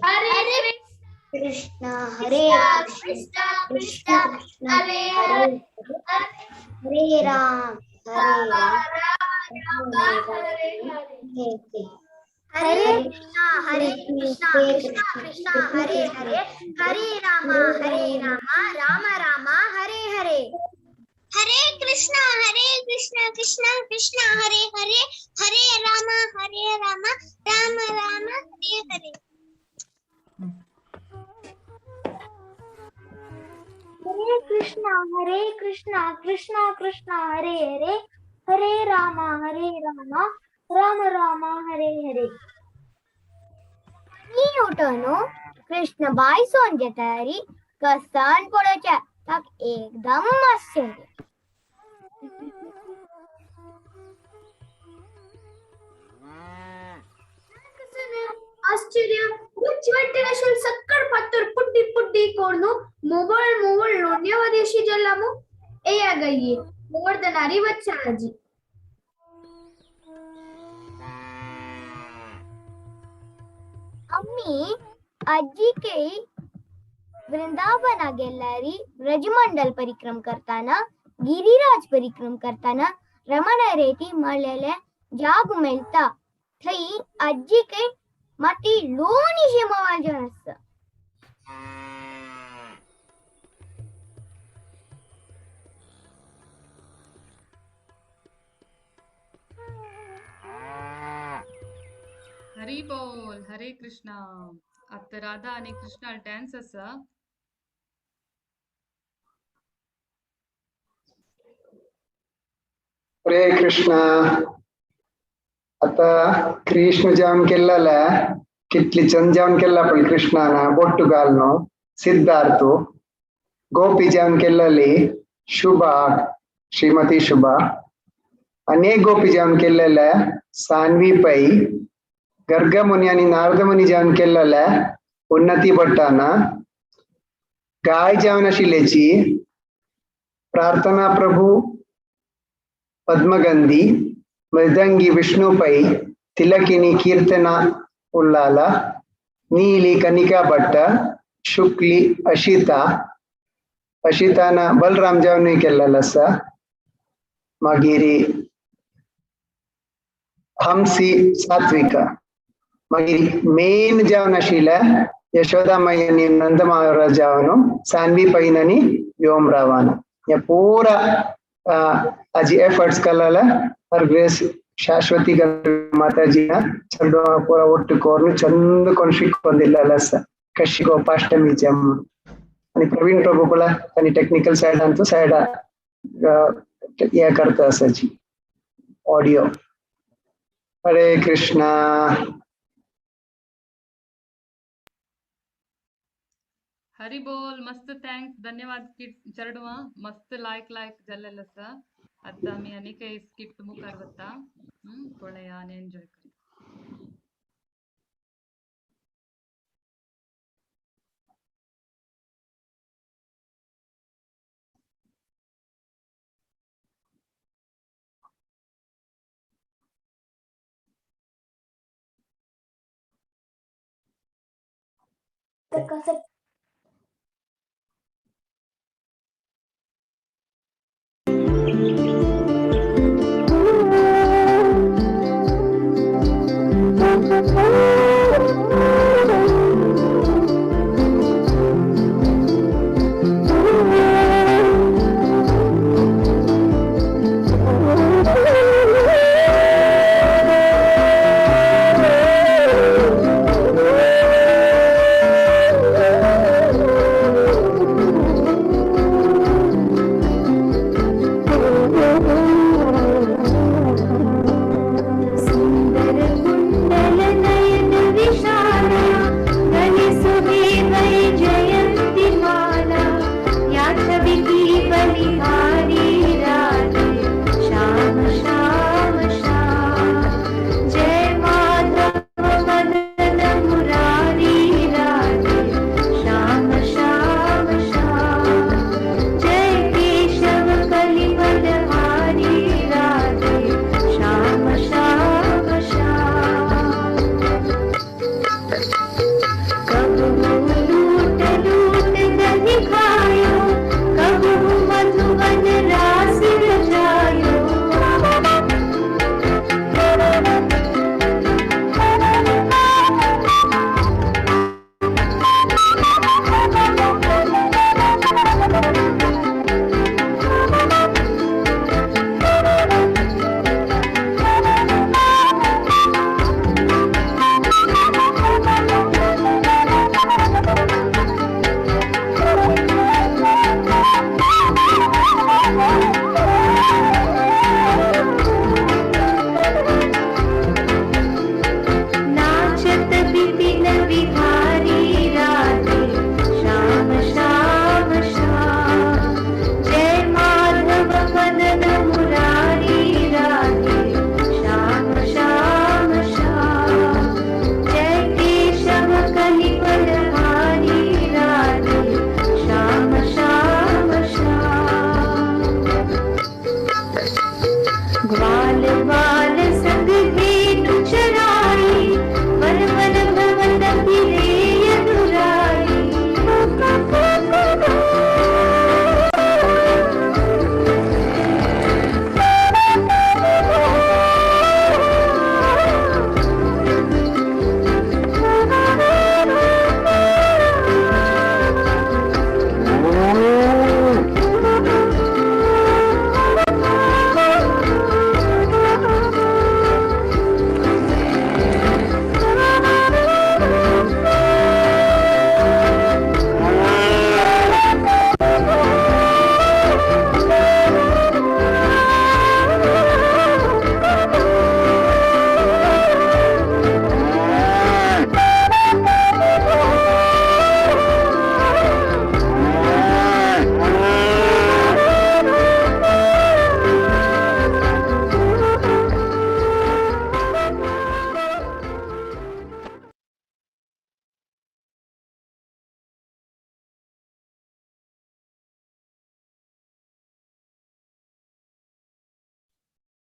Hare Krishna Hare Krishna Krishna Hare Hare Hare Ram Hare Rama Hare Hare. Hare Krishna, Hare Krishna, Krishna Krishna, Hare Hare, Hare Rama, Hare Rama, Rama Rama, Hare Hare. Hare Krishna, Hare Krishna, Krishna Krishna, Hare Hare, Hare Rama, Hare Rama, Rama Rama, Hare Hare. Hare Krishna, Krishna Krishna, Hare Hare, Hare Rama, Hare Rama, Rama Rama, Hare Hare. नी उठोनो कृष्ण बाय सोनचे तयारी कसान पळोवच्या ताक एकदम आश्चर्य. आश्चर्य उच्च वाटेन अशें सक्कड पातोर पुड्डी पुड्डी कोर्नु मोवळ मोवळ लोणयवदेशी जल्लामु एया गय्ये गोवर्धनारी वच्चा आजी. अम्मी आजी के वृंदावना गेल्यारी व्रजमंडल परिक्रम करताना गिरिराज परिक्रम करताना रमण रेती म्हळ्ळेले जाग मेळटा. थंय आजी के माती लोणीशे मोवाळ जावन आसता. हरी बोल, हरे कृष्णा. आता राधा आणि कृष्णा डान्स असा. हरे कृष्णा. आता कृष्ण जेवण केलेला कितली चंद जेवण केला पण कृष्णाना बोट्टू घालनो सिद्धार्थ गोपी जेवण केलेली शुभा श्रीमती शुभा अनेक गोपी जेवण केलेले सान्वी पै गर्गमुनी आणि नारदमुनी जेवण केलेले उन्नती भट्टाना गाय जेवण आशिल्ल्याची प्रार्थना प्रभू पद्मगंधी मृदंगी विष्णु पै तिलकिनी कीर्तना उल्लाला नीली कनिका भट्ट शुक्ली अशिता अशिताना बलराम जेवणूय केल्लेलो आसा. मागीर हंसी सात्विका. मागीर मेन जेवण आशिल्लें यशोदा माई आनी नंद महाराज जेवण सान्वी पैन आनी व्योम रावान. हे पुरा आजी एफर्ट्स केलेले हर ग्रेस शाश्वती माताजी चेडवा पूरा ಒಟ್ಟು ಕೋರ್ನು ಚಂದ ಕೊಂಡು ಶಿಕ್ಕೊಂದಿಲ್ಲ ಸರ್ ಕಶಿ ಗೋಪಾಷ್ಟಮಿ ಜಮ್ आणि प्रवीण प्रभू ಕೂಡ त्यांनी टेक्निकल साइड अंतू साइड हे करता आसाची ऑडियो. हरे कृष्णा. हरी बोल, मस्त thanks, धन्यवाद किट चेडवा, मस्त लायक लायक जाल्लें आसा. आतां आमी आनीक स्किट मुखार वता. पळया आनी एन्जॉय करया. कसं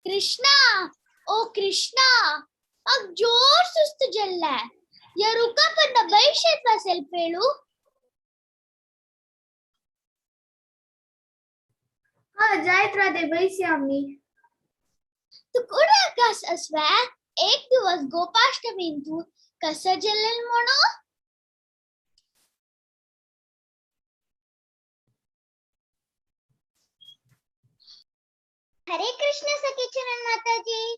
कृष्णा, ओ कृष्णा, अग जोर सुस्त जल्ला या रुका पण बैशेत असेल पेळू. हा जायत राधे बैसे आम्ही. तू कुठं कस असवा एक दिवस गोपाष्टमी तू कसं जल्लेल म्हणू. हरे कृष्ण सखीचरण माताजी,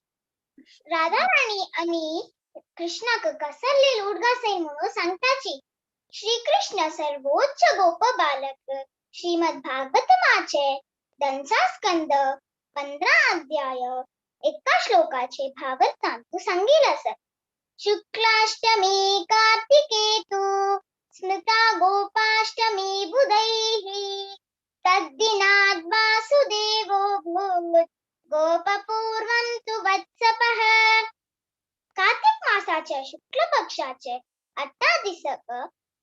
राधा राणी आणि कृष्णाक कसरलेल उडगासई म्हणून सांगताची. श्रीकृष्ण सर्वोच्च गोप बालक श्रीमद भागवत माचे दनसा स्कंद 15 अध्याय एका श्लोकाचे भागवतांतु सांगील असत. शुक्लाष्टमी कार्तिकेतु स्मृता गोपाष्टमी बुधैः। तद्दिनाद् वासुदेवो भूत् गोपपूर्वं तु वत्सपः। कार्तिक मासाच्या शुक्ल पक्षाचे 18 दिसक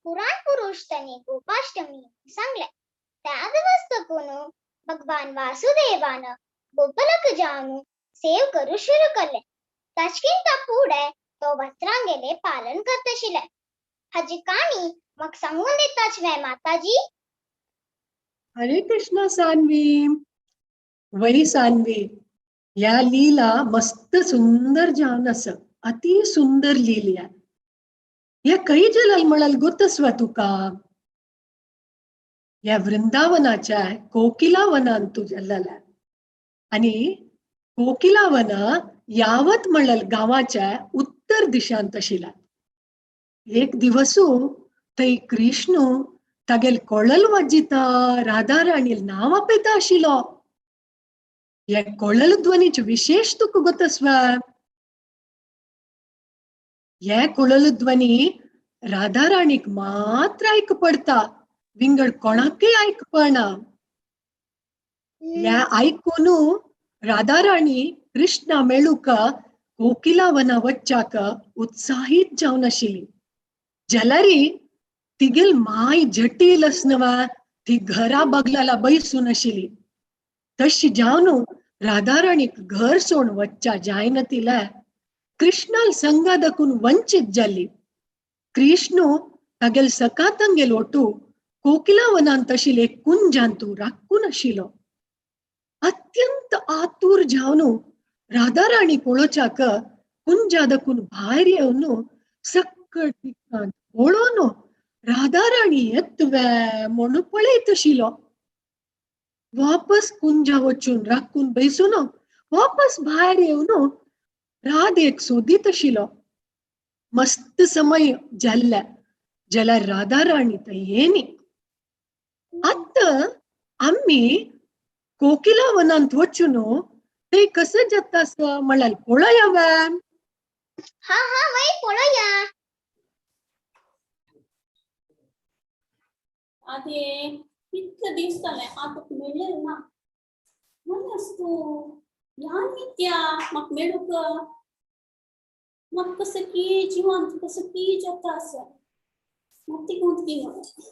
पुराण पुरुष तांणी गोपाष्टमी सांगले। त्या दिवस तकून भगवान वासुदेवान गोपालक जावन सेव करू सुरू केले। ताचकिंता पुढे तो वस्त्रांगेले पालन करतशिले। हाजी काणी म्हाका सांगून दिताच वे माताजी? हरे कृष्णा सान्वी, वही सान्वी, या लीला मस्त सुंदर जावन आसा, अति सुंदर लीला। या काही जलाल म्हणाल गोतस्वा तुका? या वृंदावनाच्या कोकिला वनान तू जल्लला आणि कोकिला वना यावत म्हणाल गावाच्या उत्तर दिशांत आशिला। एक दिवसू थंय कृष्ण तागेल कोळल वाजिता राधा राणील नांव आपयता आशिल्लो। ह्या कोळल ध्वनीचे विशेष तुका गोतस्वा? हे कोळल ध्वनी राधा राणीक मात्र आयक पडता, विंगड कोणाकय आयक पडना। ह्या आयकून राधा राणी कृष्णा मेळूक कोकिला वना वच्चाक उत्साहीत जावन आशिल्ली। जाल्यारी तिगेल माय जटील आसनवा ती घरा बगलाला बैसून आशिल्ली। तशी जावन राधा राणीक घर सोड वच्चा जायना तिला कृष्णाल संगा दाखून वंचित जाल्ली। कृष्ण तागेल सकातंगेल ओटू कोकिला वनांत आशिल्ले कुंजांतू राखून आशिल्लो। अत्यंत आतूर जावन राधा राणी पळोवच्याक कुंजा दाखून भायर येवन सक्कड दिकांत पळोवन राधा राणी येतवे म्हणून पळयत आशिल्लो। वापस कुंजा वचून राखून बैसून वापस भायर येवन राधेक सोदीत आशिल्लो। मस्त समय जाल्ले जाल्यार राधा राणी थंय येनी। आतां आमी कोकिला वनांत वचून थंय कसं जाता आसा म्हळ्यार पळोवया वे? हा हा वय पळोवया। आगे इतले दीस जाले हांव तुका मेळ्ळें ना। म्हणस तूं ह्या नित्या म्हाका मेळूंक म्हाका कसं की जिवांत कसं की जाता आसा मोती गुंतकी म्हाका।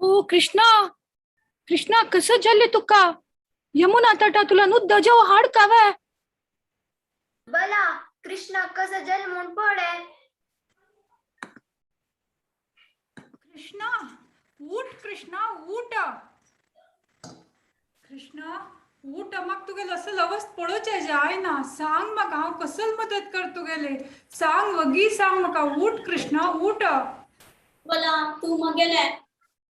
ओ कृष्णा, कृष्णा कसं जाल्लें तुका? यमुना तटा तुला नुद्द जेव हाड कावे? बला कृष्णा कसं जल म्हूण पळय। कृष्णा ऊठ, कृष्णा ऊठ, कृष्णा ऊठ। म्हाका तुगेलो असो अवस्थ पळोवचें जायना। सांग म्हाका हांव कसल मदत कर तुगेले, सांग वगी सांग म्हाका। ऊठ कृष्णा ऊठ। बला तूं म्हगेलें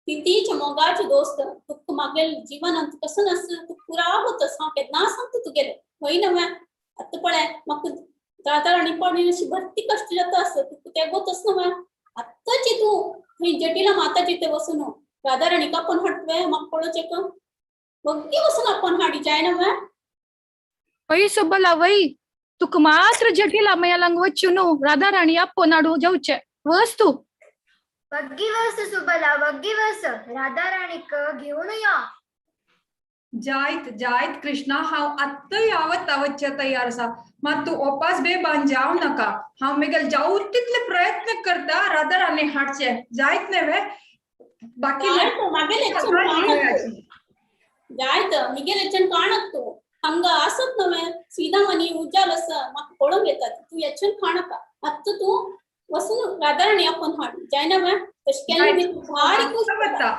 तितीच मोगाचे दोस्त, तुका म्हागेल जिवनांत कसं नास तुका पुरा होतस। हांव केन्ना सांगता तुगेलें हय न्हय? आतां पळय म्हाका राधा राणी पळय अशी भरती कश्ट जाता आसा, तुका तें गोतस न्हय? आत्ताची तूं थंय जटिला माताची थंय वचून राधा राणीक आपोवन हाडटलें म्हाका पळोवचें, वग्गी वचून आपोवन हाडी जायना न्हय? वय सुबला वय, तुका मात्र जटिला मैया लांग वचून राधा राणी आपोवन हाडू जावचें, वच तूं। वग्गी वस सुबला, वग्गी वस, राधा राणीक घेवन यो। जायत जायत कृष्णा, हांव आत्तां यावत तावतचे तयार आसा। मात तूं ओपास बेबान जावं नाका। हांव मेगेल जावं तितले प्रयत्न करता राधा राणी हाडचे, जायत न्हय वे? बाकी जायत मिगेल हेच्यान काणक तूं हांगा आसत न्हय? सीधा मनी उज्जाल आसा म्हाका पळोवंक येता, तूं हेच्यान काणका। आत्तां तूं वचून राधा राणी आपोवन हाड, जायना वे? तशें केन्ना मी भारी खूश जाता।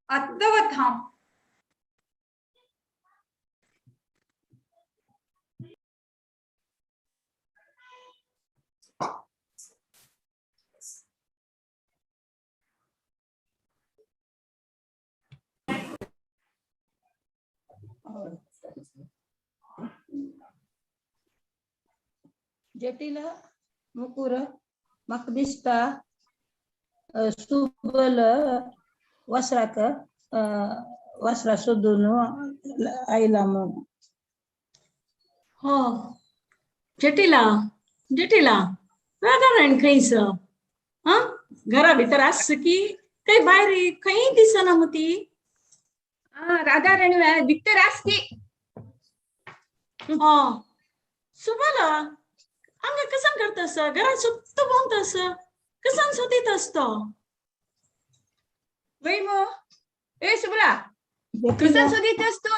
आत्तां वता हांव। जटिला मुकुर म्हाका दिसता सुबल वस्त्राक वस्त्रां सोदून आयला म्हूण। हो जटिला, जटिला राधा खंयस हा घरा भितर आस की काय भायर खंय दिसना मग ती? राधा राणी भितर आस की. हा सुबला हांगा कसान करतास? घरात सुत्त भोंवतास, कसान सोदीत आसतो? वय मो ए सुबला कसान सोदीत असतो?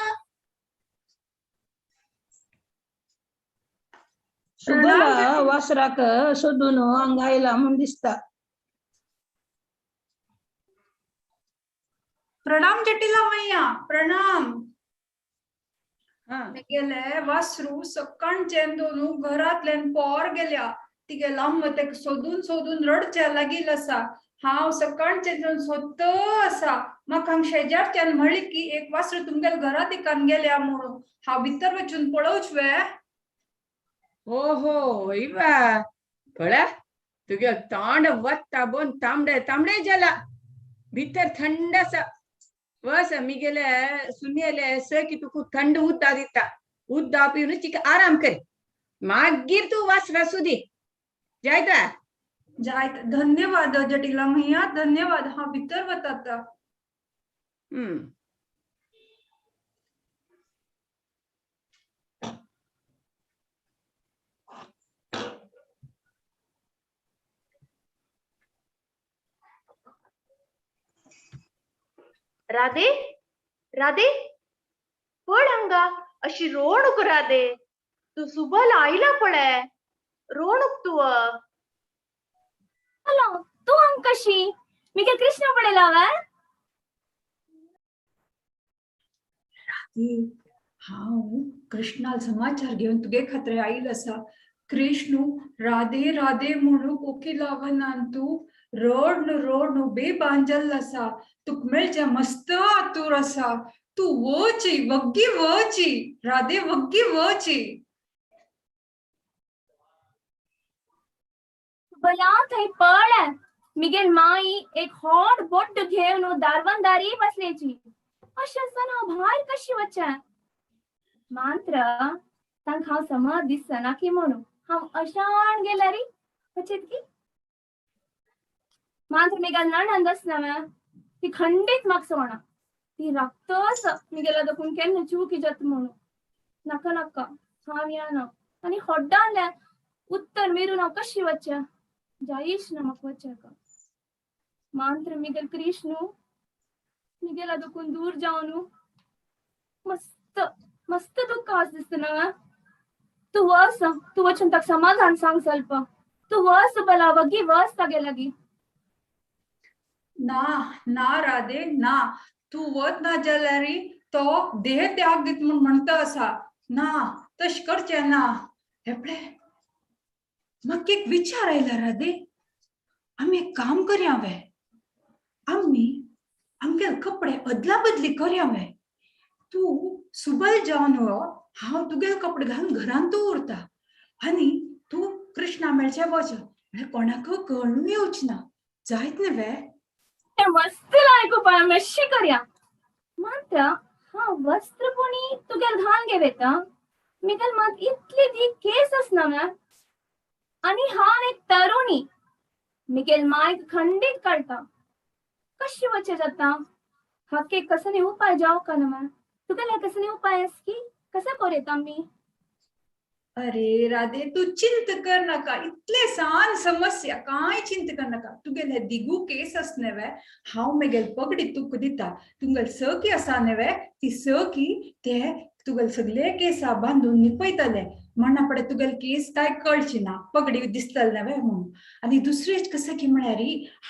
सुबला वासराक सोदून हांगा आयला म्हूण दिसता. प्रणाम जटिला मैया, प्रणाम. गेले वासरू सकाळचें दोनू घरांतल्यान पोर गेल्या. तिगे अम्मा तेका सोदून सोदून रडच्या लागील आसा. हांव सकाळचें सोदत आसा. म्हाका हांग शेजारच्यान म्हणली की एक वासरू तुमगेल्या घरात एकान गेल्या म्हणून. हांव भितर वचून पळोवच वे? ओहो वय वा, पळय तुगे तोंड वत्ता बोन तांबडे तांबडे जाला, भितर थंड आसा. वस मिगेले सुनेले सकी तुका थंड उदक दिता, उदक पिवन चिक आराम कर, मागीर तूं वासरा सुदी. जायता जायत. धन्यवाद जटिला मैया, धन्यवाद. हांव भितर वता आतां. राधे राधे पळ हांगा अशी रोणूक. राधे तूं सुबल आयला पळय, रोणूक तूं. हॅलो तूं हांग कशी? मिगे कृष्ण पळयला वे? राधे हांव कृष्णाल समाचार घेवन तुगे खातीर आयल आसा. कृष्णू राधे राधे म्हणून कोकिला वनान तूं रडनु रडनु बेभान जाल्लो आसा. तुका मेळचें मस्त आतूर आसा. तूं वची, वग्गी वची राधे, वग्गी वची. सुबला थंय पळय, मिगेल माई एक हॉट बोट घेवन दारवंदारी बसलेची. अशें आसतना हांव भायर कशी वचें? मात्र तांकां हांव समज दिसना की म्हणून हांव अशान गेल्यारी वचेत की. मात्र मिगेल नणंद आसना वे, ती खंडीत म्हाका सोडना. ती राखतच मिगेला दोकून केन्ना चुकी जाता म्हणून. नाका नाका हांव येना. आनी होड्डांतल्यान उत्तर मेरून हांव कशी वचें? जायच ना म्हाका वचें. मात्र मिगेल कृष्णू मिगेला दोकून दूर जावन मस्त मस्त दुःख आस दिसता. तूं वस, तूं वचून ताका समाधान सांग स्वल्प. तूं वस बला, वगी वस तागे लागीं. ना ना राधे ना, तूं वत ना जाल्यार तो देह त्याग दीत म्हूण म्हणटा आसा. ना तशें करचें ना. हें पळय म्हाका एक विचार आयला राधे, आमी एक काम करया वे, आमी आमगेले कपडे अदला बदली करया वे. तूं सुबल जावन हो, हांव तुगेले कपडे घालून घरांत उरता आनी तूं कृष्णा मेळचें वच, म्हळ्यार कोणाक कळून येवचें ना. जायत न्ही वे? मस्त लायक मेशी करया. मात्र हा वस्त्र पुणी तुगेल घाल घेवेता. मिगेल मात इतली दी केस आसना वे, आनी हांव एक तरुणी. मिगेल मायक खंडीत कळटा. कशी वचें जाता? हाके कसनी उपाय जावं का ना? तुगेले कसनी उपाय आस की कशें करयता आमी? अरे राधे तूं चिंत कर नाका, इतले सान समस्या कांय चिंत कर नाका. तुगेले दिगू केस आस न्हय, हांव मेगेल पगडी तुका दिता. तुमगेल सखी आसा न्हय, ती सखी ते तुगेले सगळे केसा बांदून निपयतले. म्हणा पडे तुगेले केस काय कळची ना, पगडी दिसतले न्हय म्हणून. आनी दुसरें कशें की म्हळ्यार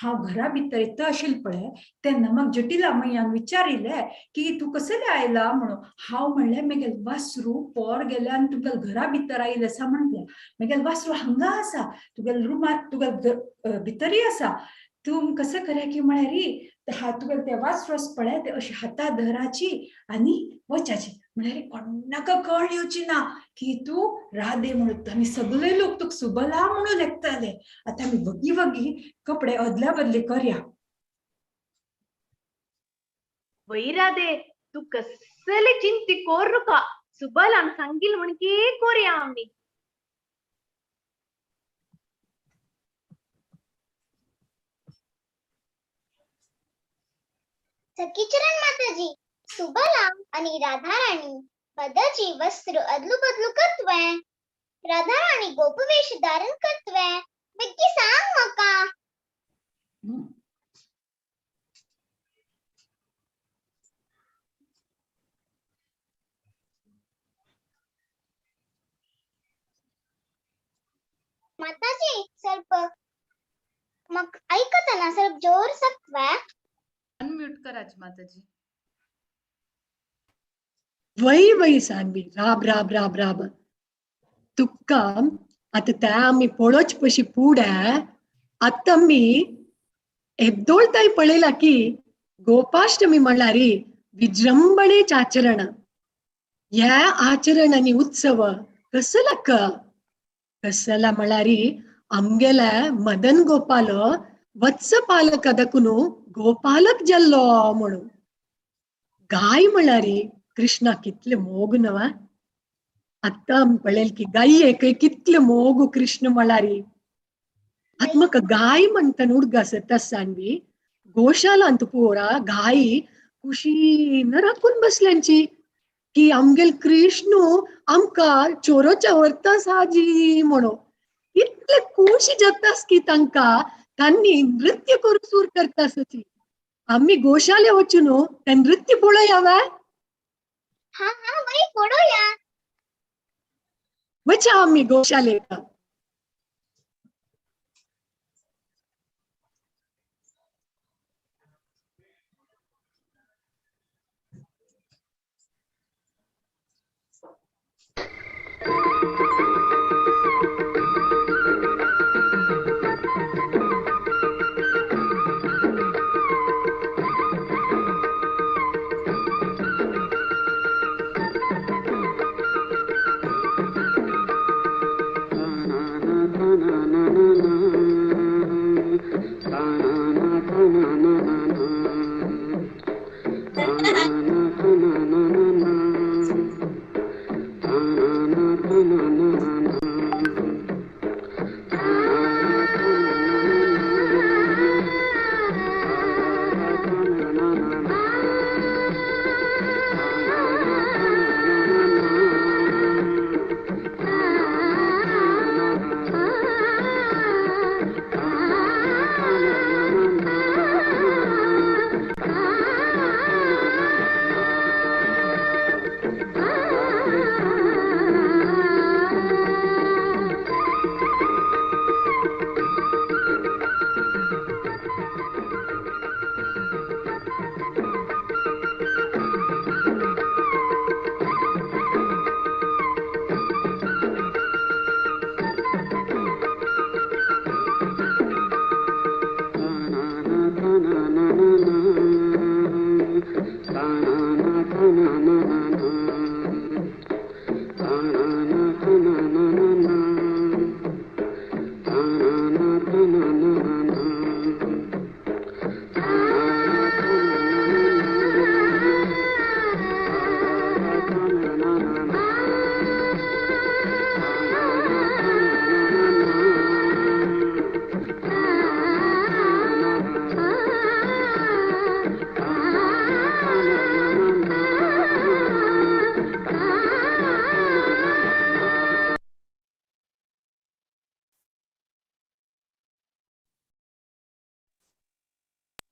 हांव घरा भितर येता आशिल्लें पळय तेन्ना म्हाका जटिला मैयान विचारिल्लें की तूं कसलें आयला म्हणून. हांव म्हणलें मेगेल वासरू पोर गेलें आनी तुगेले घरा भितर आयिल्लें आसा म्हणलें. मेगेल वासरू हांगा आसा, तुगेले रुमांत तुगेले भितरय आसा. तूं कशें करया की म्हळ्यार हा तुगेले ते वासरू आसा पळय ते अशें हाता धराची आनी वचाची, म्हळ्यार कोणाक कळ येवची ना की तूं राधे म्हणून. आनी सगळे लोक तुका सुबला म्हणून लेखताले. आतां आमी वगी वगी कपडे अदला बदली करया. वय राधे तूं कसले चिंती कोर नका. सुबलान सांगील म्हणकी कोरया आमी. सखीचरण माताजी, सुबला आणि राधाराणी पदाची वस्त्र अदलू बदलू करतवे, राधाराणी गोपवेश धारण करतवे, बेगी सांग माका. माताजी ಸ್ವಲ್ಪ मग ऐकतना ಸ್ವಲ್ಪ जोर सकवे. अनम्यूट कराच माताजी. वय वय सानवी, राब राब राब राब. तुका आतां ते आमी पळोवच पशी पुढे आतां आमी येद्दोळताय पळयला की गोपाष्टमी म्हणल्यार विजृंभणेच आचरण. ह्या आचरण आनी उत्सव कसला कसला म्हणल्यार आमगेले मदन गोपाल वत्स पालक दकून गोपालक जल्लो म्हणून. गाय म्हणल्यार कृष्णा कितले मोग नवा. आतां आमी पळयल की गायेक कितले मोग कृष्ण म्हणल्यार. आतां म्हाका गाय म्हणटना उडगास येता सानवी, गोशालांत पोरा गाय कुशीन राखून बसल्यांची की आमगेल कृष्ण आमकां चोरोच्या व्हरता साजी म्हणून. इतले खुशी जातास की तांकां तांणी नृत्य करूं सूर करता सची. आमी गोशाले वचून ते नृत्य पळोवया वे? हा हा वय पळोवया. वचा आमी गोशालेक.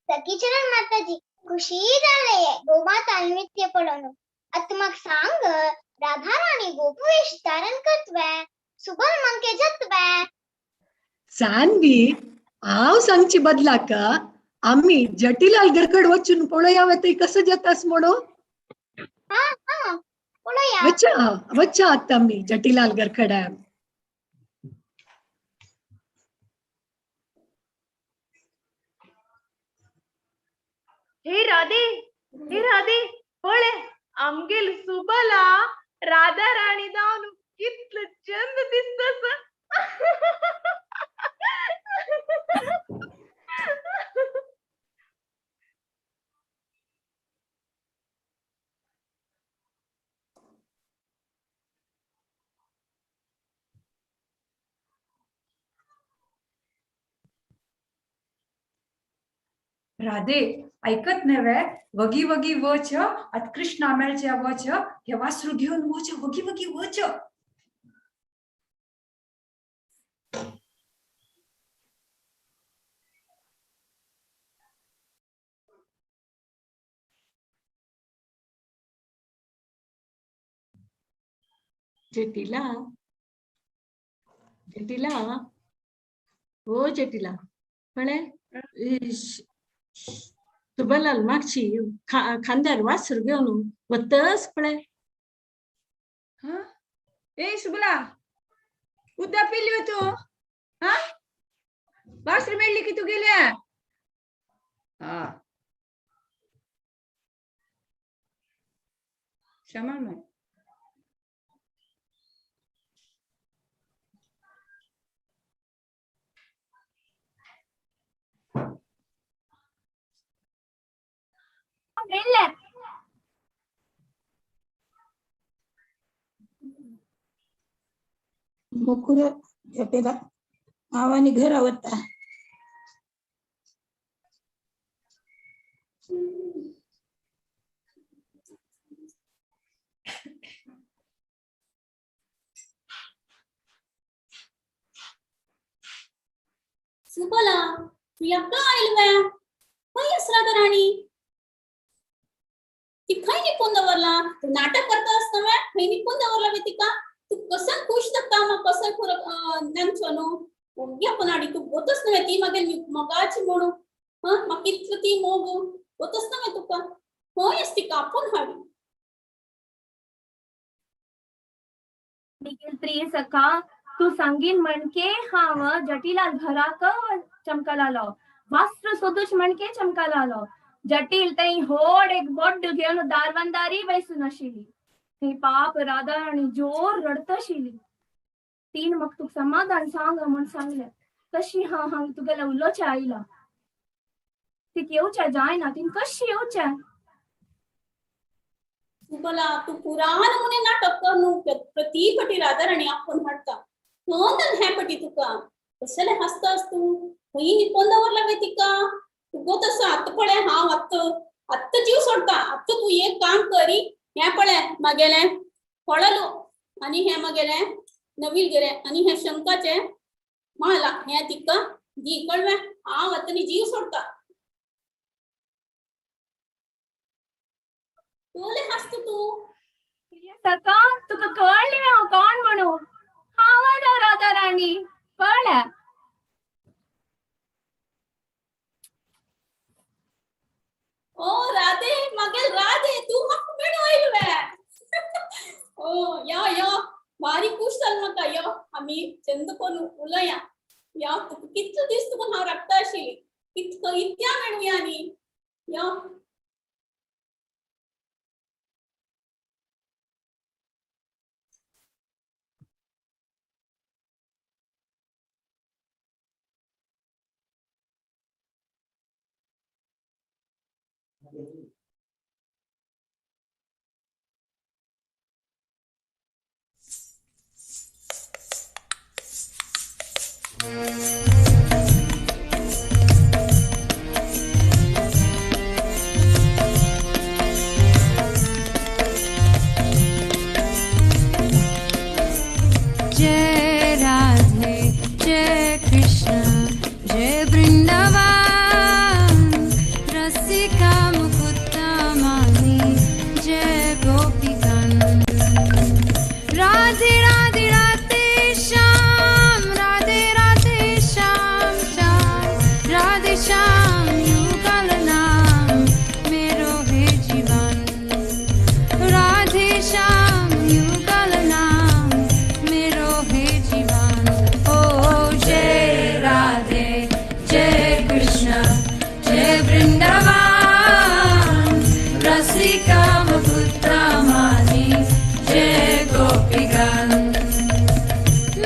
सखीचरण माताजी, खुशी जाले गोमाता नृत्य पळोवन. आतां म्हाका सांग, राधाराणी गोपवेश धारण करतवे, सुबल मंके जतवे. सानवी, हांव सांगची बदलाक आमी जटिलाल घरकड वचून पळोवया थंय कसं जातास म्हणून. हा हा पळोवया. वचा वचा आतां आमी जटिलाल घरकड. हे राधे, हे राधे, पळे आमगेल सुबला राधा राणी जावन कितलं चंद दिसतस. राधे, आयकत नव्हे, वगी वगी वच आत कृष्णा मेळचे वच, हे वासरू घेवन वच, वगी वगी वच. जटिला जटिला हो जटिला कळ्ळें? सुबलाल मागशी खांद्यार वासर घेवन वतस पळय. हा ए सुबला, उद्या पिल्यो तूं? हा वासर मेळ्ळी की तूं गेल्या? हा क्षमा माय. मुकुर जटिला हांव घरा वता. सुबला तूं एकटो आयलो खंय आस राधा राणी? ती खंय निपून दवरला? तूं नाटक करता आसतना खंय निपून दवरला बे तिका? तूं कसं खुश जाता म्हाका कसं नेमचो न्हू ओग्या पनाडी तूं गोतच न्हय ती मागीर मोगाची म्हणून. हा म्हाका कितलो ती मोग गोतच न्हय तुका. खंय आस तिका आपोवन हाड. निखिल प्रिय सखा, तूं सांगीन म्हणके हांव जटिलाल घराक चमकलालो, वास्त्र सोदूच म्हणके चमकलालो. जटिल तई होड एक बोड्ड घेवन दारवंदारी बैसून आशिल्ली. थंय पाप राधा आनी जोर रडतशिल्ली. तीन म्हाका तुका समाधान सांग म्हूण सांगलें. तशी हांव हांग तुगेलें उलोवचें आयलां. तिका येवचें जायना, तीन कशी येवचें? सुबला तूं पुराण मुने नाटक कर न्हू, प्रती पटी राधा राणी आपोवन हाडटा. खंय हें पटी तुका कसलें हांसता आस तूं? खंय निपोवन दवरला गे तिका? तुगो तसो आतां पळय हांव आत्तां आत्तां जीव सोडटा. आत्तां तूं एक काम करी, हें पळय मागेलें कोळलो आनी हें मागेलें नवील गेलें आनी हें शंकाचें माला हें तिका दी, कळ्ळें? हांव आतां न्ही जीव सोडटा. तोले हांसता तूं? सखा तुका कळ्ळें हांव कोण म्हणून? हांव राधा राणी, कळ्ळें? ओ राधे, मागेल राधे, तूं म्हाका मेळूं आयलो वे? ओ यो यो, भारी खूश जालें म्हाका. यो आमी चंद कोन्न उलोया. यो तुका कितलो दीस तुका हांव राखता आशिल्ली, कितको इतक्या मेळुया न्ही. यो जय राधे जय कृष्ण जय वृंदावन रसिका मुकुत्तमाली जय गोपिकान। राधे राधे राधे श्याम राधे राधे श्याम श्याम राधे श्याम युगल नाम मेरो है जीवन। राधे श्याम युगल नाम मेरो है जीवन। ओ जय राधे जय कृष्ण जय वृंदावन रसिका मुकुत्तमाली जय गोपिकान।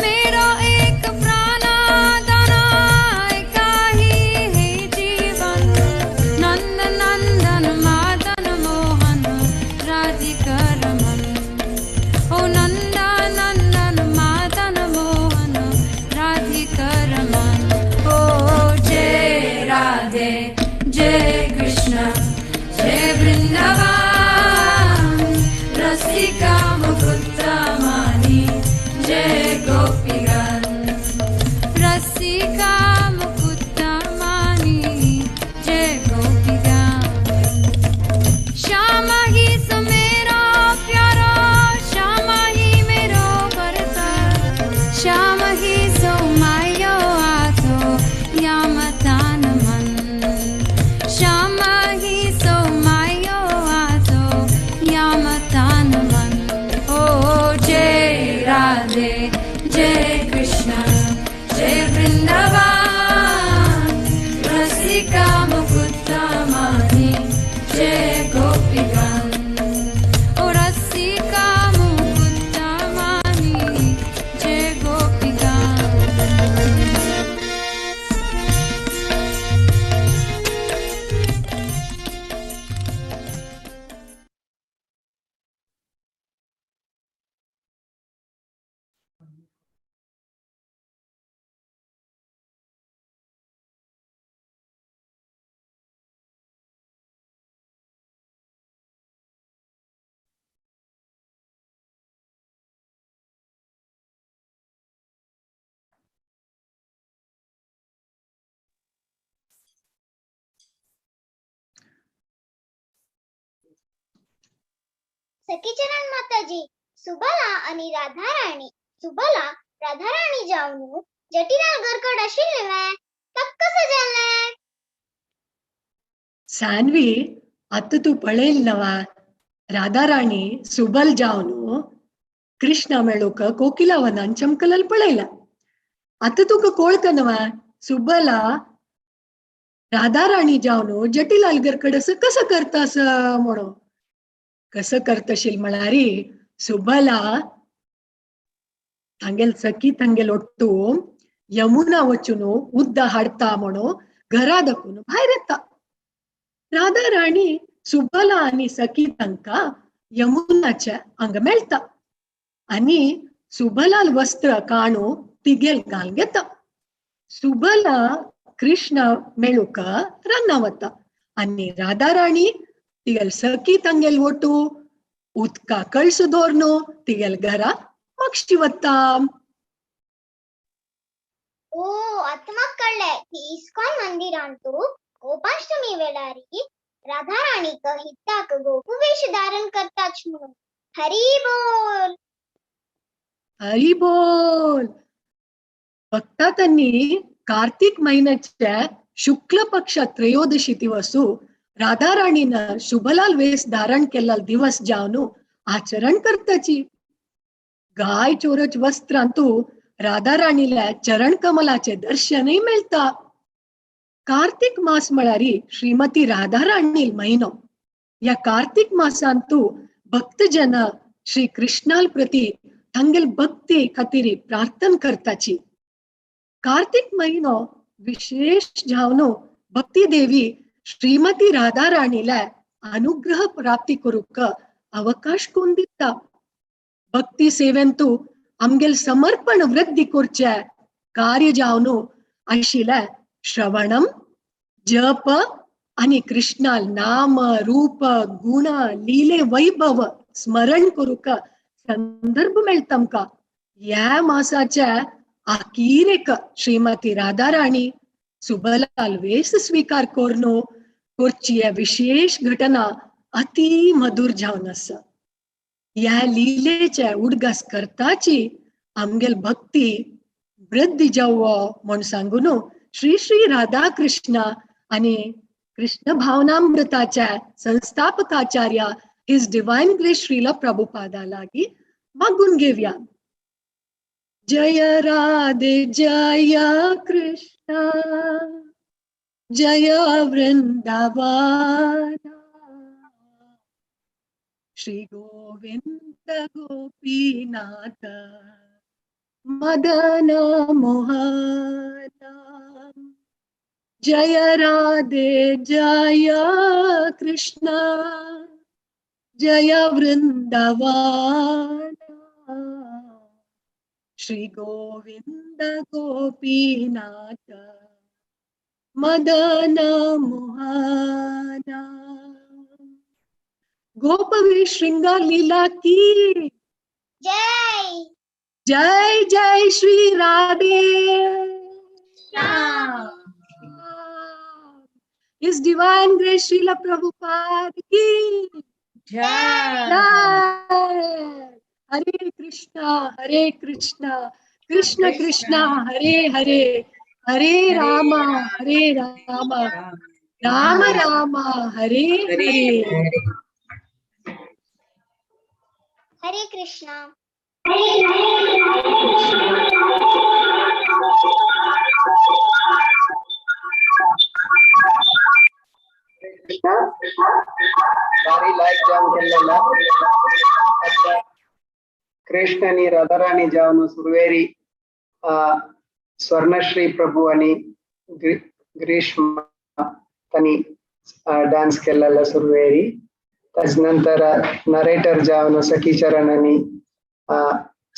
मेरो एक प्राणादाना एकाही है जीवन। नंद नंदन मादन मोहन राधिका रमन। ओ नंद नंदन मादन मोहन राधिका रमन। ओ जय राधे जय कृष्ण सखीचरण माताजी, सुबला आणि राधाराणी, सुबला राधाराणी जावन जटिलाल घरकड आशिल्लें वे, ताका कसं जालें? सान्वी, आतां तूं पळयल नवा राधाराणी सुबल जावन कृष्णा मेळूक कोकिला वनान चमकलल पळयला. आतां तुका कोळत नवा सुबला राधाराणी जावन जटिलाल घरकड असं कसं करतास म्हणून. कसं करतशील म्हळ्यारी सुबला तांगेल सखी तांगेल ಒಟ್ಟು यमुना वचून उद्द हाडता म्हणून घरा दाखून भायर येता. राधाराणी सुबला आनी सखी तांकां यमुनाच्या हांगा मेळटा आनी सुबलाल वस्त्र काणू तिगेल घाल घेता. सुबला कृष्ण मेळूक रान्ना वता आनी राधाराणी तिगेल सखी तांगेल ಒಟ್ಟು उदका कळस दवरनु तिगेल घरा मागशी वता. ओ, आतां म्हाका कळ्ळें की इस्कॉन मंदिरांतू गोपाष्टमी वेळारी राधाराणीक हिताक गोपुवेश धारण करताच म्हणून. हरी बोल. हरी बोल. भक्ता त्यांनी कार्तिक महिन्याच्या शुक्ल पक्ष त्रयोदशी दिवसू राधाराणीनं शुभलाल वेश धारण केला दिवस जावनु आचरण करताची. गाय चोरच वस्त्रांतू राधाराणीला चरण कमलाचे दर्शनय मेळता. कार्तिक मास म्हळ्यारी श्रीमती राधाराणी महिनो. या कार्तिक मासांतू भक्तजन श्री कृष्णाल प्रती तांगेल भक्ती खातीर प्रार्थना करताची. कार्तिक महिनो विशेष जावनो भक्ती देवी श्रीमती राधाराणीला अनुग्रह प्राप्ती करूक अवकाश कोण दिता. भक्ती सेवेंतू आमगेल समर्पण वृद्धी करचे कार्य जावनो आशिल्ले श्रवणम जप आणि कृष्णाल नाम रूप गुण लीले वैभव स्मरण करूक संदर्भ मेळटा आमकां. ह्या मासाच्या आखिरेक श्रीमती राधाराणी सुबलाल वेश स्वीकार करून करची ह्या विशेष घटना अति मधुर जावन आसा. ह्या लिलेचे उडगास करताची आमगेल भक्ती वृद्धी जावो म्हूण सांगून श्री श्री राधा कृष्ण आणि Krishna भावनामृताच्या संस्थापकाचार्य his divine grace Srila Prabhupada लागी मागून घेवया. जय राधे जय कृष्ण जय वृंदावन श्री गोविंद गोपीनाथ मदन मोहन. जय राधे जय कृष्ण जय वृंदावन श्री गोविंद गोपीनाथ मदन मोहन. गोपवी श्रृंगार लीला की जय. जय जय Shri Radhe. His divine grace Srila Prabhupada की जय. हरे कृष्णा हरे कृष्णा कृष्ण कृष्णा हरे हरे हरे रामा हरे रामा राम राम हरे हरे. हरे कृष्णा. कृष्णा भारी लायक जाम केलेला कृष्ण आणि राधाराणी जावन सुरवेरी स्वर्णश्री प्रभू आणि ग्रीष्म त्यांनी डान्स केलेला सुरवेरी. त्याच्यानंतर नरेटर जावन सखीचरण आणि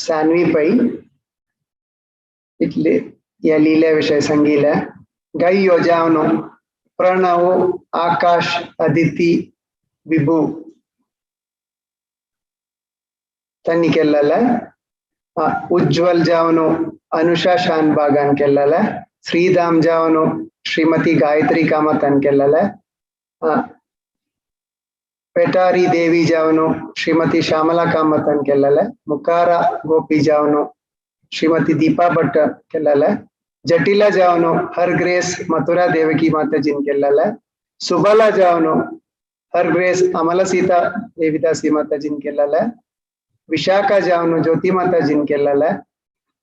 सान्वी पै इतले या लील्या विषय सांगितल्या. गाय्यो जावन प्रणव आकाश अदिती विभू त्यांनी केलेला. उज्ज्वल जावन अनुषा शानबागान केलेला. श्रीधाम जावन श्रीमती गायत्री कामतान केलेला. पेटारी देवी जावनु श्रीमती श्यामला कामतन केल्लले, मुकार गोपी जावनु श्रीमती दीपा भट्ट केल्लले, जटिला जावनु हर ग्रेस मथुरा देवकी माताजीन केल्लले, सुबला जावनु हर ग्रेस अमला सीता देवीदासी माताजीन केल्लले, विशाखा जावनु ज्योति माताजीन केल्लले,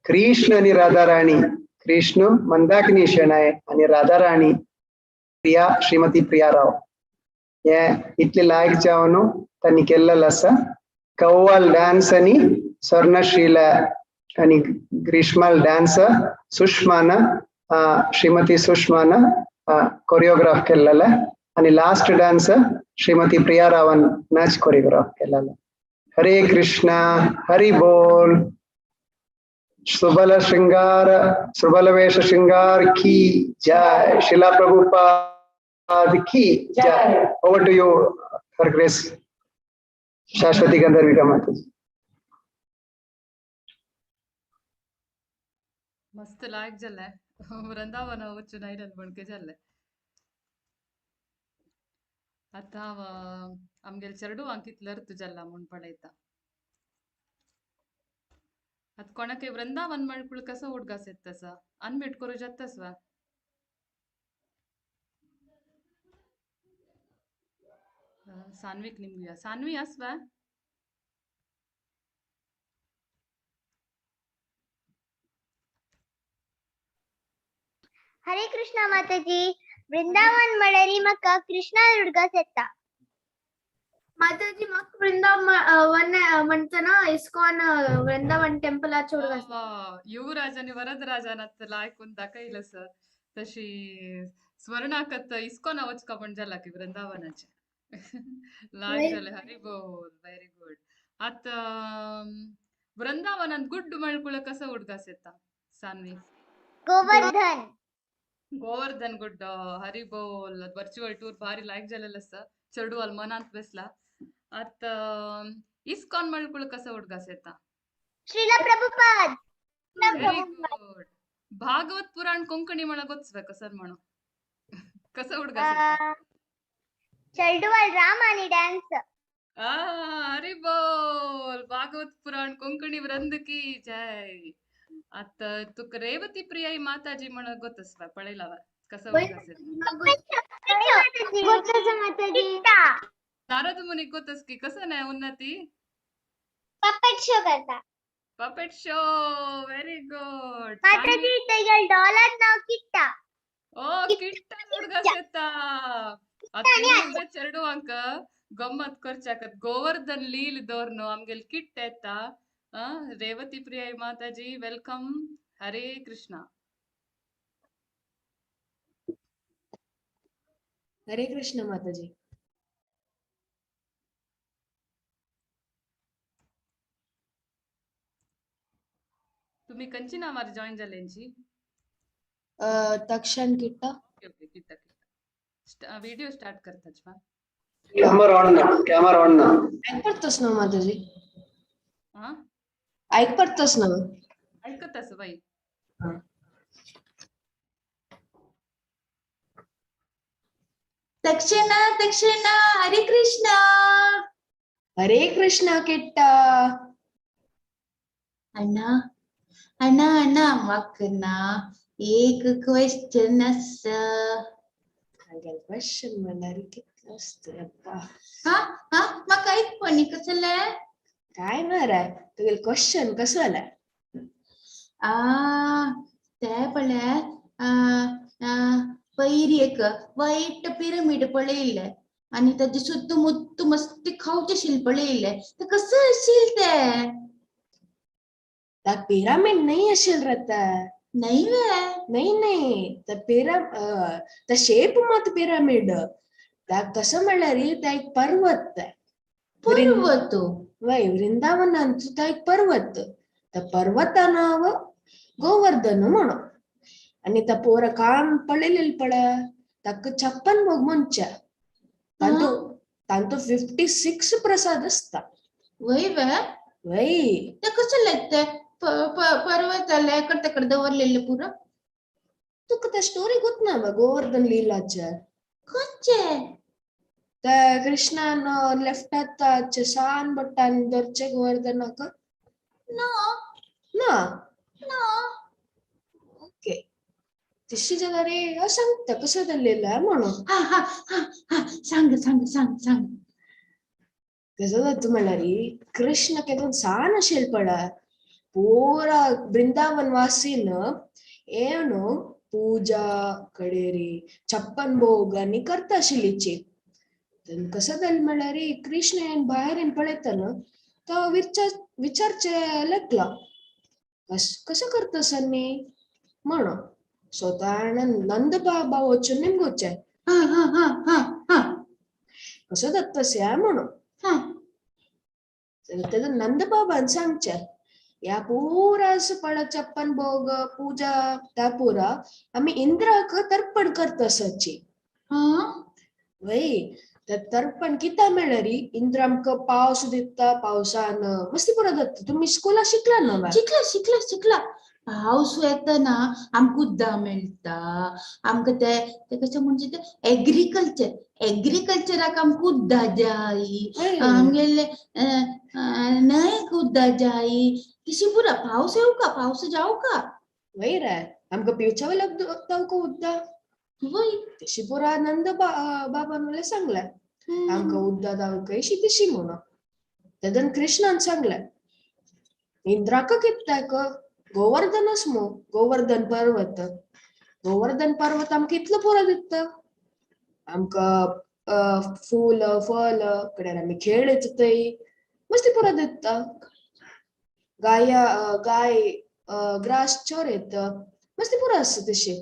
कृष्ण आणि राधाराणी कृष्ण मंदाकिनी शेणाय आणि राधाराणी प्रिया श्रीमती प्रिया राव हे इतले लायक जावनु तांणी केल्लेलो आसा. कव्वाल डान्स आणि स्वर्णश्रीला आणि ग्रीष्माल डान्स सुषमान श्रीमती सुषमान कोरियोग्राफ केल्लेले आणि लास्ट डान्स श्रीमती प्रिया रावान नाच कोरियोग्राफ केल्लेले. हरे कृष्णा हरि बोल. सुबल श्रृंगार सुबल वेश श्रृंगार की जय. शिला प्रभुपाद की जय. Over to you her grace Shashwati Gandharvika Mataji. मस्त लायक जाल्लें वृंदावन वचून आयल्यान म्हणके जाल्लें. आतां हांव आमगेले चेडवांक कितलो अर्थ जाला म्हूण पळयता. आतां कोणाकय वृंदावन म्हणपूळ कसो उडगास येता तसा अनम्यूट करूं जातास वा? सान्वीक निमगुया. सान्वी आसवा? हरे कृष्णा माताजी. वृंदावन म्हळ्यार म्हाका कृष्णा उडगास येता. माताजी म्हाका वृंदावन म्हणतना इस्कॉन वृंदावन टेम्पलाचे उडगास. युवराज आणि वरदराजान आतां लायकून दाखयलें सर तशी स्वर्णाकत इस्कॉन वचका म्हण जाला की वृंदावनाचें लायक जालें. हरी बोल. Very good. आतां वृंदावनांत गुड्ड म्हळकुळ कसो उडगास येता सान्वी? गोवर्धन. गोवर्धन गुड्ड. हरी बोल. वर्चुअल टूर भारी लायक जालेलें आसा. चेडवाल मनांत बसला. आतां इस्कॉन म्हळकुळ कसो उडगास येता? Srila Prabhupada. Very good. Bhagwat पुराण कोंकणी म्हणा गोत्सव कसं म्हणू कसं उडगास येता? चेडवाल राम आणि डान्स. हरी बोल. भागवत पुराण कोंकणी वृंद की जय. आता तुका रेवती प्रिया माताजी म्हण गोतसवा पळयला कसं उडगास येता? नारद मुनी गोतस की कसं नाही उन्नती? पपेट शो करता. Puppet show. Very good. माताजी तेगेल डॉलर नाव किट्टा. ओ किट्टा उडगास येता. आतां चेडवांक गम्मत करच्याक गोवर्धन लील दवरनु आमगेले किट्ट येता. रेवती प्रिया माताजी welcome. Hare Krishna. Hare Krishna Mataji. तुम्ही कंची नावार जॉईन जाल्यांची? तक्षण किट्टा. ओके ओके किट्टा किट्टा. व्हिडिओ स्टार्ट करताच वा? कॅमेरा ऑन ना, कॅमेरा ऑन ना. ऐक पडतोस ना माताजी? हा ऐक पडतोस ना? ऐकत आसा बाई. दक्षिणा दक्षिणा हरे कृष्णा. हरे कृष्णा किट्टा. अण्णा अण्णा अण्णा म्हाका ना एक क्वेश्चन आसा. क्वेश्चन म्हणल्यार कितलो आसता अप्पा. हा हा म्हाका आयकपा कसलें? काय ना रे तुगेले क्वेश्चन कसो आला? आ ते पळय पयर एक वायट पिरमीड पळयल्लें आनी ताजे सुत्तू मुत्तू मस्ती खावचें आशिल्लें पळयल्लें. तें कसं आशिल्लें तें? त्या पिरामिड नाही आशिल्लें रे तें. नाही वे? नाही नाही त्या त्या शेप मात पिरामिड. त्या कसं म्हणल्यार त्या एक पर्वत तें. पर्वत? वय वृंदावनांत तो एक पर्वत. त्या पर्वता नाव गोवर्धन म्हणून. आणि त्या पोरा कान पळयलेले पळय ताका 56 भोग म्हणचे. तांतो 56 प्रसाद आसता. वय वे? वय. ते कसं लागते पर्वत एकडे तेकडे दवरलेले पुरो? तुका त्या स्टोरी गोत ना बा गोवर्धन लीलाचे? खंयचे? त्या कृष्णान लेफ्ट हाताचे सान बट्टान धरचे गोवर्धनाक ना ना ना. ओके, तशी जाल्यार रे हांव सांगता कसं जाल्लें म्हणून. हा हा हा हा, सांग सांग सांग सांग. कसं जाता म्हणल्यार कृष्ण केदून सान आशिल्लो पळय, पुरा वृंदावन वासीन येवन पूजा कडेरी छप्पन भोग आनी करता आशिल्लीची. कसं जालें म्हणल्यार कृष्ण येवन भायर येवन पळयतना तो विचारचे लेखला कसं करता सन्नी म्हणून. सो ताणें नंद बाबा वचून निमगोचे कसं जाता तशें म्हणून. तेजो नंद बाबान सांगचें ह्या पुरा पळय छप्पन भोग पूजा त्या पुरा आमी इंद्राक तर्पण करता आसाची. वय तर्पण कित्याक म्हणल्यार इंद्र आमकां पावस दिता, पावसान मस्ती पुरो जाता. तुमी स्कुला शिकला न्हू? शिकला शिकला शिकला. पावस येतना आमकां उदक मेळटा, आमकां ते कशें म्हणजे ते एग्रीकल्चर एग्रीकल्चराक आमकां उदक जाय, आमगेले न्हंयक उदक जाय, तशी पुरो पावस येवका, पावस जावका. वय रे, आमकां पिवच्या वयल्या तांकां उदक. वय तशी पुरा नंद बाबान म्हणल्यार सांगलें आमकां उदक दावका अशी तशी म्हणून. तेदन कृष्णान सांगलें इंद्राक कित्याक गोवर्धनच मू, गोवर्धन पर्वत, गोवर्धन पर्वत आमकां इतलो पुरो दिता, आमकां फूल फल कडेन आमी खेळ येता थंय मस्ती पुरो दिता, गाया गाय ग्रास चोर येता, मस्ती पुरो आसता तशी.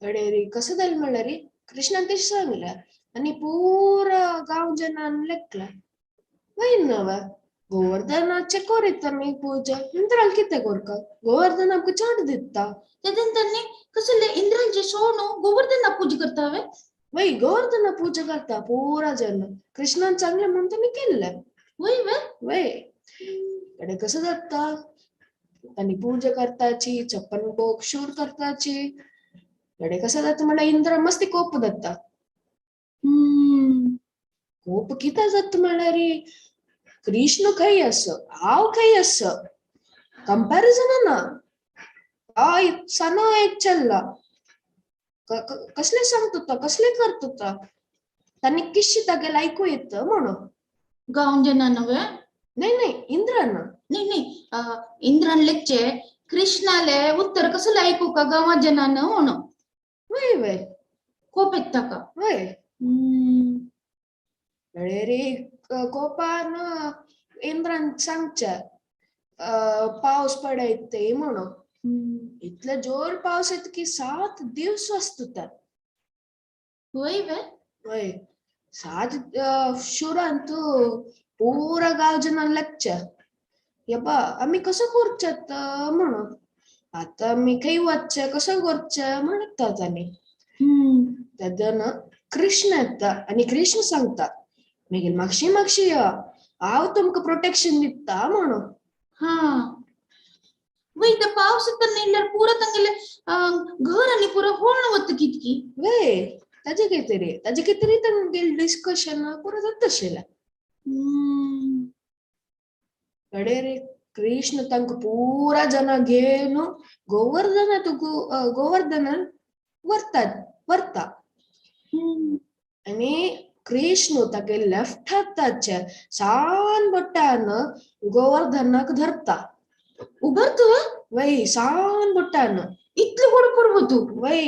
अडे कसं जालें म्हणल्यार कृष्णान तशें सांगलें आनी पुरा गांव जनान लेखलें वय न्हय गोवर्धनाचे कोरीत आमी पूजा, इंद्राक कितें करका, गोवर्धन आमकां चड दिता. तेदन तांणी कसले इंद्राचे सोणू गोवर्धना पूजा करता वे? वय गोवर्धना पूजा करता पुरा जन. कृष्णान सांगलें म्हणून तांणी केल्लें. वय वे? वय कडे कसं जाता तांणी पूजा करताची, छप्पन भोग शूर करताची. कडे कसं जाता म्हणल्यार इंद्र मस्ती कोप जाता. कोप कितें जाता म्हणल्यार कृष्ण खंय आस, हांव खंय आस, कंपॅरिजन ना. हांव सानो एक चल्ला, कसलें सांगता तो, कसलें करता तो, तांणी किशी तागेलें आयकूं येता म्हणून. गांव जनान वे? नाही नाही, इंद्रान. नाही नाही, इंद्रान लेखचे कृष्णाले उत्तर कसं ऐकू का गांवा जनान म्हणून. वय वय कोप येता का? वय रे कोपान इंद्रान सांगचे पावस पडयत म्हणून. इतले जोर पावस येता की 7 दिवस आसता. वय वे? वय 7 शुरांत पुरा गांव जनान लेखचे यबा आमी कसं करचें म्हणून, आतां आमी खंय वचचें कसं करचें म्हणटा तांणी. तेन्ना कृष्ण येता आनी कृष्ण सांगता मागीर मागशी मागशी यो, हांव तुमकां प्रोटेक्शन दिता म्हणून. हा वय, ते पावस येतना येयल्यार पुरा तांगेले घर आनी पुरा होळून वता कितकी. वय ताजे कितें तरी ताजे कितें तरी तांगेलें डिस्कशन पुरो जाता आशिल्लें. कडे रे कृष्ण तांकां पुरा जनां घेवन गोवर्धना तुगो गोवर्धनान व्हरता आनी कृष्ण तागे लेफ्ट हाताचे सान बोटान गोवर्धनाक धरता. उबरता? वय सान बोटान. इतलें व्हड पर्वत? वय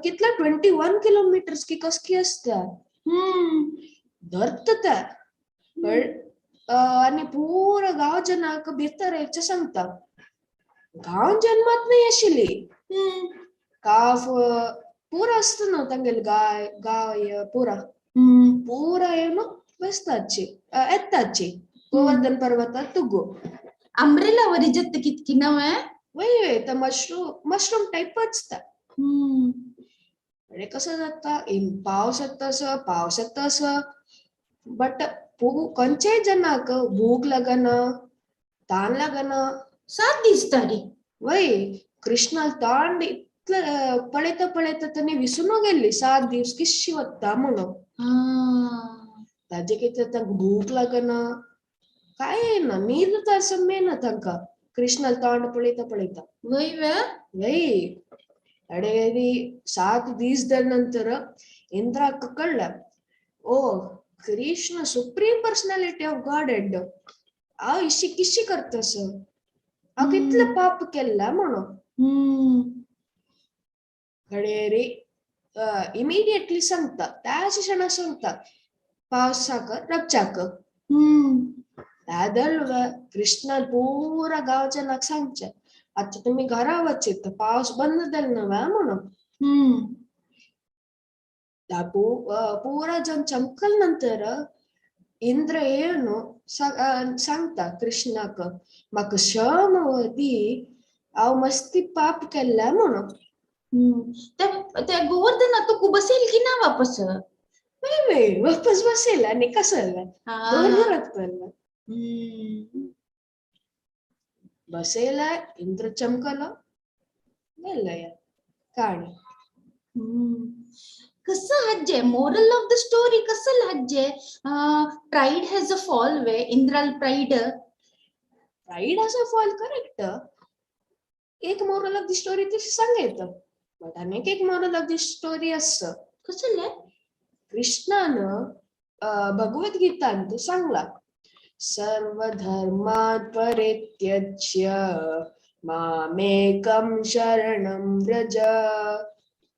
कितले 21 किलोमिटर्स की कसकी आसता. धरता ते आनी पुरा गांव जनाक भितर येवचें सांगता. गांव जन्मात न्हय आशिल्ली, काफ पुरा आसता न्हू तांगेले गाय गाय पुरा पुरा येवन बसताची येताची गोवर्धन पर्वतात तुगो. अंब्रेला वरी जत्त कितकी नवे? वय वय, ते मशरूम टायपच ते. कसं जाता पावस येता असो, पावस येता असो, बट खंयच्याय जनाक भूक लागना, तान लागना. 7 दीस तारी. वय कृष्णाक ताण पळयता पळयता ताणें विसरून गेल्ली 7 दीस किशी वता म्हणून. ताजे कितें तांकां भूक लागना, काय येना, न्हीद तर मेळना तांकां कृष्णा तोंड पळयता पळयता. वय वे वय अडे 7 दीस जाले नंतर इंद्राक कळ्ळें, oh Krishna supreme personality of Godhead, हांव इशी किशी करतस, हांव कितलें पाप केल्लें म्हणून. कडेरी इमिडिएटली सांगता, त्याच क्षणा सांगता पावसाक रबचाक. दादल कृष्णान पुरा गांवच्या नाक सांगचें आतां तुमी घरा वचीत, पावस बंद जालो न्हय म्हणून. पुरा जन चमकल नंतर इंद्र येवन सांगता कृष्णाक, म्हाका क्षम दी, हांव मस्ती पाप केल्लें म्हणून. त्या गोवर्धना तुका बसेल की ना वापस? वय वय वापस बसेल आनी कसं दोन लागतलं. बसेला इंद्र चमकलो गेलं कहाणी. कसं हज्जे मोरल ऑफ the story कसं हज्जे? Pride has a fall way इंद्राल pride, pride has a fall, correct. एक मोरल ऑफ the story तशी सांगायचं, बट अनेक एक मोरल ऑफ the story असं कसं कृष्णान भगवद्गीतांत सांगला, सर्वधर्मान् परित्यज्य मामेकं शरणं व्रज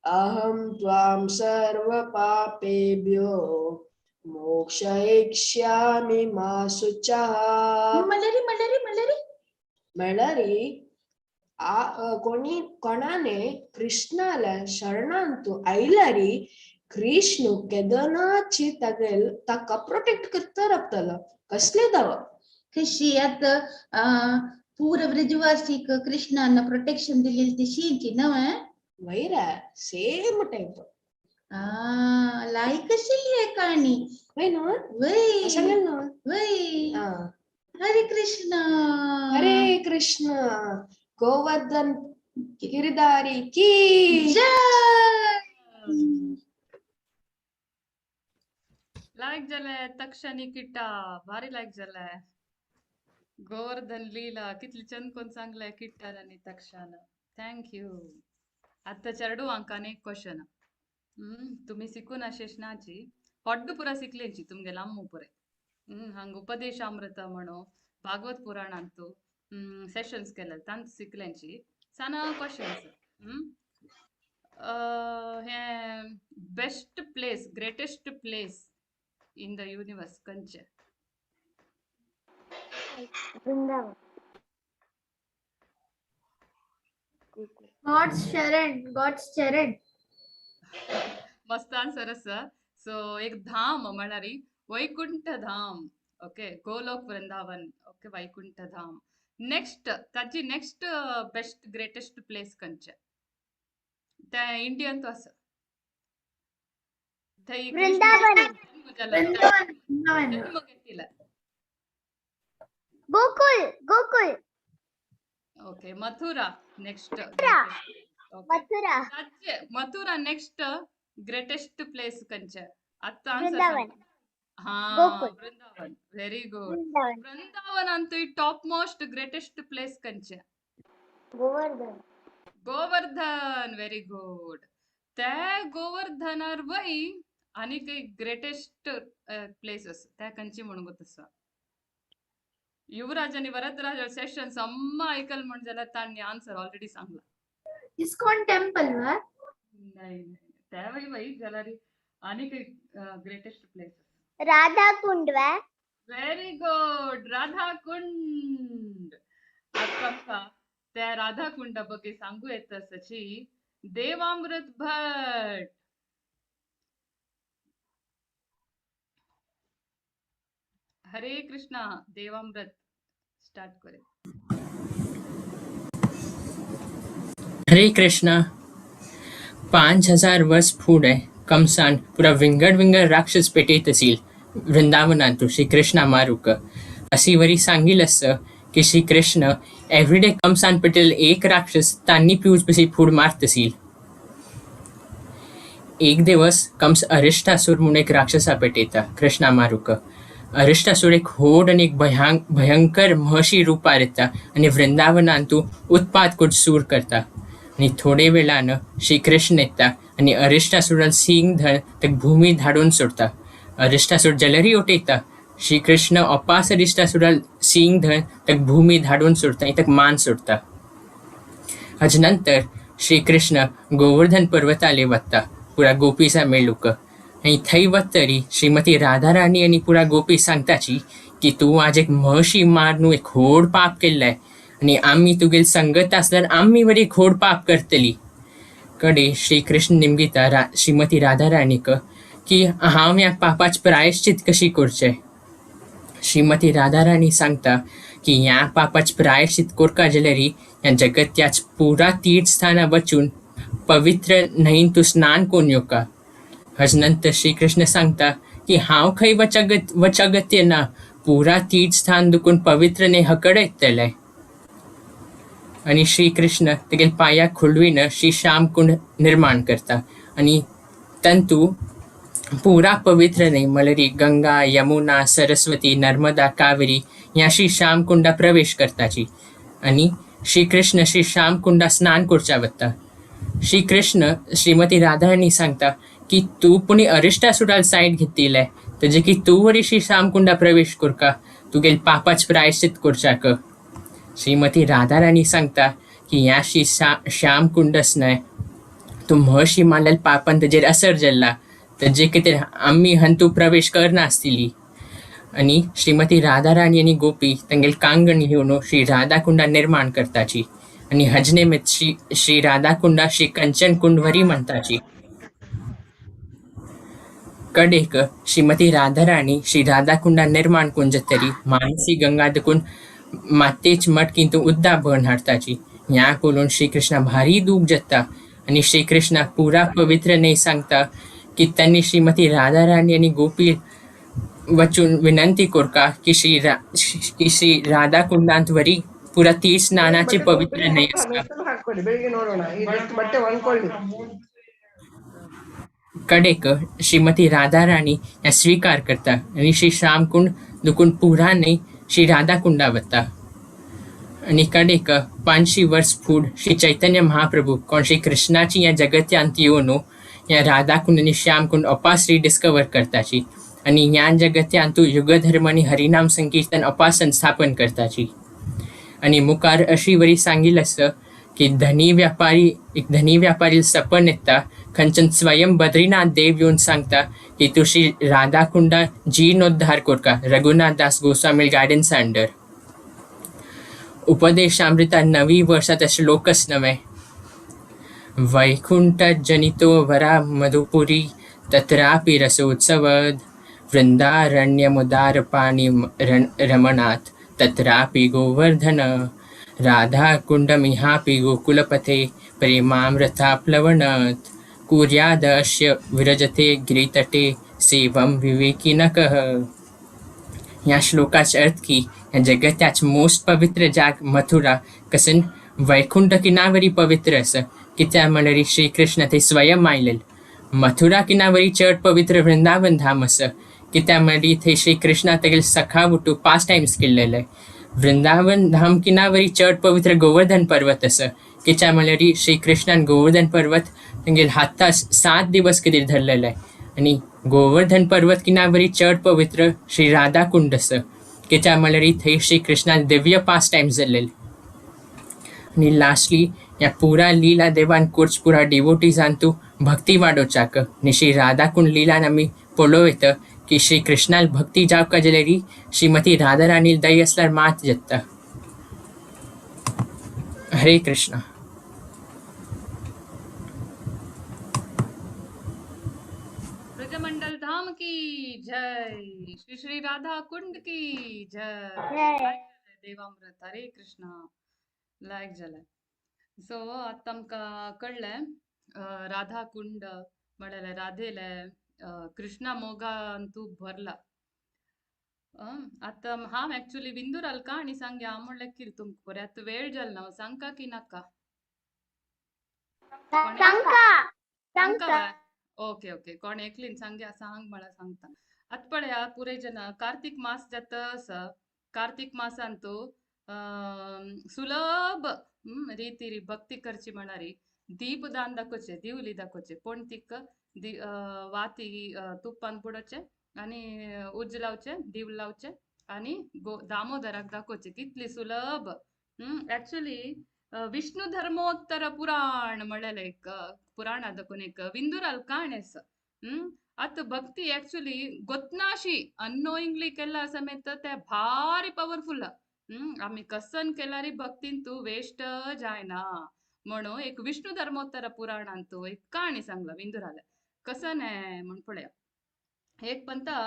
अहं त्वां सर्वपापेभ्यो मोक्षयिष्यामि मा शुचः. मलरी मलरी मलरी म्हळ्यार कोणी कोणाने कृष्णाला शरणांतु आयल्यारी कृष्ण केदनाची तागेल ताका प्रोटेक्ट करता रावतलो कसले दावा. कशी आता पूर ब्रजवासीक कृष्णान प्रोटेक्शन दिलेली तशीची नव्हे? वैरा सेम टाइप. लायक आशिल्ली आहे कहाणी. वय न्हू? वय सांगेल न्हू? वय. हरे कृष्ण हरे कृष्ण. गोवर्धन गिरिधारी की जय. लायक जालें तक्षणी किट्टा, भारी लायक जालें. गोवर्धन लीला कितली चंद कोण सांगलें किट्टान आनी तक्षान. Thank you. आतां चेडवांक आनी एक क्वेश्चन. तुमी शिकून आशेशनाची हॉड्ड पुरा शिकलेंची तुमगे लांबू पुरे. हांग उपदेशामृत म्हणून भागवत पुराणांतू सेशन्स केले तांत शिकल्यांची साना क्वेश्चन्स. हें best place, greatest place in the universe खंयचें? Vrindavan. God's Sharan, God's Charan. मस्त आन्सर आसा. सो एक धाम म्हळ्यार वैकुंठ धाम. ओके, गोलोक वृंदावन. ओके, वैकुंठ धाम. नेक्स्ट ताची नेक्स्ट बेस्ट ग्रेटेस्ट प्लेस खंयचें? तें इंडियन तो आसा. थंय वृंदावन. जन्म घेतिला. Gokul, Gokul. Okay, Mathura next. Mathura. Mathura next greatest place खंयचें? आतां आन्सर. वृंदावन. हा, Vrindavan. Very good. Vrindavan Antu top most greatest place खंयचें? गोवर्धन. Govardhan, very good. ते गोवर्धनार वय आनीक एक ग्रेटेस्ट प्लेस आसा, त्या खंयची म्हणून आसा? युवराज आनी वरदराज सेशन सम्मा ऐकल म्हण जाल्यार तांणी आन्सर ऑलरेडी सांगला. इस्कॉन टेम्पल वा? नाही नाही, त्या वय वय जाल्यार आनीक एक ग्रेटेस्ट प्लेस राधा कुंड वा? Very good, Radha Kund. आतां त्या राधा कुंडा ಬಗ್ಗೆ सांगू येता सची देवामृत भट. हरे कृष्णा. देवामृत स्टार्ट करे. हरे कृष्णा. 5000 वर्ष फुडें कंसान पुरा विंगड विंगड राक्षस पेटयत आशिल वृंदावनांतु श्री कृष्णा मारूक अशी वरी सांगिल आस की श्री कृष्ण एव्हरीडे कंसान पेटेल एक राक्षस तांनी पिऊज पशी फूड मारत असील. एक दिवस कंस अरिष्टासूर म्हणून एक राक्षसा पेटयता कृष्णा मारूक. अरिष्टासूर एक होड आनी एक भयंकर महर्षी रूपार येता आनी वृंदावनांतू उत्पात करून सूर करता. आनी थोडे वेळान श्री कृष्ण येता आनी अरिष्टासुरान सिंग धर ताका भूमी धाडून सोडता. अरिष्टासूर जलरी उठयता. श्री कृष्ण अपास अरिष्टासुरान सिंग धर ताका भूमी धाडून सोडता आनी ताका मान सोडता. हाजे नंतर श्री कृष्ण गोवर्धन पर्वताले वता पुरा गोपीसा मेळूंक. आनी थंय वतरी श्रीमती राधाराणी आनी पुरा गोपी सांगताची की तूं आज एक महर्षी मारून एक व्हड पाप केल्लें आनी आमी तुगेली संगत आसल्यार आमी बरी व्हड पाप करतली. कडे श्री कृष्ण निमगिता श्रीमती राधाराणीक की हांव ह्या पापाच प्रायश्चित कशी करचें. श्रीमती राधाराणी सांगता की ह्या पापाच प्रायश्चित करका जाल्यार ह्या जगत्याच पुरा तीर्थस्थाना वचून पवित्र न्हंयेन तूं स्नान करून येवका. हाजे नंतर श्री कृष्ण सांगता की हांव खंय वचगत्य ना, पुरा तीर्थस्थान दुकून पवित्र न्हंय हकड येतलें. आनी श्री कृष्ण तेगेल्या पांयाक खुळवीन श्री श्यामकुंड निर्माण करता आनी तंतू पुरा पवित्र न्हंय म्हणल्यार गंगा, यमुना, सरस्वती, नर्मदा, कावेरी ह्या श्री श्यामकुंडा प्रवेश करताची आनी श्री कृष्ण श्री श्यामकुंडा स्नान करच्या वता. श्री कृष्ण श्रीमती राधाराणी सांगता की तूं पुणी अरिष्टासुराल सायड घेतिल्लें तेजे की तूं वरी श्री श्यामकुंडा प्रवेश करका तुगेल पापाच प्रायश्चित करच्याक. श्रीमती राधाराणी सांगता की ह्या श्री श्यामकुंडस न्हय तूं महर्षी मारलेल्या पापान तेजेर असर जाल्ला तेजे खातीर आमी हंतू प्रवेश करनासतली. आनी श्रीमती राधाराणी आनी गोपी तांगेले कांगण घेवन श्री राधाकुंडा निर्माण करताची आनी हाजे निमित्त श्री श्री राधाकुंडा श्री कंचन कुंड वरी म्हणटाची. कडेक श्रीमती राधाराणी श्री राधाकुंडा निर्माण करून जातरी मानसी गंगा देखून मातेच मटकींत उद्दा भरून हाडटाची. ह्या पळोवन श्री कृष्णा भारी दूख जाता आनी श्री कृष्णा पुरा पवित्र न्हय सांगता की तांणी श्रीमती राधाराणी आनी गोपी वचून विनंती करका की श्री राधाकुंडांत वरी पुरा तीर्थ स्नानाचे पवित्र न्हय आसता. कडेक श्रीमती राधाराणी ह्या स्विकार करता आनी श्री श्यामकुंड दुकून पुरा न्हय श्री राधाकुंडा वता. आनी कडेक 500 वर्स फूड श्री चैतन्य महाप्रभू कोण श्री कृष्णाची ह्या जगत्यांत येवन ह्या राधाकुंड आनी श्यामकुंड अपास रिडिस्कवर करताची आनी ह्या जगत्यांतू युगधर्म आनी हरिनाम संकीर्तन अपास संस्थापन करताची. आनी मुखार अशी वरी सांगिल्लें आसा की धनी व्यापारी एक धनी व्यापारी सपन येता खंयच्यान स्वयं बद्रीनाथ देव येवन सांगता की तूं श्री राधाकुंडा जीर्णोद्धार करका रघुनाथ दास गोस्वामी गायडन्सा अंडर. उपदेशामृता नवी वर्षात श्लोकच नवे वैकुंठ जनितो वरा मधुपुरी तत्रापि रसोत्सवद वृंदारण्यमुदार पाणी रमणात् तत्रापि गोवर्धन राधाकुंडमिहापि गोकुलपथे प्रेमामृताप्लवणत् कुर्यादश्य विरजते गिरितटे सेवं विवेकिनकः. ह्या श्लोकाचा अर्थ की ह्या जगत्याच मोस्ट पवित्र जाग मथुरा कसन वैकुंठ किनावरी पवित्र आसा कित्याक म्हणल्यार श्री कृष्ण थंय स्वयं आयलेले. मथुरा किनावरी चड पवित्र वृंदावन धाम आसा कित्याक म्हणल्यार थंय श्री कृष्णा तेगेले सखा वटू पास टायम्स केल्लेले. वृंदावन धाम किनावरी चड पवित्र गोवर्धन पर्वत आसा कित्याक म्हणल्यार श्री कृष्णान गोवर्धन पर्वत तेंगेले हाता 7 दिवस खातीर धरलेले. आनी गोवर्धन पर्वत किनावरी चड पवित्र श्री राधाकुंड आसा कित्याक म्हणल्यार थंय श्री कृष्णान दिव्य पास टायम्स जाल्लेले. आनी लास्टली ह्या पुरा लीला देवान कोर्च पुरा डिवोटीजान तूं भक्ती वाडोवच्याक आनी श्री राधाकुंड लीलान आमी पळोवं येता की श्री कृष्णाल भक्ती जावका जाल्यार श्रीमती राधाराणी दय आसल्यार मात जाता. हरे कृष्णा. ब्रजमंडल धाम की जय, श्री श्री राधा कुंड की जय. देवामृत. हरे कृष्णा. लायक जालें. सो आतां आमकां कळ्ळें राधा कुंड म्हळ्यार राधेले कृष्णा मोगान तूं भरला. आतां हांव एक्चुली विंदुराल काणी सांगया म्हणल्यार कितें तुमकां बरें आतां वेळ जाल ना सांगका की नाका? सांगका. सांगका. ओके ओके, कोण एकलीन सांगया, सांग म्हळ्यार सांगता. आतां पळया पुरे जना कार्तीक मास जाता आसा. कार्तीक मासांतू सुलभ रितीरी भक्ती करची म्हणारी दीपदान दाखोवचें, दिवली दाखोवचें, पण तिका वाती तुपान बुडोवचें आनी उज्ज लावचें, दीव लावचें आनी दामोदराक दाखोवचें. कितली सुलभ. एक्चुली विष्णु धर्मोत्तर पुराण म्हणलें एक पुराणा दाखोवन एक विंदुराल काणी आसा. आतां भक्ती एक्चुली गोतनाशी अननोइंगली केला समेत ते भारी पवरफुल. आमी कसन केल्यारी भक्तीन तूं वेस्ट जायना म्हणून एक विष्णु धर्मोत्तर पुराणांतू एक काणी सांगला विंदुराले. कसन म्हण पळया. एक पंता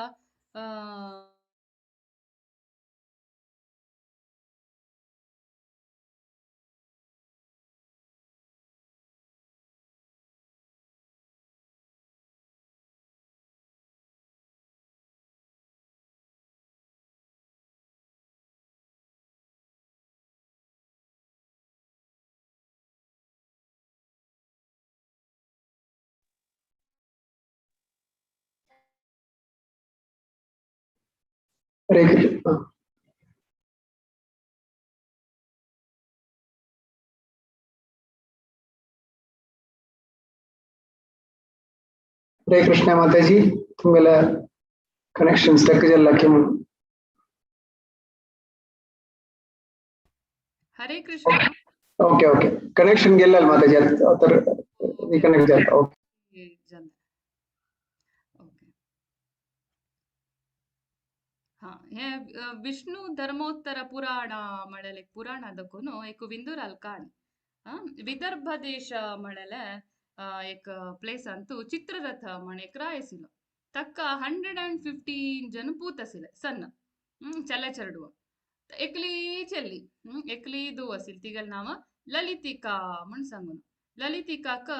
हरे कृष्ण. हरे कृष्ण माताजी, तुमगेले कनेक्शन स्टक जाल्ला की म्हणून. Hare Krishna. Okay okay, connection गेल्लेल माताजी, तर रिकनेक्ट जाता. ओके. हा, हे विष्णु धर्मोत्तर पुराण म्हणलें एक पुराण दाखोवन एक विंदुराल काणी. विदर्भ देश म्हणलें एक प्लेसांतू चित्ररथ म्हण एक राय आशिल्लो. ताका 115 जन पूत आशिल्ले सन्न चले चेडवा. एकली चेल्ली, एकली धूव आशिल्ली, तिगेलें नांव ललितिका म्हण सांगून. ललितिकाक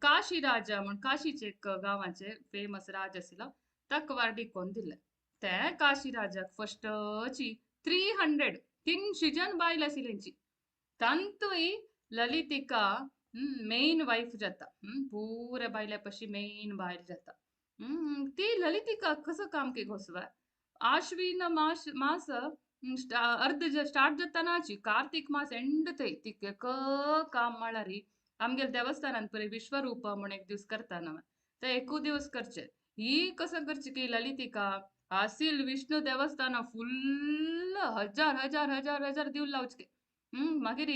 काशी राजा म्हण काशीचे एक गांवाचे फेमस राज आशिल्लो, ताका वार्डीक कोन्न दिल्लें. ते काशी राजाक फस्टची 300 300 जन बायल आशिल्ली. तांतूय ललितिका मेन वायफ जाता, पुरे बायले पशी मेन बायल जाता. ती ललितिका कसो काम की घोसवा आश्विन मास मास अर्ध स्टार्ट जातानाची कार्तीक मास एंड थंय तिके काम म्हळ्यार आमगेले देवस्थानान पळय विश्वरूप म्हण एक दीस करता ना, ते एकू दिवस करचे. ही कसं करची की ललितिका आसील विष्णु देवस्थान फुल्ल हजार हजार हजार हजार दिव लावचे. मागीर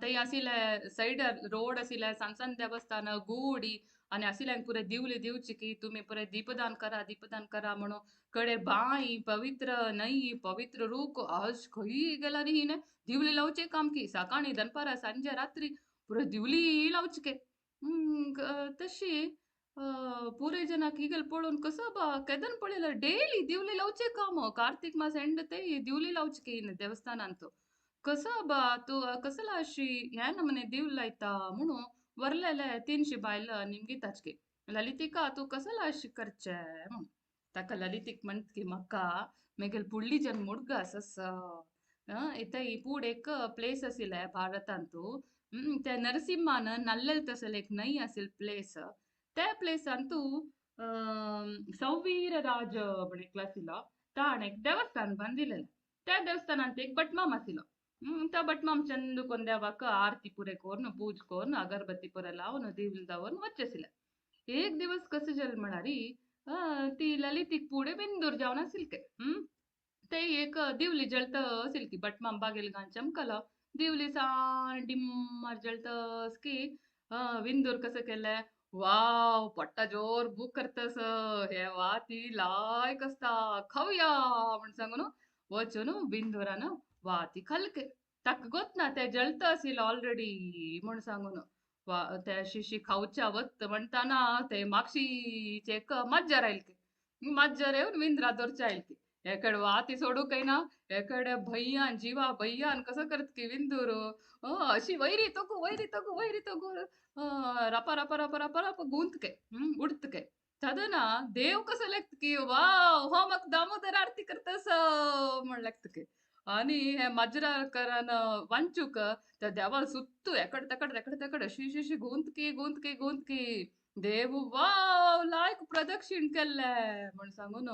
थंय आशिल्ले सायड रोड आशिल्ले सान सान देवस्थान गुडी आनी आशिल्ल्यांक पुरे दिवली दिवची की तुमी पुरे दीपदान करा दीपदान करा म्हणून. कडे बांय पवित्र न्हंय पवित्र रूख अश खंय गेल्यार ही न्हय दिवली लावचे काम की सकाळी दनपारा सांजे रात्री पुरे दिवली लावचे के. तशी पुरे जनाक हिगेल पळोवन कसो बा केदन पळयल्यार डेली दिवली लावचे काम. कार्तीक मास एंड ते दिवली लावचे की देवस्थानांत. कसो बा तूं कसला अशी ह्या नमने दिव लायता म्हणून वरलेले 300 बायल निमगी ताचके ललितिका तूं कसला अशी करचे म्हणून. ताका ललितीक म्हणत की म्हाका मेगेल पुडली जन मुडग आसस. इथं पूड एक प्लेस आशिल्ले भारतांतू त्या नरसिंहान नल्लेल तसले एक न्हंय आशिल्ली प्लेस. त्या प्लेसांतू सौवीर राज म्हण एकलो आशिल्लो, ताणें एक देवस्थान बांदिल्लें. त्या देवस्थानांत एक भटमाम आशिल्लो. त्या भटमाम चंद कोन्न देवाक आरती पुरे करून पूज करून अगरबत्ती पुरे लावन दिवली दवरून वचचें आशिल्लें. एक दिवस कशें जालें म्हळ्यार ती ललितीक पुडे बिंदूर जावन आशिल्ले. ते एक दिवली जळत आशिल्ली की भटमाम बागेल घान चमकलो दिवली सान डिम्मार जळतस की विंदूर कसं केलें वाव पट्टा जोर बूक करतस हे वाती लायक आसता खावया म्हण सांगून वचून बिंदुरान वाती खालके. ताका गोत ना ते जळत आशिल्लें ऑलरेडी म्हण सांगून. वा त्या शिशी खावच्या वत म्हणटाना ते मागशीच एक माज्जर आयले, माज्जर येवन विंद्रा दवरच्या आयले. एकडे वाती सोडूंक येना, एकडे भंयान जिवा भंयान कसो करत की विंदूर अशी वैरी तोगू वैरी तोगू वैरी तोगू रपा रपा रपा रपा रपा गुंतके उडतके. तदना देव कसो लेखत की वाव हो म्हाका दामोदर आरती म्हण लागता. आनी हे माजराकरान वांचूक त्या देवाल सुत्तू एकड तेकड तेकड तेकड अशी अशी अशी गुंतकी गुंतकी गुंतकी देव वाव लायक प्रदक्षिण केल्ले म्हण सांगून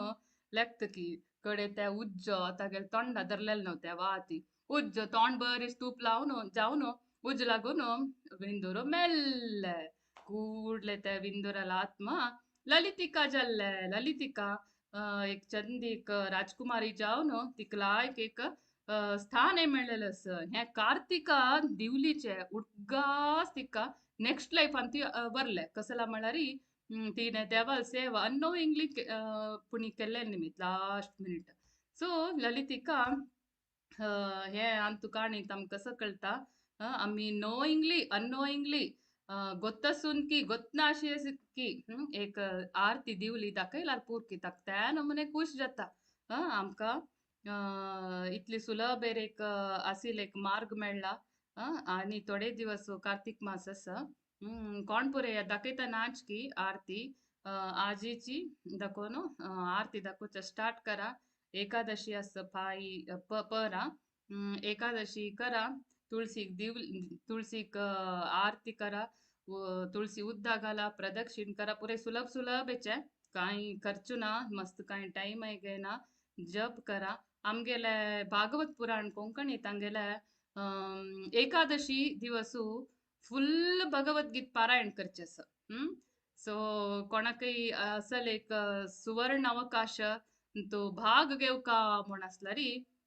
लेखता की कडे त्या उज्जो तागेले तोंडा धरलेले न्हू त्या वाती उज्जो तोंड बरी तूप लावन जावन उज्ज लागून विंदुरो मेल्ले ಕೂಡ್ಲೆ त्या विंदुराला आत्मा ललितिका जाल्ले. ललितिका एक चंदीक राजकुमारी जावन तिका लायक एक स्थान मेळ्ळेलें आसा. हें कार्तिका दिवलीचे उडगास तिका नेक्स्ट लायफान ती वरले कसला म्हळ्यार तिणें देवाल सेवा अननोइंगली पुणी केल्ले निमित्त लास्ट मिनीट. सो ललितिका हें आमकां काणी आमकां कसो कळटा आमी नोइंगली अननोइंगली ಗೊತ್ತಸುನ್ ಕಿ ಗೊತ್ತನಾಶಿ एक आरती दिवली दाखयल्यार पुरकी त्या नमुने खुश जाता. आमकां इतली सुलभ एक आसील एक मार्ग मेळ्ळा. आनी थोडे दिवस कार्तीक मास आसा कोण पुरे दाखयता नाच की आरती आजीची दाखोवन आरती दाखोवच्या स्टार्ट करा. एकादशी आसा फाय परा एकादशी करा, तुळसीक दिव तुळसीक आरती करा, तुळसी उद्दा घाला, प्रदक्षिण करा, पुरे सुलभ सुलभ हेचे कांय खर्च ना, मस्त कांय टायम घेना, जप करा. आमगेले भागवत पुराण कोंकणीत आमगेले एकादशी दिवसू फुल भगवद्गीत पारायण करचें आसा. सो कोणाकय असल एक सुवर्ण अवकाश तो भाग घेवका म्हूण आसल्यार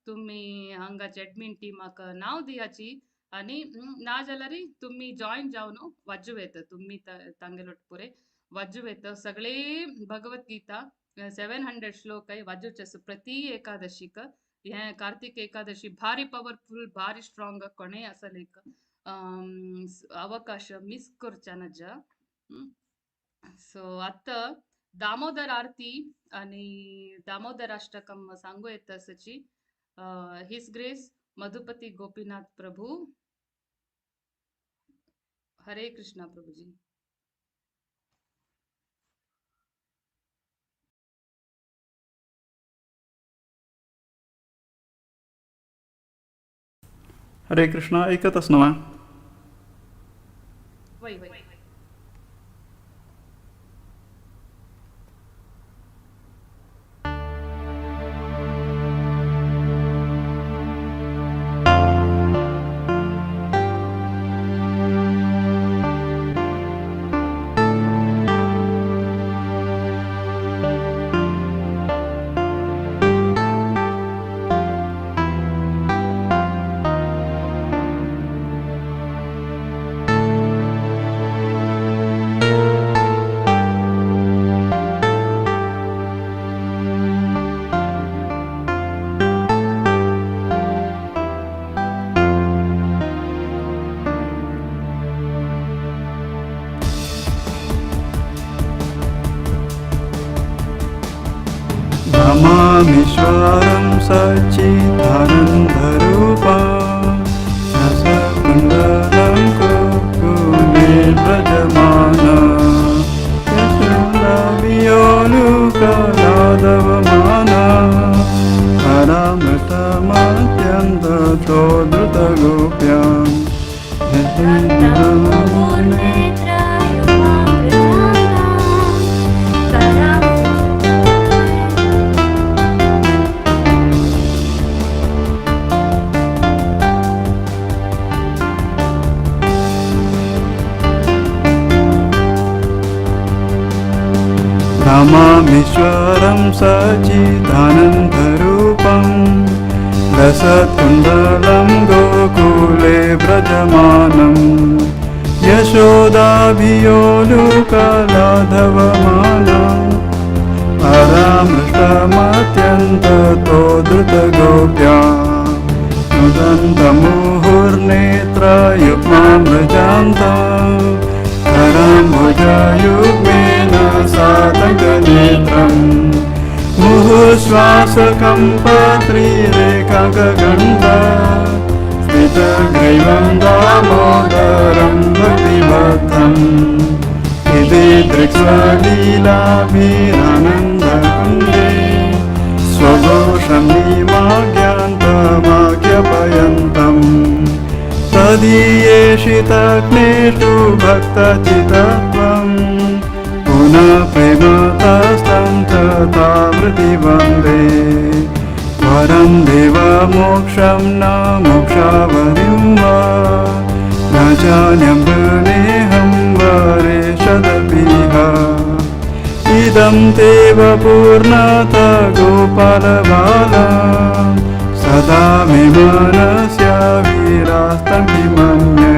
तुम्ही हांगाचे एडमीन टिमाक नांव दियाची आनी ना जाल्यार तुम्ही जॉयन जावन वाजू येता तुम्ही तांगेलो पुरे वाजू येता. सगळे भगवद्गीता 700 श्लोक वाजूचे आसा प्रति एकादशीक. हें कार्तीक एकादशी भारी पवरफुल भारी स्ट्रॉंग कोणेय आसल एक अवकाश मिस करच्या नजा. सो आतां दामोदर आरती आनी दामोदर अष्टकम सांगू येता आसाची. His Grace Madhupati Gopinath Prabhu. Hare Krishna Prabhuji. Hare Krishna. ऐकतच ना? वय वय. नमामीश्वरं सच्चिदानन्दरूपं रसकुण्डलं कुकुले व्रजमानं यशोदाभियोलुकलादवमानं परामृतमत्यन्ततो द्रुतगोप्यां नमामीश्वरं सच्चिदानन्दरूपं रसकुण्डलं गोकुले व्रजमानं यशोदाभियोलुकलाधवमानं परामृष्टमत्यन्ततो द्रुतगोप्यां नुदन्तमुहुर्नेत्रयुग्मामृजान्तं करम्भुजयुग्मेन सातङ्कनेत्रं मुहुश्वासकम्पत्रिरेखागण्ड स्थितग्रीवं दामोदरं भक्तिबद्धम् इति दृक्स्वलीलाभिरानन्दकुन्दे स्वघोषं त्वदीयेषितग्नेषु भक्तचितत्वं पुनः प्रेमतस्तं च तावृति वन्दे वरं देव मोक्षं न मोक्षावधिं वा न जान्यं वृणेऽहं वरेशदपिह इदं तेव पूर्णत गोपालबाला सदा मे मनस्य वीरास्तं मन्ये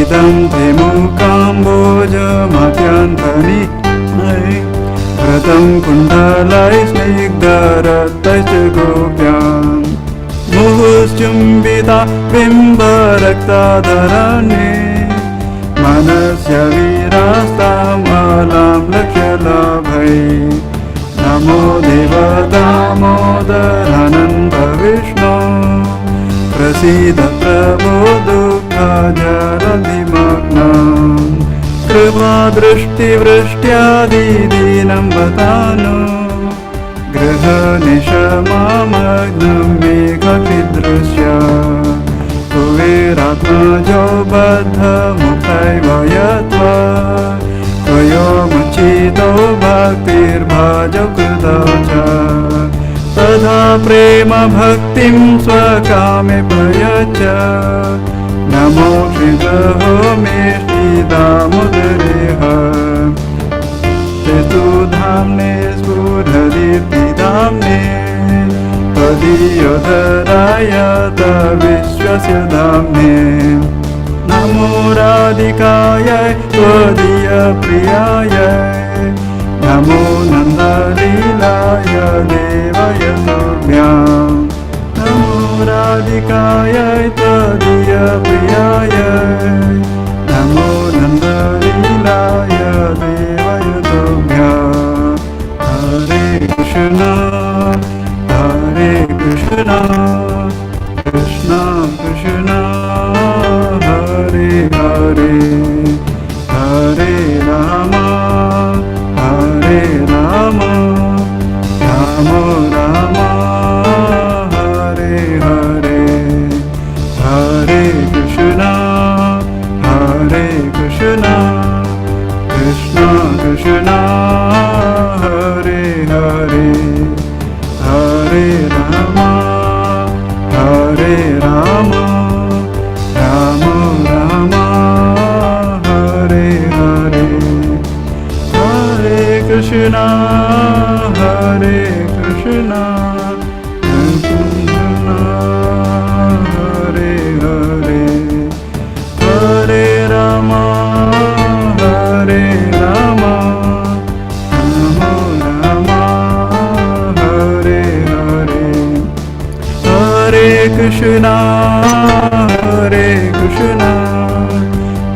इदं ते मूकाम्बोजमत्यन्तनि व्रतं कुण्डलै स्निग्धरक्तैश्च गोप्यां मुहुश्चुम्बिता बिम्बरक्ताधरणे मनस्य वीरास्तामलां लक्ष्यलाभै नमो देव दामोदरानन्द विष्णो प्रसीद प्रभो दुःखजलधिमग्ना कृपादृष्टिवृष्ट्यादिदीनं वतानो गृहनिशमामग्नं मेघक्षिदृश्य कुबेरात्मजो बद्धमुक्तैव यत्त्वा त्वयोमुचितो भक्तिर्भाजो कृतौ च तथा प्रेमभक्तिं स्वकामे प्रयच्छ नमो श्रीगहोमेष्टि दामोदरेह तेस्तु धाम्ने स्फुरदीप्तिधाम्ने त्वदीयोधराय विश्वस्य धाम्ने नमो राधिकाय त्वदीयप्रियाय नमो नन्दलीलाय देवाय तुभ्यां नमो राधिकाय त्वदीयप्रियाय नमो नन्दलीलाय देवाय तुभ्यां हरे कृष्ण कृष्ण कृष्ण हरे हरे हरे राम राम राम हरे हरे हरे कृष्ण कृष्ण कृष्ण हरे हरे हरे राम राम राम हरे हरे हरे कृष्ण कृष्ण हरे हरे हरे राम राम राम हरे हरे हरे कृष्ण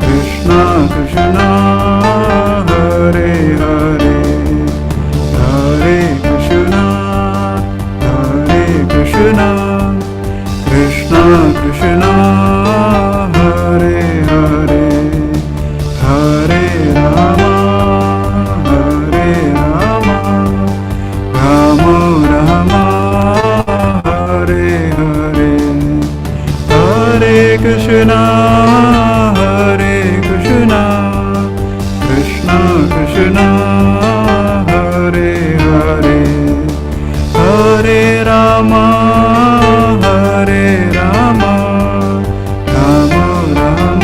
कृष्ण कृष्ण हरे हरे हरे कृष्ण कृष्ण कृष्ण हरे हरे हरे राम राम राम हरे हरे हरे कृष्ण कृष्ण कृष्ण हरे हरे हरे राम राम राम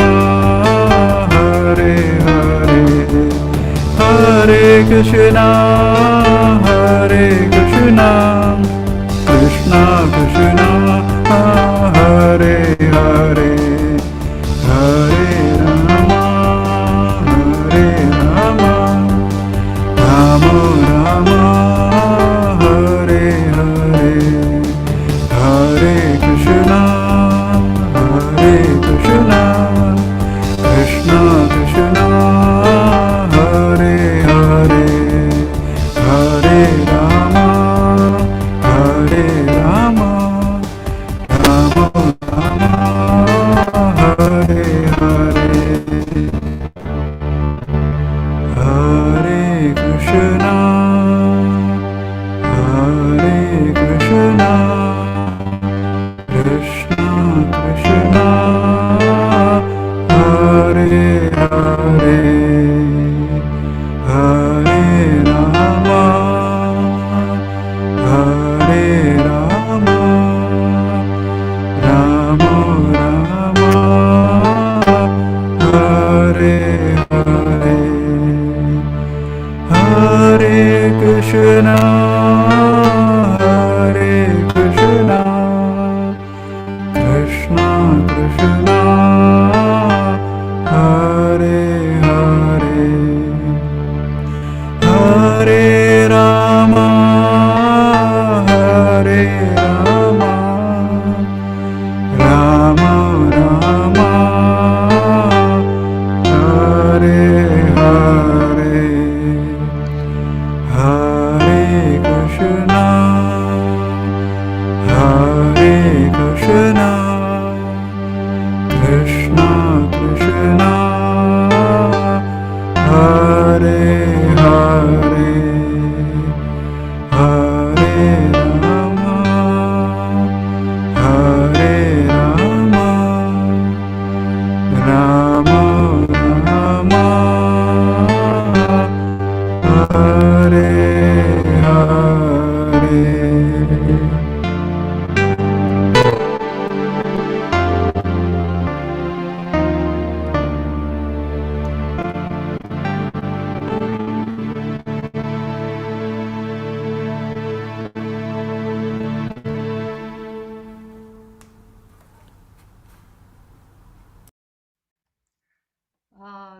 हरे हरे हरे कृष्ण कृष्ण कृष्ण हरे हरे हरे राम राम राम हरे हरे हरे कृष्ण कृष्ण कृष्ण हरे हरे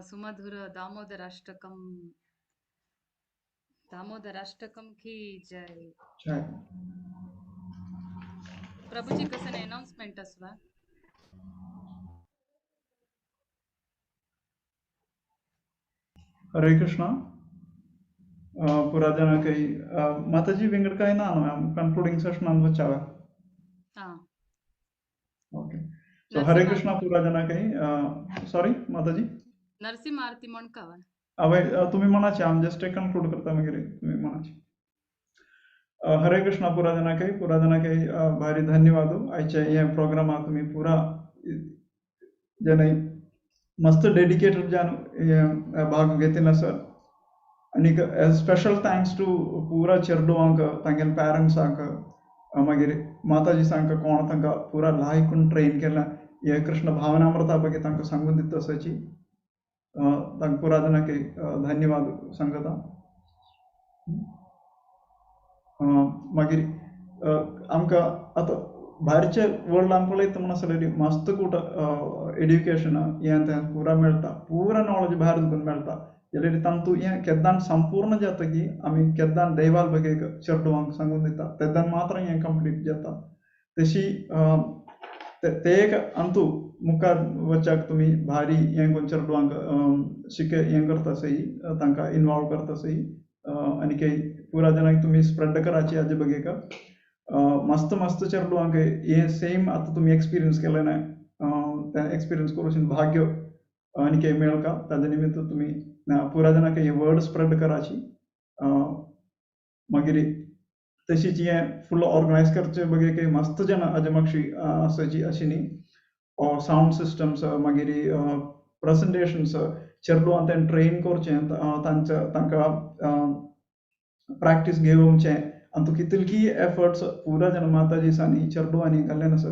सुमधुर दामोदराष्टकम, दामोदराष्टकम की जय. जय. प्रभुजी कसं अनाउन्समेंट असवा? हरे कृष्णा. पुरा जना काही माताजी विंगड काय ना कंक्लूडिंग सेशन बचावा. हां, ओके. सो हरे कृष्णा पुरा जना काही. सॉरी माताजी, नरसिंह आरती म्हणकावा. अवय तुम्ही म्हणाचे, आम जस्ट कन्क्लूड करता वगैरे तुम्ही म्हणाचे. हरे कृष्णा पुरा जना काही, पुरा जना काही भारी धन्यवाद. आयच्या या प्रोग्रामा तुम्ही पुरा जन मस्त डेडिकेटेड जान भाग घेतला सर. आनीक स्पेशल thanks to पुरा चेरडुवांक, तांगेले पॅरंट्सांक, मागीर माताजी सांक कोण तांकां पुरा लायकून ट्रेन केला हे कृष्ण भावनामृता ಬಗ್ಗೆ तांकां सांगून दिता आसाची. तांकां पुरा जाणांक धन्यवाद सांगता. मागीर आमकां आतां भायरचे वर्ल्डान पळयता म्हण आसलेली मस्त कुठ एड्युकेशन हें तें पुरा मेळटा, पुरा नॉलेज भायर दुकून मेळटा. जाल्यार तांतू हें केन्ना संपूर्ण जाता की आमी केन्ना देवाल बगे चेडवांक सांगून दिता तेन्ना मात्र हें कंप्लीट जाता. तशी ते एक अंतू मुखार वचाक तुमी भारी हें करून चेडवांक शिके हें करता सही, तांकां इनवॉल्व करता सही. आनी काही पुरा जाणांक तुमी स्प्रेड कराची हाजे बगेक. मस्त मस्त चेडवांक हें सेम आतां तुमी एक्सपिरियन्स केलें ना तें एक्सपिरियन्स करूं भाग्य आनी काही मेळका. ताजे निमित्त तुमी पुरा जाणांक हें वर्ड स्प्रेड कराची. मागीर तशीच हें फुल ऑर्गनायज करचे बगे काही मस्त जाणां हाजे मागशी आसाची अशी न्ही. सावंड सिस्टम्स, मागीर प्रेजेंटेशन्स, चेडवां तें ट्रेन करचें, तांच्या तांकां प्रॅक्टीस घेवचें आनी तुका कितली एफर्ट्स पुरा जाणां माताजीसांनी चेडवांनी घाल्ले आसा.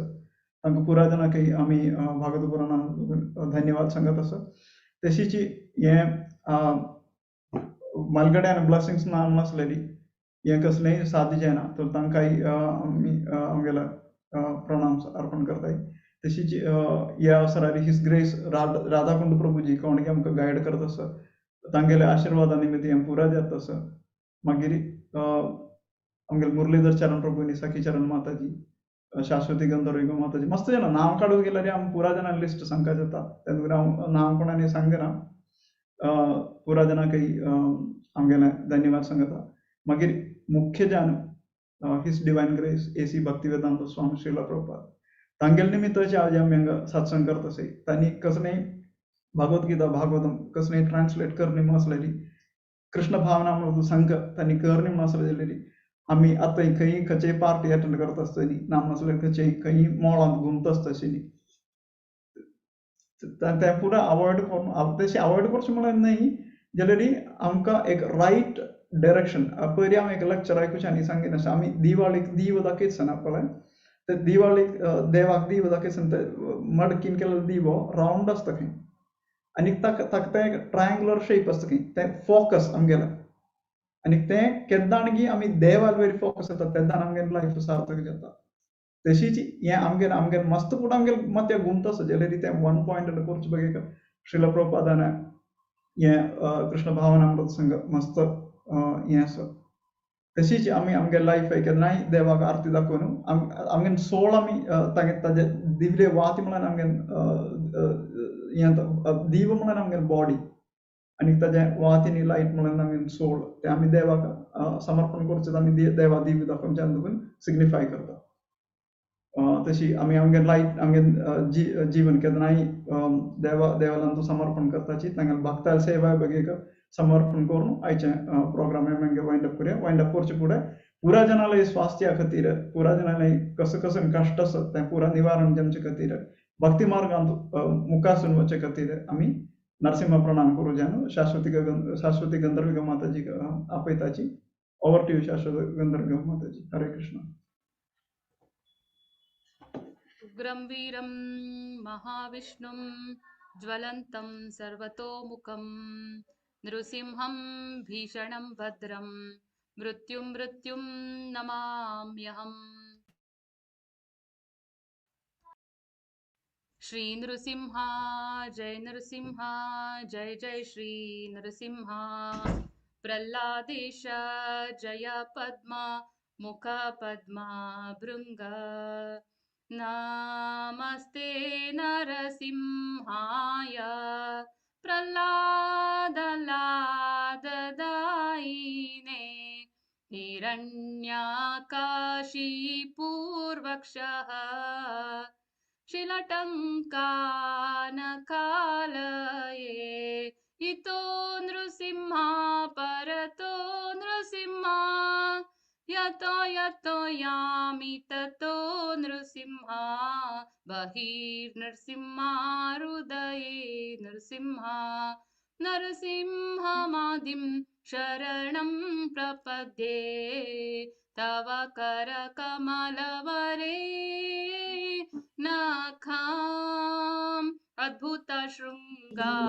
तांकां पुरा जाणां काही आमी भागवत पुराणान धन्यवाद सांगत आसा. तशीच हें मालगड्यान ब्लेसिंग्स ना नासलेली हें कसलेंय साध्य जायना, तर तांकांय आमी आमगेल्या प्रणाम अर्पण करताय. तशीच ह्या अवसरार his grace Radhakund Prabhuji कोण आमकां गायड करता आसा, तांगेल्या आशिर्वादा निमित्त हें पुरा जाता आसा. मागीर आमगेले मुरलीधर चरण प्रभु आनी सखी चरण माताजी, शाश्वती गंधर्व माताजी, मस्त जाणां नांव काडूंक गेल्यार आमी पुरा जाणां लिस्ट सांगपाक जाता. तेन्ना हांव नांव कोणानी सांगना. पुरा जाणांक आमगेले धन्यवाद सांगता. मागीर मुख्य जाण his divine grace A C Bhaktivedanta Swami Srila Prabhupada तांगेले निमित्ताचे आज आमी हांगा सत्संग करता आसय. तांणी कसलेंय भगवद्गीता भागवतम कसलेंय ट्रान्सलेट करणी म्हूण आसलेली, कृष्ण भावना म्हणून संघ तांणी करणी म्हूण आसलेली. आमी आतां खंय खंयचेय पार्टी अटेंड करता आसतली ना म्हणसर खंयचेय खंय मॉलांत घुमता आसता न्ही, तें पुरा अवॉयड करून तशें अवॉयड करचें म्हणल्यार न्हय, जाल्यार आमकां एक रायट डायरेक्शन. पयलीं हांव एक लेक्चर आयकुचें आनी सांगिनासलें, आमी दिवाळीक दिवो दाखयतना पळय, ते दिवाळीक देवाक दिवो दाखयतना ते मडकीन केल्लो दिवो रावंड आसता खंय आनी ताका ताका तें ट्रायंगुलर शेप आसता खंय, तें फोकस आमगेलें. आनी तें केन्ना गी आमी देवाल वयर फोकस जाता तेन्ना आमगेलें लायफ सार्थक जाता. तशीच हें आमगेलें आमगेलें मस्त पूण आमगेलें मत्या घुमता आसा, जाल्यार तें वन पॉयंट करचें बगे श्रील प्रभुपादान हें कृष्ण भावनामृत संघ मस्त हें आसा. तशीच आमी आमगे लायफ केन्नाय देवाक आरती दाखोवन आमगे सोळ आमी तागे ताजे दिवले वाती म्हणल्यार आमगे हें दिव म्हणल्यार आमगे बॉडी आनी ताजे वातीनी लायट म्हणल्यार आमगे सोळ, ते आमी देवाक समर्पण करचें, आमी देवा दिव दाखोवचें देखून सिग्निफाय करता. तशी आमी आमगे लायट आमगे जीवन केन्नाय देवा देवालांतू समर्पण करताची, तांगे भक्ताल सेवा बगेक समर्पण करून आयचें प्रोग्राम आमी वायंड अप करुया. वायंड अप करचे फुडें पुरा जनाले स्वास्थ्या खातीर, पुरा जनाले कसं कसं कश्ट आसत तें पुरा निवारण जावचे खातीर, भक्ती मार्गांत मुखासून वचचे खातीर आमी नरसिंह प्रणाम करूं जाय. शाश्वती शाश्वती गंधर्विका माताजी आपयताची. Over to you Shashwat Gandharva Mataji. Hare Krishna. उग्रं वीरं महाविष्णुं ज्वलन्तं सर्वतोमुखं नृसिंहं भीषणं भद्रं मृत्युं मृत्युं नमाम्यहम्। श्री नृसिंहा जय नृसिंहा जय जय श्री नृसिंहा। प्रह्लादेश जय पद्मा मुख पद्मा भृंग। नमस्ते नरसिंहाय प्रह्लादलाददायिने हिरण्याकाशीपूर्वक्षः शिलटङ्कानकालये इतो नृसिंहा परतो नृसिंहा यतो यतो यामि ततो नृसिंहा बहिर्नृसिंहा हृदये नृसिंहा नरसिंहमादिं शरणं प्रपद्ये तव करकमलवरे नखाम् अद्भुतशृङ्गां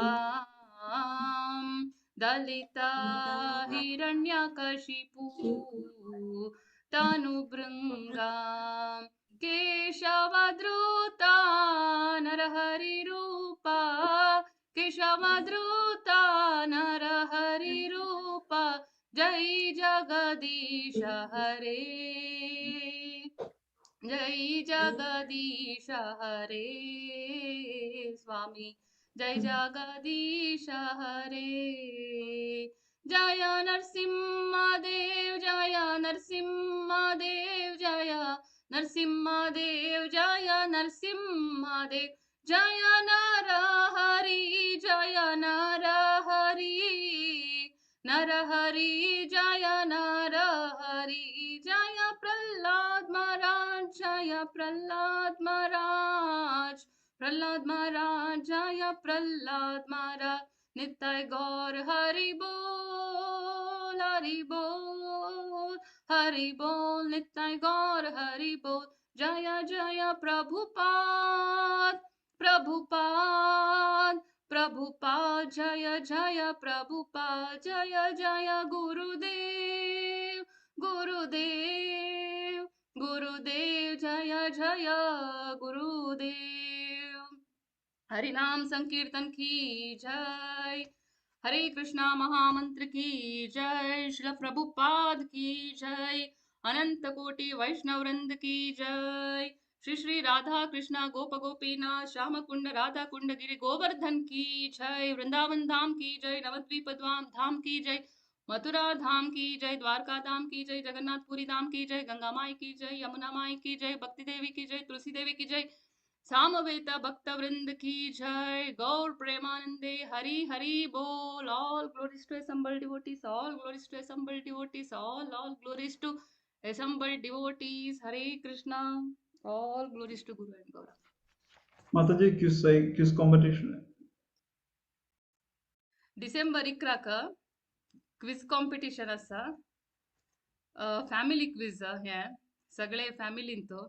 दलिता हिरण्यकशिपु तनुभृङ्गां केशवद्रुता नरहरिरूपा केशवद्रुता नरहरिरूपा जय जगदीश हरे जय जगदीश हरे स्वामी जय जगदीश हरे। जय नरसिंह देव जय नरसिंह देव जय नरसिंह देव जय नरसिंह देव जय नरहरि जय नरहरि नरहरि जय नरहरि जय प्रह्लाद महाराज जय प्रह्लाद महाराज प्रह्लाद महाराज जय प्रह्लाद महाराज। नित्य गौर हरि बोल हरि बोल हरि बोल नित्य गौर हरि बोल जय जय प्रभुपाद प्रभुपाद प्रभुपाद जय जय प्रभुपाद जय जय गुरुदेव गुरुदेव गुरुदेव जय जय गुरुदेव। हरिनाम संकीर्तन की जय, हरे कृष्णा महामंत्र की जय, श्रील प्रभुपाद की जय, अनंत कोटि वैष्णव वृंद की जय, श्री श्री राधा कृष्णा गोप गोपीनाथ श्याम कुंड राधा कुंड गिरि गोवर्धन की जय, वृंदावन धाम की जय, नवद्वीप धाम की जय, मथुरा धाम की जय, द्वारका धाम की जय, जगन्नाथपुरी धाम की जय, गंगा माई की जय, यमुना माई की जय, भक्ति देवी की जय, तुलसी देवी की जय, सामवेत भक्त वृंद की जय, गौर प्रेमानंदे हरि हरि बोल। All glories to assembled devotees, all glories to assembled devotees, all all glories to assembled devotees. Hare Krishna, all glories to Guru and Gaura. Mataji, quiz competition December 11 quiz competition आसा, फॅमिली क्विज हे सगळे फॅमिलीन तो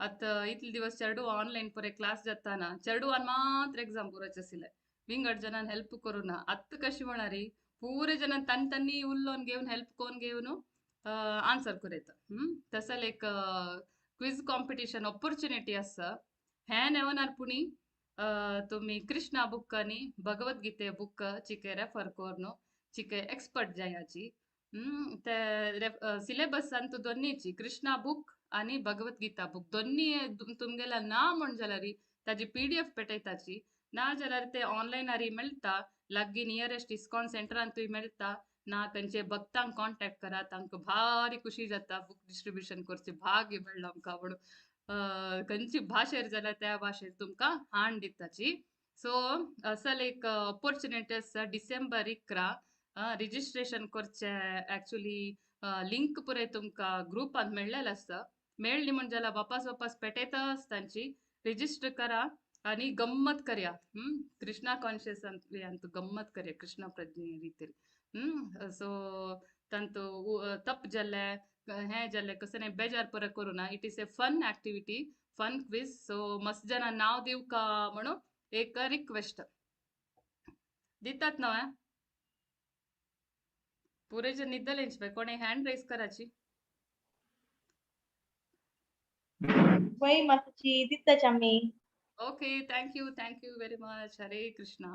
आतां इतले दिवस चेडू online परे class जाताना चेडवान मात्र एग्जाम बरोवचे आशिल्ले, विंगड जणान हेल्प करूं ना. आतां कशी म्हणरी पुरे जणान तान तांनी उल्लोन घेवन हेल्प कोन घेवन आन्सर करूं येता. तसले एक क्विज कॉम्पिटिशन ऑपॉर्च्युनिटी आसा. हें नेवनार पुणी तुमी कृष्णा बुक आनी भगवद्गीते बुक चिके रेफर करून चिके एक्सपर्ट जायाची ते सिलेबसान तूं दोन्हीची कृष्णा बुक आनी भगवद्गीता बुक दोन्ही तुमगेल्या ना म्हण जाल्यार ताजी PDF पेटयताची, ना जाल्यार ते ऑनलायनार मेळटा, लागीं नियरेस्ट इस्कॉन सेंटरांतूय मेळटा, ना खंयचे भक्तांक कॉन्टेक्ट करा, तांकां भारी खुशी जाता बुक डिस्ट्रिब्युशन करचे भाग्य मेळ्ळो आमकां म्हणून. खंयची भाशेर जाल्यार त्या भाशेर तुमकां हाण दिताची. सो असल एक ऑपॉर्च्युनिटी आसा डिसेंबर 11 रजिस्ट्रेशन करचें. एक्चुअली लिंक पुराय तुमकां ग्रुपांत मेळ्ळेलें आसा, मेळ्ळी म्हण जाल्यार वापस वापस पेटयता तांची रजिस्टर करा आनी गम्मत करया. कृष्णा कॉन्शियस गम्मत करया कृष्णा प्रज्ञे रितीर. सो तांतू तप जाल्ले हें जाल्लें कसलें बेजार परत करूं ना. It is a fun activity, fun quiz. So मस्त जाणां नांव दिवका म्हणून एक रिक्वेस्ट दितात न्हय. पुरे जण न्हिदलेंच बाय, कोणें हँड रेज कराची. वय मातशी दिताच आमी. Okay, thank you, thank you very much. Hare Krishna.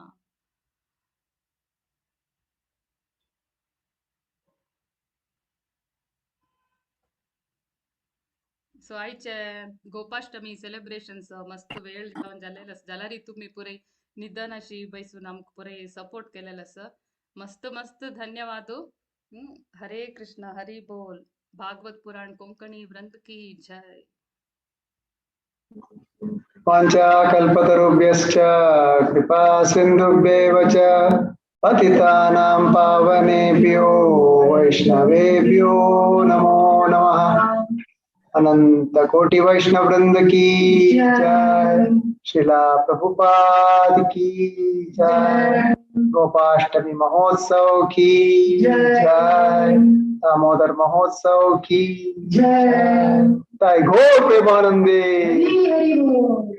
So आयचे गोपाष्टमी सेलिब्रेशन्स मस्त वेळ जावन जालेले आसा. जाल्यार तुमी पुरे निदनाशी बैसून आमकां पुरे सपोर्ट केलेलो आसा. मस्त मस्त धन्यवाद. हरे कृष्ण हरी बोल. भागवत पुराण कोंकणी ग्रंथ की जय. वाञ्छाकल्पतरुभ्यश्च कृपा सिन्धुभ्येव च पतितानां पावनेभ्यो वैष्णवेभ्यो नमो नमः. अनंत कोटि वैष्णव वृंद की जय. श्रीला प्रभुपाद की जय. गोपाष्टमी महोत्सव की जय. दामोदर महोत्सव की जय. ताई घोर प्रेमानंदे. हरि हरि बोल.